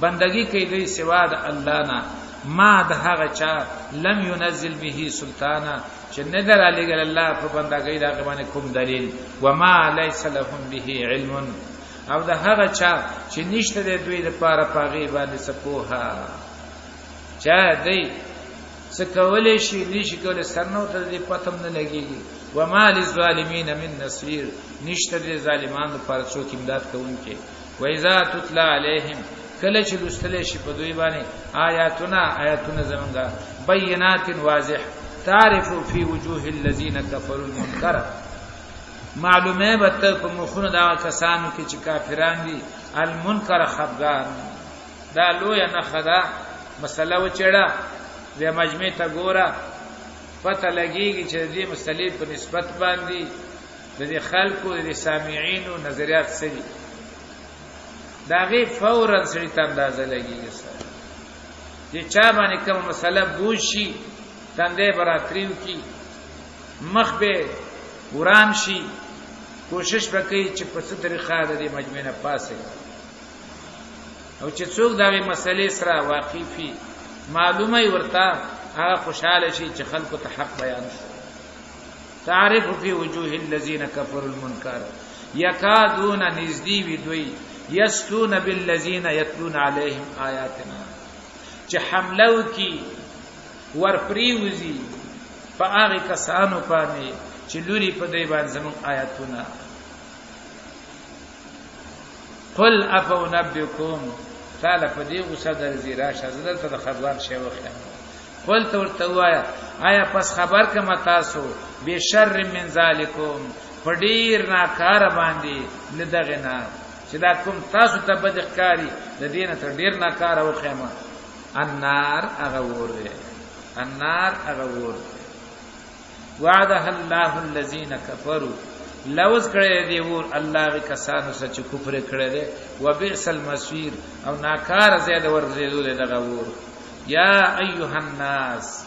بندگی کوي دوی سوا د الله نه، ما د هغه چا لم ينزل به سلطانا، چې نه در علیګل الله په بندګۍ دا باندې کوم دلیل. وما ليس لهم به علم، او د هغه چا چې نشته د دوی لپاره پاغي باندې څه پوهه، چا دی څه کولی شي نشي کولی، سر نه ورته دې پته هم نه لګېږي. وما للظالمین من نصیر، نشته د ظالمانو لپاره څوک امداد کوونکی. وإذا تتلى عليهم، کله چې لوستلی شي په دوی باندې آیاتونه، آیاتونه زمونږه بینات واضح، تعرف فی وجوه الذین کفروا المنکر، معلومه به ته په مخونو دا کسانو کې چې کافران دي، المنکر خفګان. دا لویه نښه ده، مسله وچېړه، بیا مجمع ته ګوره، پته لګېږي چې د دې مسلې په نسبت باندې د دې خلکو د دې سامعینو نظریات څه دي. د هغې فورا سړي ته اندازه لګېږي سره چې چا باندې کومه مسله بوج شي، تندی به راتریو کړي، مخ به وران شي، کوشش به کوي چې په څه طریقه د دې مجمع نه پاسه. او چې څوک د هغې مسلې سره واقف وي، معلومه یې ورته، هغه خوشحاله شي چې خلکو ته حق بیان شو. تعرف فی وجوه الذین کفروا المنکر، یکادون نزدی وی دوی، یستون بالذین یتلون علیهم آیاتنا، چې حمله وکي ورپریوزي په هغه کسانو باندې چې لوري په دوی باندې زموږ آیاتونه. قل افنبئکم، تعالی په دې غوسه درځي، راشه زه درته د خفګان شی وښیم. قل ته ورته ووایه، آیا پس خبر کما تاسو بشر من ذالکم، په ډیر ناکاره باندې له دغې نه چې دا کوم تاسو ته بد ښکاري، د دې نه تر ډیر ناکاره وښیم. النار هغه اور دی، النار هغه اور دی. وعدها الله الذين كفروا، لوز کړی دی ور الله غي کسانو سره چې کفر کړی دی. وبئس المصير، او ناکار زید ورزیدو دی دغه ور. یا ایها الناس،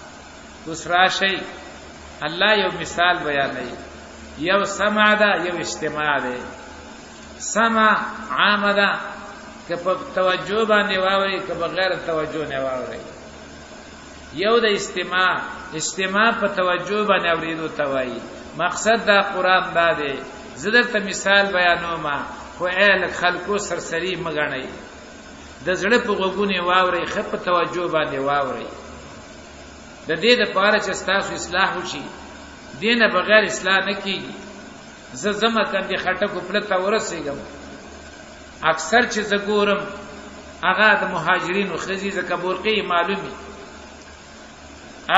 اوس راشي الله یو مثال بیانوي، یو سمع ده یو استماع ده. سمع عامه ده، که په توجه باندې واوري که بغیر توجه نه واوري. یو د استماع، استماع په توجه باندې اورېدو ته وایي. مقصد دا قرآن دا دی، زه درته مثال بیانوم، خو ای لږ خلکو سرسري مه ګڼئ، د زړه په غوږونو یې واورئ، ښه په توجه باندې واورئ، د دې دپاره چې ستاسو اصلاح وشي. دې نه بغیر اصلاح نه کېږي. زه ځمه کندې خټکو پله ته ورسېږم، اکثر چې زه ګورم هغه د مهاجرینو ښځې، ځکه بورقې یې معلومي،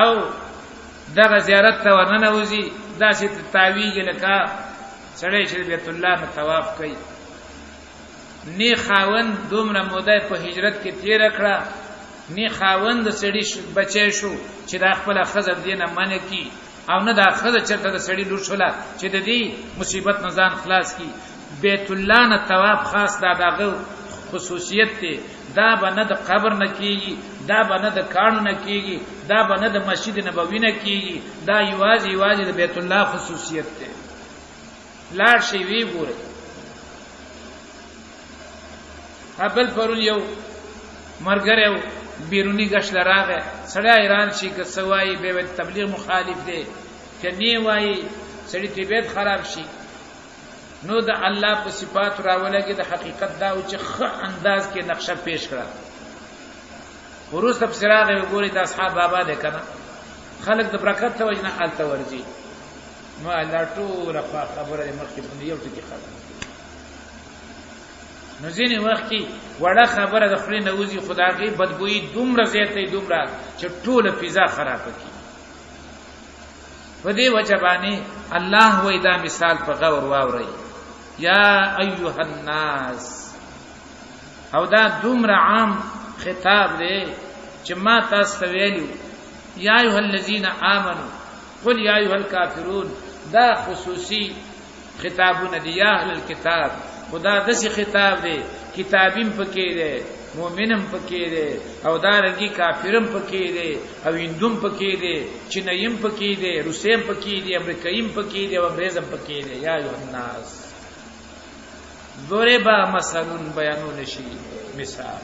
او دغه زیارت ته ورننوځي، داسې تاویږي لکه سړی چې بیت الله نه طواف کوي. نی خاوند دومره موده په هجرت کې تیره کړه، نی خاوند د سړي بچی شو چې دا خپله ښځه دې نه منع کړي، او نه دا ښځه چېرته د سړي لور شوله چې د دې مصیبت نه ځان خلاص کړي. بیت الله نه طواف خاص دا دغه خصوصیت دی، دا به نه د قبر نه کیږي، دا به نه د کاڼو نه کیږي، دا به نه د مسجد نبوي نه کیږي، دا یوازې یوازې د بیت الله خصوصیت دی. لاړ شئ وی ګورئ. بل پرون یو مرګری و، بیروني ګش له راغی، سړی حیران شي که څه وایي، بیا وایي تبلیغ مخالف دی، که نه وایي سړي طبیعت خراب شي. نو د الله په صفات راولګي، د حقیقت دا و چې ښه انداز کې نقشه پیش کړه. وروسته پسې راغی، وګورئ د اصحاب بابا دی که نه، خلک د برکت ته وجې نه هلته ورځي. نو الله ټوله خوا خبره دې مخکې باندې یو ټکي ختم. نو ځینې وخت کې وړه خبره د خولې نه وځي، خو د هغې بدبویي دومره زیاته وي، دومره چې ټوله فضا خرابه کړي. په دې وجه باندې الله وایي دا مثال په غور واورئ، یا ایها الناس. او دا دومره عام خطاب دی چې ما تاسو ته ویلي یا ایها الذین آمنو قل یا ایها الکافرون، دا خصوصي خطابونه دي. یا اهل الكتاب، خدا داسې خطاب دی، کتابیم پکې دی، مؤمنم پکې دی، او دارنګي کافرم پکې دی، او هندوم پکې دی، چیناییم پکې دی، روسیم پکې دی، امریکاییم پکې دی، او انګریزم پکې دی. یا ایها الناس ضرب مثل، بیانول شي مثال،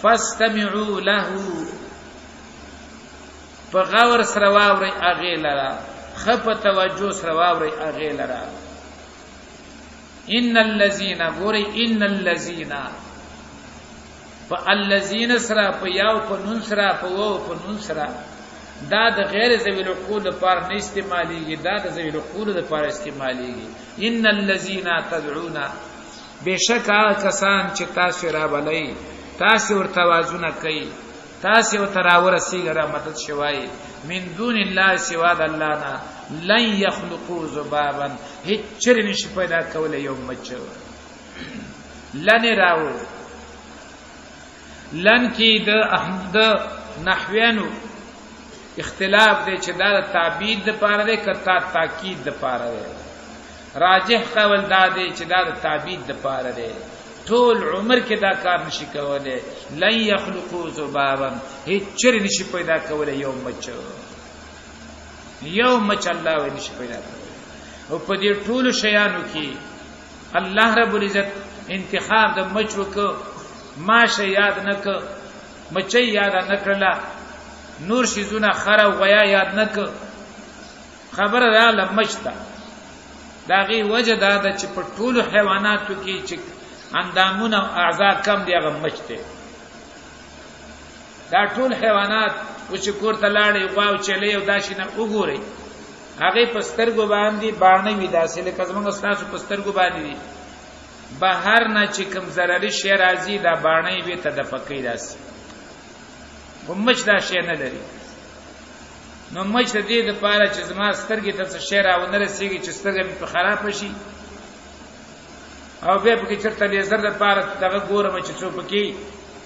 فاستمعوا له، په غور سره واورئ هغې لره، ښه په توجه سره واورئ هغې لره. ان الذين، ګورئ، ان الذين په الذين سره، په یاو په نون سره، په وو په نون سره، دا د غیر ذوی العقول لپاره نه استعمالیږي، دا د ذوی العقول لپاره استعمالیږي. ان الذين تدعون، بشک هغه کسان چې تاسو را بلئ، تاسو ورته وازونه کوي، تاسو ورته راورسیږئ، را مدد شوای، من دون الله، سوا د الله نه، لن یخلقوا ذبابا، هیڅ چرې نشي پیدا کولی یو مچ. لن راو، لن کې د احمد نحویانو اختلاف دی چې دا د تعبید د پاره دی که تا تاکید د پاره دی. راجح قول دا دی چې دا د تعبید د پاره دی، ټول عمر کې دا کار نشي کولی. لن یخلقوا ذبابا، هیڅ چرې نشي پیدا کولی یو مچ، یو مچ الله وی نشي پیدا کولی. او په دې ټولو شیانو کې الله رب العزت انتخاب د مچ وکړ، ماشه یاد نه کړ، مچۍ یاد نه کړله، نور شیزونه خره او غیا یاد نه کړ، خبره راغله مچ ته. د هغې وجه دا ده چې په ټولو حیواناتو کې چې اندامونه او اعضا کم دي هغه مچ دی. دا ټول حیوانات او چې کور ته لاړې، غوا او چلې او دا شي نه وګورئ، هغې په سترګو باندې باڼه وي داسې لکه زموږ ستاسو په سترګو باندې دي. بهر نه چې کوم ضرري شی راځي دا باڼه یې بېرته دفع کوي داسې، خو مچ دا شی نه لري. نو مچ د دې دپاره چې زما سترګې ته څه شی راونه رسېږي چې سترګه مې په خرابه شي او بیا پکې چېرته لیزر دپاره دغه ګورم چې څو پکې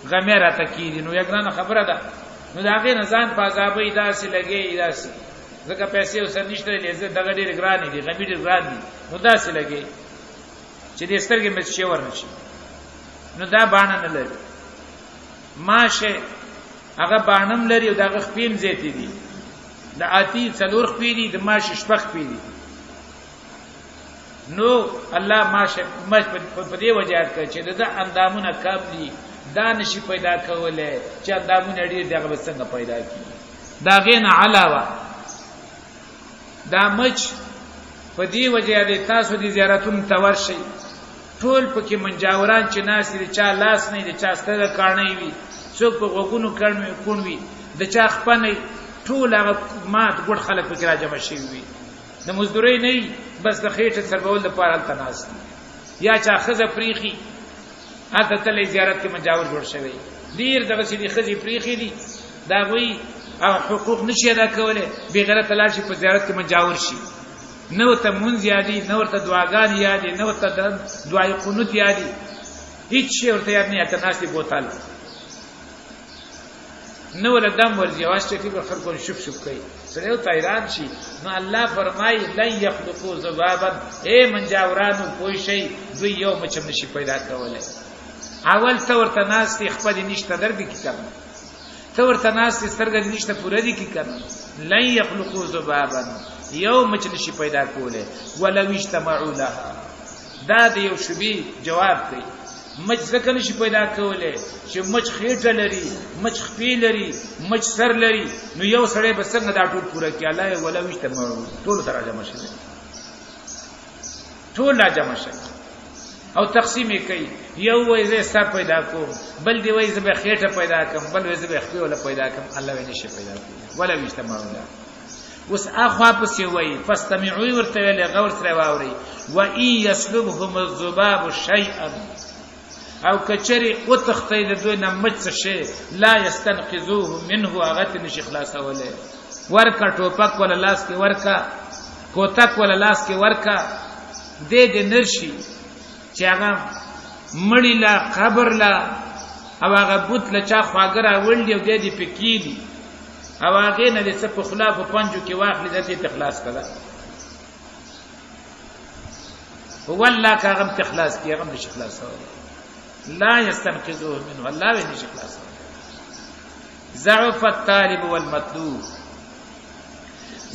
غمی راته کېږي، نو یو ګرانه خبره ده. نو د هغې نه ځان په عذابوي، داسې لګوي داسې، ځکه پیسې ورسره نشته، لیزر دغه ډېرې ګرانې دي، غمي ډېر ګران دي، نو داسې لګوي چې دې سترګې مې شی ورنه شي. نو دا باڼه نه لري. ماشه هغه باڼم لري او د هغه خپې هم زیاتې دي. د آتی څلور خپې دي، د ماشې شپږ خپې دي. نو الله ماشه مش په دې وجه یاد کړ چې د اندامونه کم دي، دا نشي پیدا کولی، چې اندامونه ډېر دي هغه به څنګه پیدا کړي. د هغې نه علاوه دا مچ په دې وجه یادې، تاسو دې زیارتونو ته ورشئ، ټول پکې منجاوران چې ناست دي، چا لاس نه، د چا سترګه کاڼه وي، څوک په غوږونو کڼ وي، د چا خپه نه، ټول هغه مات ګوډ خلک پکې راجمع شوي وي، د مزدورۍ نه، بس د خېټې څربول دپاره هلته ناست دي. یا چا ښځه پرېښي هلته تللی زیارت کې منجاور جوړ شوی، ډېر دغسې دي، ښځې پرېښي دي، د هغوی هغه حقوق نشي ادا کولی، بې غیرته لاړ شي په زیارت کې منجاور شي، نه ورته مونځ یادي، نه ورته دعاګانې یادي، نه ورته دعای قنوت یادي، هیڅ شی ورته یاد نه، هلته ناست دي بوتل، نه ولا دم ورځي، واش چې ټیک خلکو شپ شپ کوي، سره یو حیران شي. نو الله فرمایي لن یخلقوا ذبابا، اے منجاورانو پوه شئ، دوی یو مچ هم نشي پیدا کولی. اول ته ورته ناست یې، خپه دې نشته در دې کي که نه، ته ورته ناست یې، سترګه دې نشته پوره دې کي که نه. لن یخلقوا ذبابا، یو مچ نشي پیدا کولی، ولو اجتمعوا لها. دا د یو شبي جواب کوي. مچ ځکه نشي پیدا کولی چې مچ خېټه لري، مچ خپې لري، مچ سر لري، نو یو سړی به څنګه دا ټول پوره کړي؟ الله یې ولو اجتمعوا، ټول سره راجمع شوي، ټول راجمع شوي او تقسیم یې کوي. یو وایي زه سر پیدا کوم، بل دی وایي زه به خېټه پیدا کوم، بل وایي زه به خپې وله پیدا کوم. الله یې نشي پیدا کولی، ولو اجتمعوا له. اوس اخوا پسې وایي فاستمعوا، ورته ویلې غور سره واورئ، وان یسلبهم الذباب شیئا، او کچری وتختی د دوی نه مچ څه شي، لا یستنقذوه منه، هغه ته نشي خلاصولی. ورکه ټوپک ولا لاس کې ورکه، کوتک ولا لاس کې ورکه، دې دې نرشي چې هغه مړی لا قبر لا او هغه بوت له چا خواږه راوړل دي او دی دې پې کښېني او هغې نه دې څه په خوله په پنجو کې واخلي، دا دې ته خلاص کړه. والله که هغه هم ته خلاص کړي، هغه هم نشي خلاصولی. لا یستنقذوه منه، الله یې نشي خلاصولی. ضعف الطالب والمطلوب.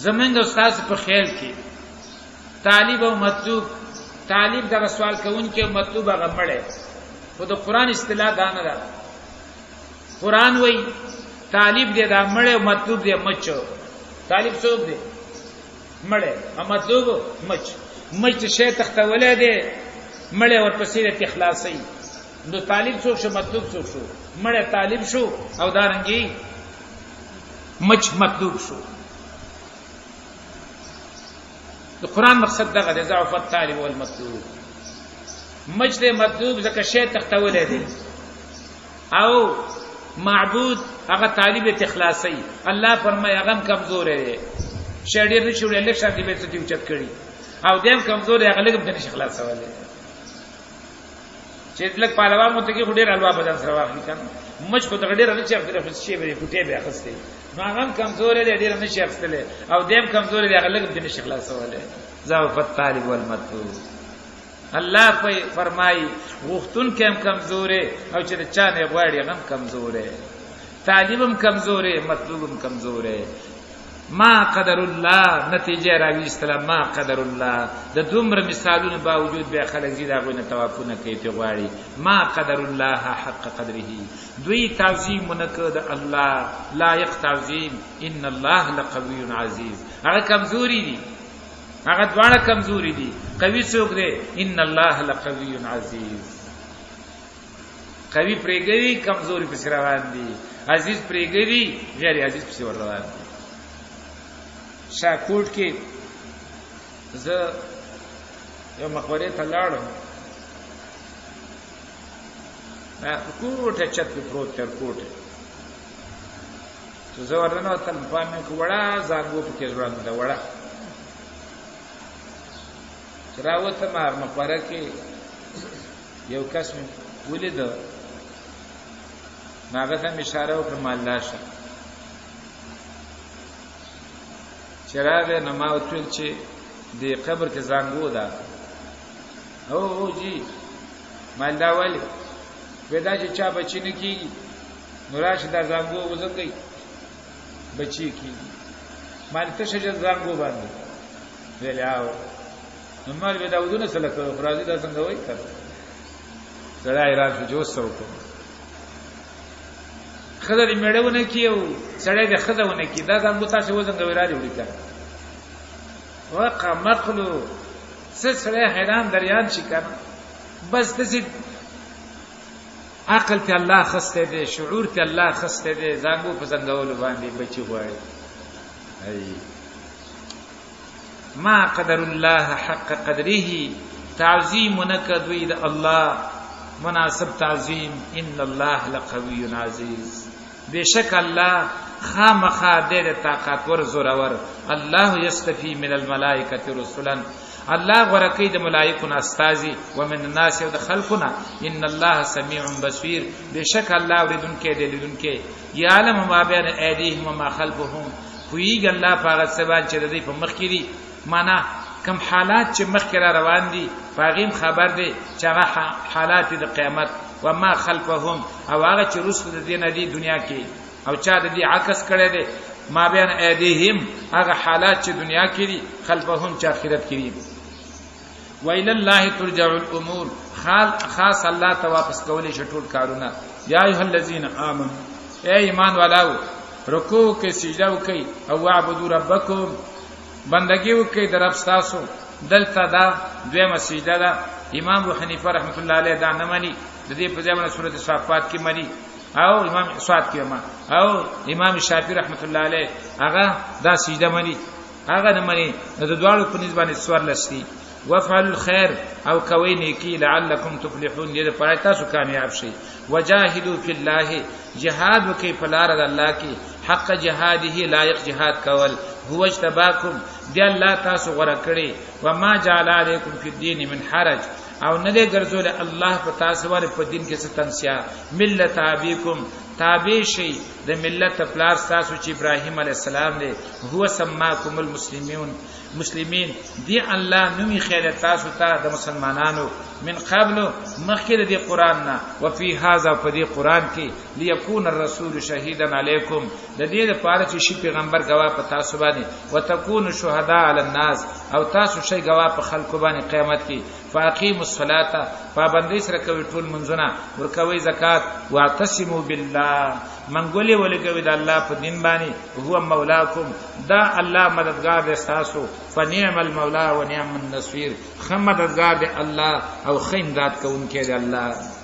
زمونږ استاد په خیال کې طالب او مطلوب، طالب دغه سوال کوونکی او مطلوب هغه مړی، خو د قرآن اصطلاح دا نه ده. قرآن وایي طالب دی دا مړی او مطلوب دی مچ. طالب څوک دی؟ مړی. او مطلوب مچ. مچ چې شی تښتولی دی، مړی ورپسې دی ترې خلاصوي. نو طالب څوک شو، مطلوب څوک شو؟ مړی طالب شو او دارنګې مچ مطلوب شو. د قرآن مقصد دغه دی، ضعف الطالب والمطلوب. مچ دی مطلوب ځکه شی تښتولی دی، او معبود هغه طالب ته خلاصي. الله فرمایي هغه هم کمزوری دی، شی ډېر نشي وړی، لږ شان دی به څه دی اوچت کړي، او دی هم کمزوری، هغه لږ هم ته نشي خلاصولی. چې لږ پهلوان مو ته کې خو ډېر الوا په ځان سره واخلي که نه، مچ خو دغه ډېره نه شي اخیستلی، خو شی به یې ګوټې به یې اخیستې، نو هغه هم کمزوری دی، ډېره نه شي اخیستلی، او دی هم کمزوری دی، هغه لږ هم ته نشي خلاصولی. ضعف الطالب والمطلوب. الله فرمایي غوښتونکی هم کمزوری او چې د چا نه غواړي هغه هم کمزوری، طالب هم کمزوری، مطلوب هم کمزوری. ما قدر الله، نتیجه راویستله ما قدر الله. د دومره مثالونو باوجود بیا خلک ځي د هغوی نه توافونه کوي، پرې غواړي. ما قدر الله حق قدره، دوی تعظیم ونه کړ د الله لایق تعظیم. ان الله لقوی عزیز. هغه کمزوري دي، هغه دواړه کمزوري دي، قوي څوک دی؟ ان الله لقوی عزیز. قوي پرېږدي، کمزوري پسې روان دي، عزیز پرېږدي، غیر عزیز پسې ور روان دي. شاکوټ کې زه یو مقبرې ته لاړم، کوټه چت کې پروت تر کوټه، چې زه ورننوتم پام مې وکړ وړه زانګو پکې ځوړنده ده وړه. چې راوتم هغه مقبره کې یو کس مې ولید، نو هغه ته مې اشاره وکړه، ما الله شه. چې راغی نو ما ورته وویل چې دې قبر کې زانګو ده. هو هو جی. ما دا ولې؟ وی دا چې چا بچی نه کېږي نو راشه دا زانګو وزنګوي بچی کېږي. ما ته شه زانګو باندې؟ ویل آو. نو ما وی دا ودونه څه لکه خو راځي دا څنګه وایي که سړی حیران شو چې اوس څه وکړم. ښځه دې مېړه ونه کړي او سړی دې ښځه ونه کړي، دا زانګو تاسې وزنګوئ را دې وړي که نه. وقع مقلو څه سړی حیران دریان شي که نه. بس داسې عقل ته الله خسته دی، شعور ته الله خسته دی، زانګو په زنګولو باندې بچي غواړي. ما قدر الله حق قدره، تعظیم نک دوی د الله مناسب تعظیم. ان الله لقوی عزیز. بشک الله خامخا دې د طاقتور زورور. الله یستفی من الملائکه رسلا، الله غوره کوي د ملائکو نه استازي، ومن الناس او د خلکو نه. ان الله سمیع بصیر، بشک الله اورېدونکی دی لیدونکی. یعلم ما بین ایدیهم وما خلفهم، پوهېږي الله په هغه څه باندې چې د دوی په مخ کې دي، معنا کم حالات چې مخکې را روان دي په هغې هم خبر دی چې هغه حالات دي د قیامت. وما خلفهم، او هغه چې وروسته د دې نه دي دنیا کې، او چا د دې عکس کړی دی، ما بین ایدیهم، هغه حالات چې دنیا کې دي، خلفهم چې آخرت کې دي. وإلى الله ترجع الأمور، خاص الله ته واپس کولی شي ټول کارونه. یا ایها الذین آمنو، اے ایمان والاو، رکوع وکړئ، سجده وکړئ، او واعبدوا ربکم، بندگی وکړئ د رب ستاسو. دلته دا دویمه سجده ده. امام ابو حنیفه رحمت الله علیه دا نه مني، د دې په ځای باندې سورۃ صافات کې مني، او امام صاد کې ما، او امام شافعي رحمت الله علیه هغه دا سجده مني، هغه نه مني. د دواړو په نسبت باندې 14 دي. وفعل الخير او کوي نیکی، لعلکم تفلحون، دې لپاره تاسو کامیاب شئ. وجاهدوا فی الله، جهاد وکي په لار د الله کې، حق جهاده، لایق جهاد کول. هو اجتباکم، دی الله تاسو غوړه کړی. وما جعل علیکم فی الدین من حرج، او نه دی ګرځول الله په تاسو باندې په دین کې څه تنگسیا. ملت ابیکم، تابع شي د ملت پلار تاسو چې ابراهیم علی السلام دی. هو سماکم المسلمون، مسلمین دی الله نومي خیر تاسو ته د مسلمانانو، من قبل، مخکې د دې قران نه. وفي هذا، په دې قران کې، ليكون الرسول شهيدا عليكم، د دې لپاره چې شي پیغمبر گواه په تاسو باندې، وتكونوا شهداء على الناس، او تاسو شي گواه په خلکو باندې قیامت کې. فاقیموا الصلاه، پابندۍ سره کوي ټول منځونه، ورکوي زکات. واعتصموا بالله، منګولې ولګوي د الله په دین باندې. هو مولاکم، دا الله مددگار دی تاسو. فنعم المولا ونعم النصير، خه مددگار دی الله او خه امداد کوونکی دی الله.